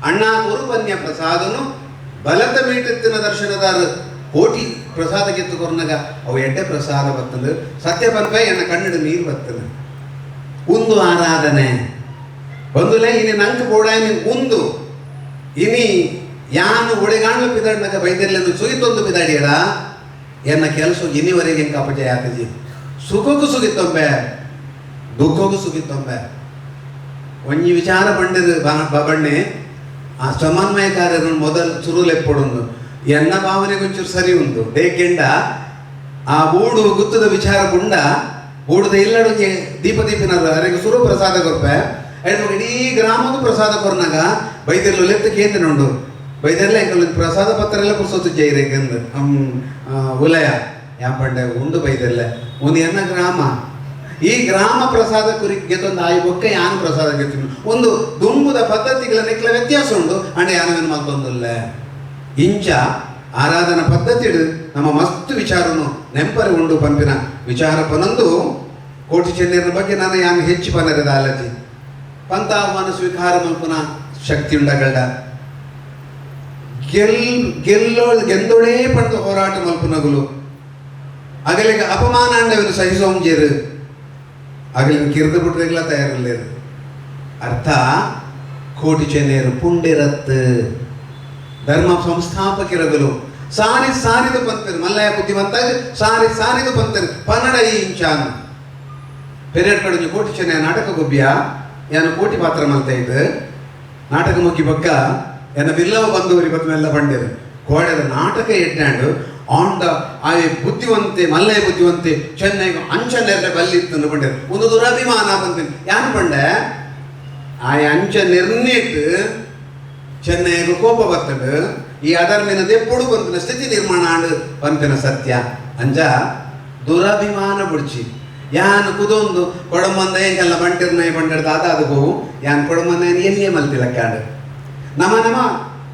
ಅಣ್ಣ ಕೋರು ಪನ್ಯ ಪ್ರಸಾದನು ಬಲತ ಮೀಟತ್ತಿನ ದರ್ಶನದಾರ ಕೋಟಿ ಪ್ರಸಾದ ಗೆತ್ತು ಕೊರ್ನಗ ಅವು ಎಡ್ಡೆ ಪ್ರಸಾದ ಬತ್ತಂದು ಸತ್ಯ ಪನ್ಪೆ ಎನ್ನ ಕಣ್ಣಡು ನೀರು ಬತ್ತಂದು ಒಂದು ಆರಾಧನೆ ಬಂದುಲೆ ಇನಿ ನಂಗೆ ಬೋಡಾಯನಿ ಒಂದು ಇನಿ ಯಾನು ಒಡೆಗಾಣ್ಲ ಪಿದಾಡ್ನಗ ಬೈದಿರ್ಲೆಂದು ಸುಗಿತೊಂದು ಪಿದಾಡಿಯಡ ಎನ್ನ ಕೆಲಸ ಇನಿವರೆಗೆ ಎಂಕ ಅಪಜಯ ಆತಜಿ ಸುಖಕ್ಕೂ ಸುಗಿತ್ತೊಂಬೆ ದುಃಖಕ್ಕೂ ಸುಗಿತ್ತೊಂಬೆ ಒಂಜಿ ವಿಚಾರ ಬಂಡೆದು ಬಣ್ಣೆ ಆ ಸಮನ್ವಯಕಾರ್ಯರನ್ನು ಮೊದಲು ಸುರುಲೆಪ್ಪೊಡೊಂದು ಎನ್ನ ಭಾವನೆ ಒಂಚೂರು ಸರಿ ಉಂಟು ದೇಕೆಂಡ ಆ ಬೂಡು ಗುತ್ತದ ವಿಚಾರ ಗುಂಡ ಬೂಡುದ ಇಲ್ಲಡೊಂಜಿ ದೀಪ ದೀಪಿನ ಅರೆಗೆ ಸುರು ಪ್ರಸಾದ ಕೊರ್ಪೆ ಐದು ಇಡೀ ಗ್ರಾಮದ ಪ್ರಸಾದ ಕೊರ್ನಾಗ ಬೈದಿರ್ಲು ಲೆತ್ತ ಕೇಂದ್ರ ಉಂಡು ಬೈದಿರ್ಲ ಎಂಕಲ್ ಪ್ರಸಾದ ಪತ್ರ ಎಲ್ಲ ಪುರ್ಸೊತ್ತು ಜೈರೇಕಂದು ಉಲಯ ಯಾ ಪಂಡೆ ಉಂಡು ಬೈದಿರ್ಲೆ ಒಂದು ಎನ್ನ ಗ್ರಾಮ ಈ ಗ್ರಾಮ ಪ್ರಸಾದ ಕುರಿ ಗೆತ್ತೊಂದು ಆಯಿ ಬೊಕ್ಕ ಯಾನು ಪ್ರಸಾದ ಗೆತ್ತು ಒಂದು ದುಂಬುದ ಪದ್ಧತಿಗಳ ನೆಕ್ಲ ವ್ಯತ್ಯಾಸ ಉಂಡು ಅಂಡ ಯಾನವೇನು ಮಲ್ತೊಂದುಲ್ಲ ಇಂಚ ಆರಾಧನಾ ಪದ್ಧತಿ ನಮ್ಮ ಮಸ್ತು ವಿಚಾರನು ನೆಂಪರೆ ಉಂಡು ಪಂಪಿನ ವಿಚಾರ ಪನೊಂದು ಕೋಟಿ ಚೆನ್ನಿಯರ ಬಗ್ಗೆ ನಾನು ಯಾನು ಹೆಚ್ಚು ಪನರದ ಅಲಜಿ ಪಂತ ಆಹ್ವಾನ ಸ್ವೀಕಾರ ಮಲ್ಪುನ ಶಕ್ತಿ ಉಂಡಗಳ್ಡ ಗೆಲ್ಲೋ ಗೆಂದೊಳೇ ಪಂಡ ಹೋರಾಟ ಮಲ್ಪುನಗುಲು ಅಗಲಿಗೆ ಅಪಮಾನ ಅಂಡವನ್ನು ಸಹಿಸೋಂಜೇರು ಅಗಲಿನ ಕಿರಿದು ಬಿಟ್ರೆಗ್ಲ ತಯಾರಿಲ್ಲೇರು ಅರ್ಥ ಕೋಟಿ ಚೆನ್ನಿಯರು ಪುಂಡಿರತ್ತು ಧರ್ಮ ಸಂಸ್ಥಾಪಕಿರಗಲು ಸಾರಿ ಸಾರಿದು ಪಂತರು ಮಲ್ಲಯ್ಯ ಬುದ್ಧಿವಂತ ಸಾರಿ ಸಾರಿದು ಪಂತರು ಪನ್ನಡ ಈ ಇಂಚಾನು ಪೆರಿಯಡ್ ಕಡೆ ಕೋಟಿ ಚೆನ್ನೈ ನಾಟಕ ಗೊಬ್ಬಿಯ ಯಾನು ಕೋಟಿ ಪಾತ್ರ ಮಲ್ತ ಇದ್ದು ನಾಟಕ ಮುಗಿ ಬಕ್ಕ ಎನ್ನ ಬಿಲ್ಲವ ಬಂದವರು ಇವತ್ತು ಬಂಡೇರು ಕೋಡೆದ ನಾಟಕ ಎಡ್ಡಾಂಡು ಆಂಡ ಆಯೆ ಬುದ್ಧಿವಂತೆ ಮಲ್ಲಯ್ಯ ಬುದ್ಧಿವಂತೆ ಚೆನ್ನೈಗೆ ಅಂಚ ನೆರ್ರೆ ಬಲ್ಲಿತ್ತು ಬಂಡೇರು ಒಂದು ದುರಭಿಮಾನ ಬಂತೀನಿ ಯಾನು ಬಂಡೆ ಆಯ ಅಂಚ ನಿರ್ಣೀಟ್ ಚೆನ್ನೈಗೆ ಕೋಪ ಬರ್ತದೆ ಈ ಅದರ್ಮಿನ ದೆಪ್ಪುಡು ಬಂತಿನ ಸ್ಥಿತಿ ನಿರ್ಮಾಣ ಆಂಡು ಬಂತಿನ ಸತ್ಯ ಅಂಜ ದುರಭಿಮಾನ ಬುಡ್ಚಿ ಯಾನ್ ಕುದೊಂದು ಕೊಡಮಂದ ಎಂಕೆಲ್ಲ ಬಂಟಿರ್ನ ಬಂಡೆಡ್ ದಾದ ಅದು ಗೋವು ಯಾನ್ ಕೊಡಮಂದ ಎಲ್ಲಿಯೇ ಮಲ್ತಿಲಕ್ಕಾಂಡು ನಮ್ಮ ನಮ್ಮ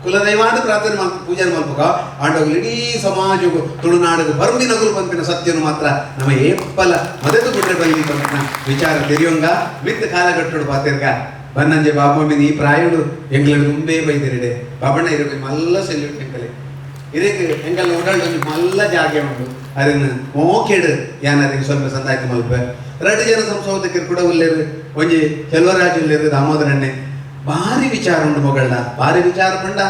ಕುಲದೈವಾದ ಪ್ರಾರ್ಥನೆ ಮಲ್ಪ ಪೂಜೆ ಮಲ್ಪಕ ಆಂಡೋಗಲು ಇಡೀ ಸಮಾಜಗು ತುಳುನಾಡಿಗೆ ಬರ್ಮಿನಗುಲು ಬಂಪಿನ ಸತ್ಯನು ಮಾತ್ರ ನಮ್ಮ ಏಪ್ಪಲ ಮದತು ಬಿಟ್ರೆ ಬಲ್ಲಿ ಬಂಪಿನ ವಿಚಾರ ತೆರಿಯೊಂಗ ವಿತ್ ಕಾಲಗಟ್ಟುಡು ಪಾತಿರ್ಗ ಬನ್ನಂಜೆ ಬಾಬಮ್ಮಿ ಈ ಪ್ರಾಯುಡು ಎಂಗ್ಲಡು ಮುಂಬೇ ಬೈದಿರಿಡೆ ಬಾಬಣ್ಣ ಇರಬೇಕು ಮಲ್ಲ ಸೆಲ್ಯೂಟ್ ಎಂಕಲೆ ಇದಕ್ಕೆ ಎಂಕಲ್ ಓಡಾಡ್ ಒಂಜಿ ಮಲ್ಲ ಜಾಗೆ ಉಂಟು ಅದನ್ನು ಮೋಕೆಡು ಯಾನರಿಗೆ ಸ್ವಲ್ಪ ಸಂದಾಯ್ತು ಮಲ್ಪೆ ರಡ್ಡು ಜನ ಸಂಶೋಧಕರು ಕೂಡ ಉಲ್ಲೇರು ಒಂಜಿ ಚೆಲ್ವರಾಜ್ ಉಲ್ಲೇರು ದಾಮೋದರಣ್ಣೆ ಭಾರಿ ವಿಚಾರ ಉಂಡು ಮೊಗಳನ್ನ ಭಾರಿ ವಿಚಾರ ಪಂಡ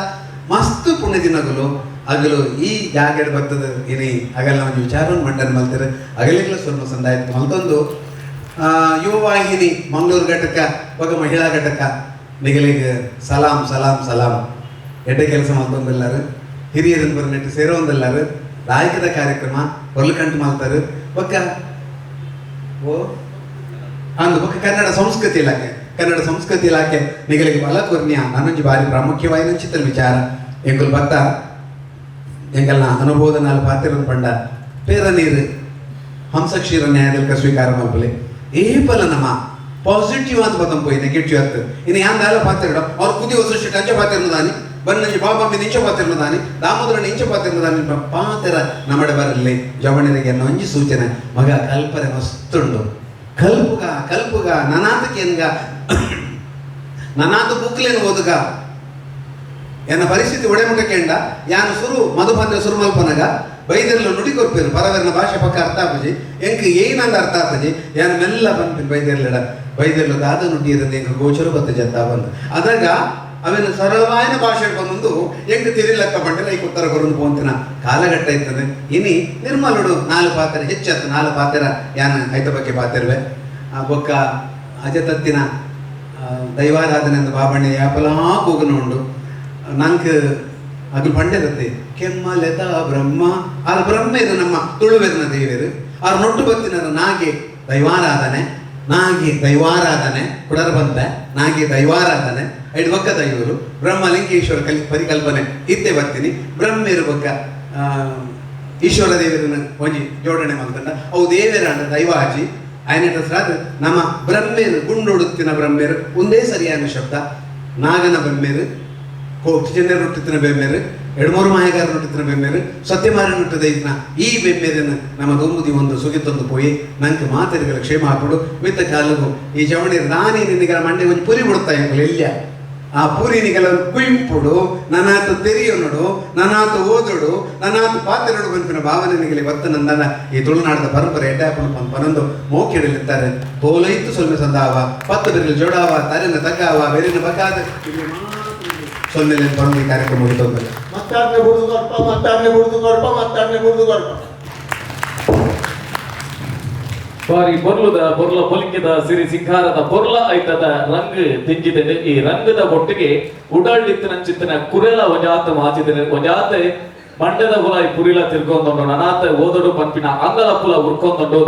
ಮಸ್ತ್ ಪುಣ್ಯ ದಿನಗಳು ಅಗಲು ಈ ಜಾಗಡ್ ಬರ್ತದೆ ಇನಿ ಅಗಲ್ನ ಒಂಜಿ ವಿಚಾರವನ್ನು ಮಂಡನೆ ಮಲ್ತೆರ್ ಅಗಲಿಗ್ಲ ಸ್ವಲ್ಪ ಸಂದಾಯ ಮಲ್ತೊಂದು ಯುವವಾಹಿನಿ ಮಂಗಳೂರು ಘಟಕ ಬೊಕ ಮಹಿಳಾ ಘಟಕ ನಿಗಲಿಗೆ ಸಲಾಂ ಸಲಾಂ ಸಲಾಂ ಎಡ್ಡೆ ಕೆಲಸ ಮಲ್ತೊಂದಿಲ್ಲಾರು ಹಿರಿಯರನ್ನು ಬರನೆಟ್ಟು ಸೇರೋಂದಿಲ್ಲಾರು ಲಾಯಕದ ಕಾರ್ಯಕ್ರಮ ಹೊರ್ಲಕಂಟು ಮಲ್ತಾರೆ ಬೊಕ್ಕ ಓ ಅಂದು ಬೊಕ್ಕ ಕನ್ನಡ ಸಂಸ್ಕೃತಿ ಇಲಾಖೆ ಕನ್ನಡ ಸಂಸ್ಕೃತಿ ಇಲಾಖೆ ನಿಗಲಿಗೆ ಬಲ ಕೊರ್ನಿಯ ನಾನೊಂಜಿ ಬಾರಿ ಪ್ರಾಮುಖ್ಯವಾಯಿನ ಚಿತ್ರ ವಿಚಾರ ಎಂಕುಲು ಬತ್ತ ಎಂಕಲ್ನ ಅನುಭವದ ನಾಲ್ ಪಾತ್ರ ಪಂಡ ಪೇರ ನೀರು ಹಂಸಕ್ಷೀರ ನ್ಯಾಯದಲ್ಕ ಸ್ವೀಕಾರ ಮಲ್ಪಲೆ ಏಪಲ ನಮ್ಮ ಪಾಸಿಟಿವ್ ಅಂತ ಬತ್ತಂ ಪೋಯಿ ನೆಗೆಟಿವ್ ಅಂತ ಇನ್ನು ಯಾಂದಾಲ ಪಾತ್ರ ಅವ್ರು ಕುದಿ ಹೊಸ ಅಂಚ ಪಾತ್ರ ದಾನಿ ಬನ್ನಂಜಿ ಬಾಬಾಂಬಿ ನಿಂಚ ಪಾತ್ರ ದಾನಿ ದಾಮೋದರ ನಿಂಚ ಪಾತ್ರ ದಾನಿ ಪಾತ್ರ ನಮ್ಮಡೆ ಬರಲಿ ಜವಣರಿಗೆ ಒಂಜಿ ಸೂಚನೆ ಮಗ ಕಲ್ಪನೆ ಮಸ್ತುಂಡು ಕಲ್ಪುಗ ಕಲ್ಪುಗ ನನಾತಕೇನ್ಗ ನನಾತ ಬುಕ್ಲೇನು ಓದುಗ ಎನ್ನ ಪರಿಸ್ಥಿತಿ ಒಡೆಮುಖ ಕೆಂಡ ಯಾನು ಸುರು ಮಧುಬಂಧ ಸುರು ಮಲ್ಪನಗ ಬೈದರ್ಲು ನುಡಿ ಕೊರ್ಪೇರು ಪರವರ್ನ ಭಾಷೆ ಪಕ್ಕ ಅರ್ಥ ಆಪುಜಿ ಎಂಕ್ ಏನಂದ ಅರ್ಥ ಆಪುಜಿ ಯಾನು ಮೆಲ್ಲ ಬಂಪಿನ ಬೈದರ್ಲಿಡ ಬೈದರ್ಲು ದಾದ ನುಡಿಯದಂದ ಎಂಕ್ ಗೋಚರ ಬತ್ತ ಜತ್ತ ಬಂದು ಅದಾಗ ಅವೆನ ಸರಳವಾಯನ ಭಾಷೆ ಬಂದು ಎಂಕ್ ತಿರಿಲಕ್ಕ ಬಂಡಿಲ್ಲ ಈ ಉತ್ತರ ಕೊರೊಂದು ಪೋಂತಿನ ಕಾಲಘಟ್ಟ ಇರ್ತದೆ. ಇನಿ ನಿರ್ಮಲುಡು ನಾಲ್ ಪಾತ್ರ ಹೆಚ್ಚತ್ತು ನಾಲ್ ಪಾತ್ರ ಯಾನ ಐತ ಬಗ್ಗೆ ಪಾತಿರುವೆ ಬೊಕ್ಕ ಅಜತತ್ತಿನ ದೈವಾರಾಧನೆ ಅಂದ ಬಾಬಣ್ಣೆ ಯಾಪಲಾ ಕೂಗನ ಉಂಡು ನಂಗೆ ಅದು ಪಂಡೆರತ್ತೆ ಕೆಮ್ಮಲೆತ ಬ್ರಹ್ಮ ಆರ್ ಬ್ರಹ್ಮೇರು ನಮ್ಮ ತುಳುವೆರ್ನ ದೇವರು ಆರ್ ನೊಟ್ಟು ಬತ್ತಿನರ ನಾಗೆ ದೈವಾರಾಧನೆ ನಾಗಿ ದೈವಾರಾಧನೆ ಕುಡರ ಬಂತ ನಾಗಿ ದೈವಾರಾಧನೆ ಐದು ಬೊಕ್ಕ ದೈವರು ಬ್ರಹ್ಮ ಲಿಂಗೇಶ್ವರ ಕಲ್ ಪರಿಕಲ್ಪನೆ ಇತ್ತೆ ಬರ್ತೀನಿ ಬ್ರಹ್ಮೇರು ಬೊಕ್ಕ ಈಶ್ವರ ದೇವರನ್ನ ಒಂಜಿ ಜೋಡಣೆ ಮಲ್ತಂಡ ಅವು ದೇವರಾಂಡ ದೈವಾಜಿ ಆಯ್ನೆಟ ಸರಾದ ನಮ್ಮ ಬ್ರಹ್ಮೇರು ಗುಂಡೊಡುತ್ತಿನ ಬ್ರಹ್ಮೇರು ಒಂದೇ ಸರಿಯಾದ ಶಬ್ದ ನಾಗನ ಬ್ರಹ್ಮೇರು ಕೋಟಿಚಂದ್ರ ಹುಟ್ಟುತ್ತಿನ ಬೆಮ್ಮೇರು ಎಡ್ಮೂರು ಮಾಯಗಾರ ಹುಟ್ಟುತ್ತಿನ ಬೆಮ್ಮೇರು ಸತ್ಯಮಾರನ ಹುಟ್ಟದ ಇದನ್ನ ಈ ಬೆಮ್ಮೇರನ್ನು ನಮ್ಮ ದೊಂಬುದಿ ಒಂದು ಸುಗಿತೊಂದು ಪೋಯಿ ನಂಗೆ ಮಾತೆರುಗಳ ಕ್ಷೇಮ ಹಾಕೊಡು ಮಿತ್ತ ಕಾಲಗು ಈ ಜವಣಿ ರಾಣಿ ನಿನಗರ ಮಂಡೆ ಒಂದು ಪುರಿ ಬಿಡುತ್ತಾ ಎಂಕುಲು ಆ ಪುರಿ ನಿಗಲ ಕುಯಿಂಪುಡು ನನಾತು ತೆರಿಯೊನಡು ನನಾತು ಓದುಡು ನನಾತು ಪಾತೆರಡು ಬನ್ಪಿನ ಭಾವನೆ ನಿಗಲಿ ಬತ್ತ ನಂದನ ಈ ತುಳುನಾಡದ ಪರಂಪರೆ ಎಡ್ಡಾಪುಣ ಪನೊಂದು ಮೋಕಿಡಲಿತ್ತಾರೆ ತೋಲೈತು ಸೊಲ್ಮೆ ಸಂದಾವ ಪತ್ತು ಬೆರಳು ಜೋಡಾವ ತರಿನ ತಗ್ಗಾವ ಬೆರಿನ ಬಕಾದ ಸೊನ್ನೆ ಬರೋದು ಈ ಕಾರ್ಯಕ್ರಮ ಮುಗಿತೊಂದಲ್ಲ. ಮತ್ತಾರ್ನೆ ಬುಡ್ದು ಕೊರ್ಪ ಮತ್ತಾರ್ನೆ ಬುಡ್ದು ಕೊರ್ಪ ಮತ್ತಾರ್ನೆ ಬುಡ್ದು ಕೊರ್ಪ ಬಾರಿ ಬೊರ್ಲುದ ಬೊರ್ಲ ಪೊಲಿಕೆದ ಸಿರಿ ಸಿಂಗಾರದ ಬೊರ್ಲ ಐತದ ರಂಗ್ ತಿಂಜಿದೆ ಈ ರಂಗದ ಒಟ್ಟಿಗೆ ಉಡಾಳ್ಳಿತ್ತಿನಂಚಿತ್ತಿನ ಕುರೆಲ ಒಂಜಾತ ಮಾಚಿದನೆ ಒಂಜಾತೆ ಮಂಡ್ಯದ ಹುಲಾಯಿ ಪುರಿಲ ತಿರ್ಕೊಂದುಂಡು ನನಾತ ಓದಡು ಪನ್ಪಿನ ಅಂಗಲ ಪುಲ ಉರ್ಕೊಂದುಂಡು.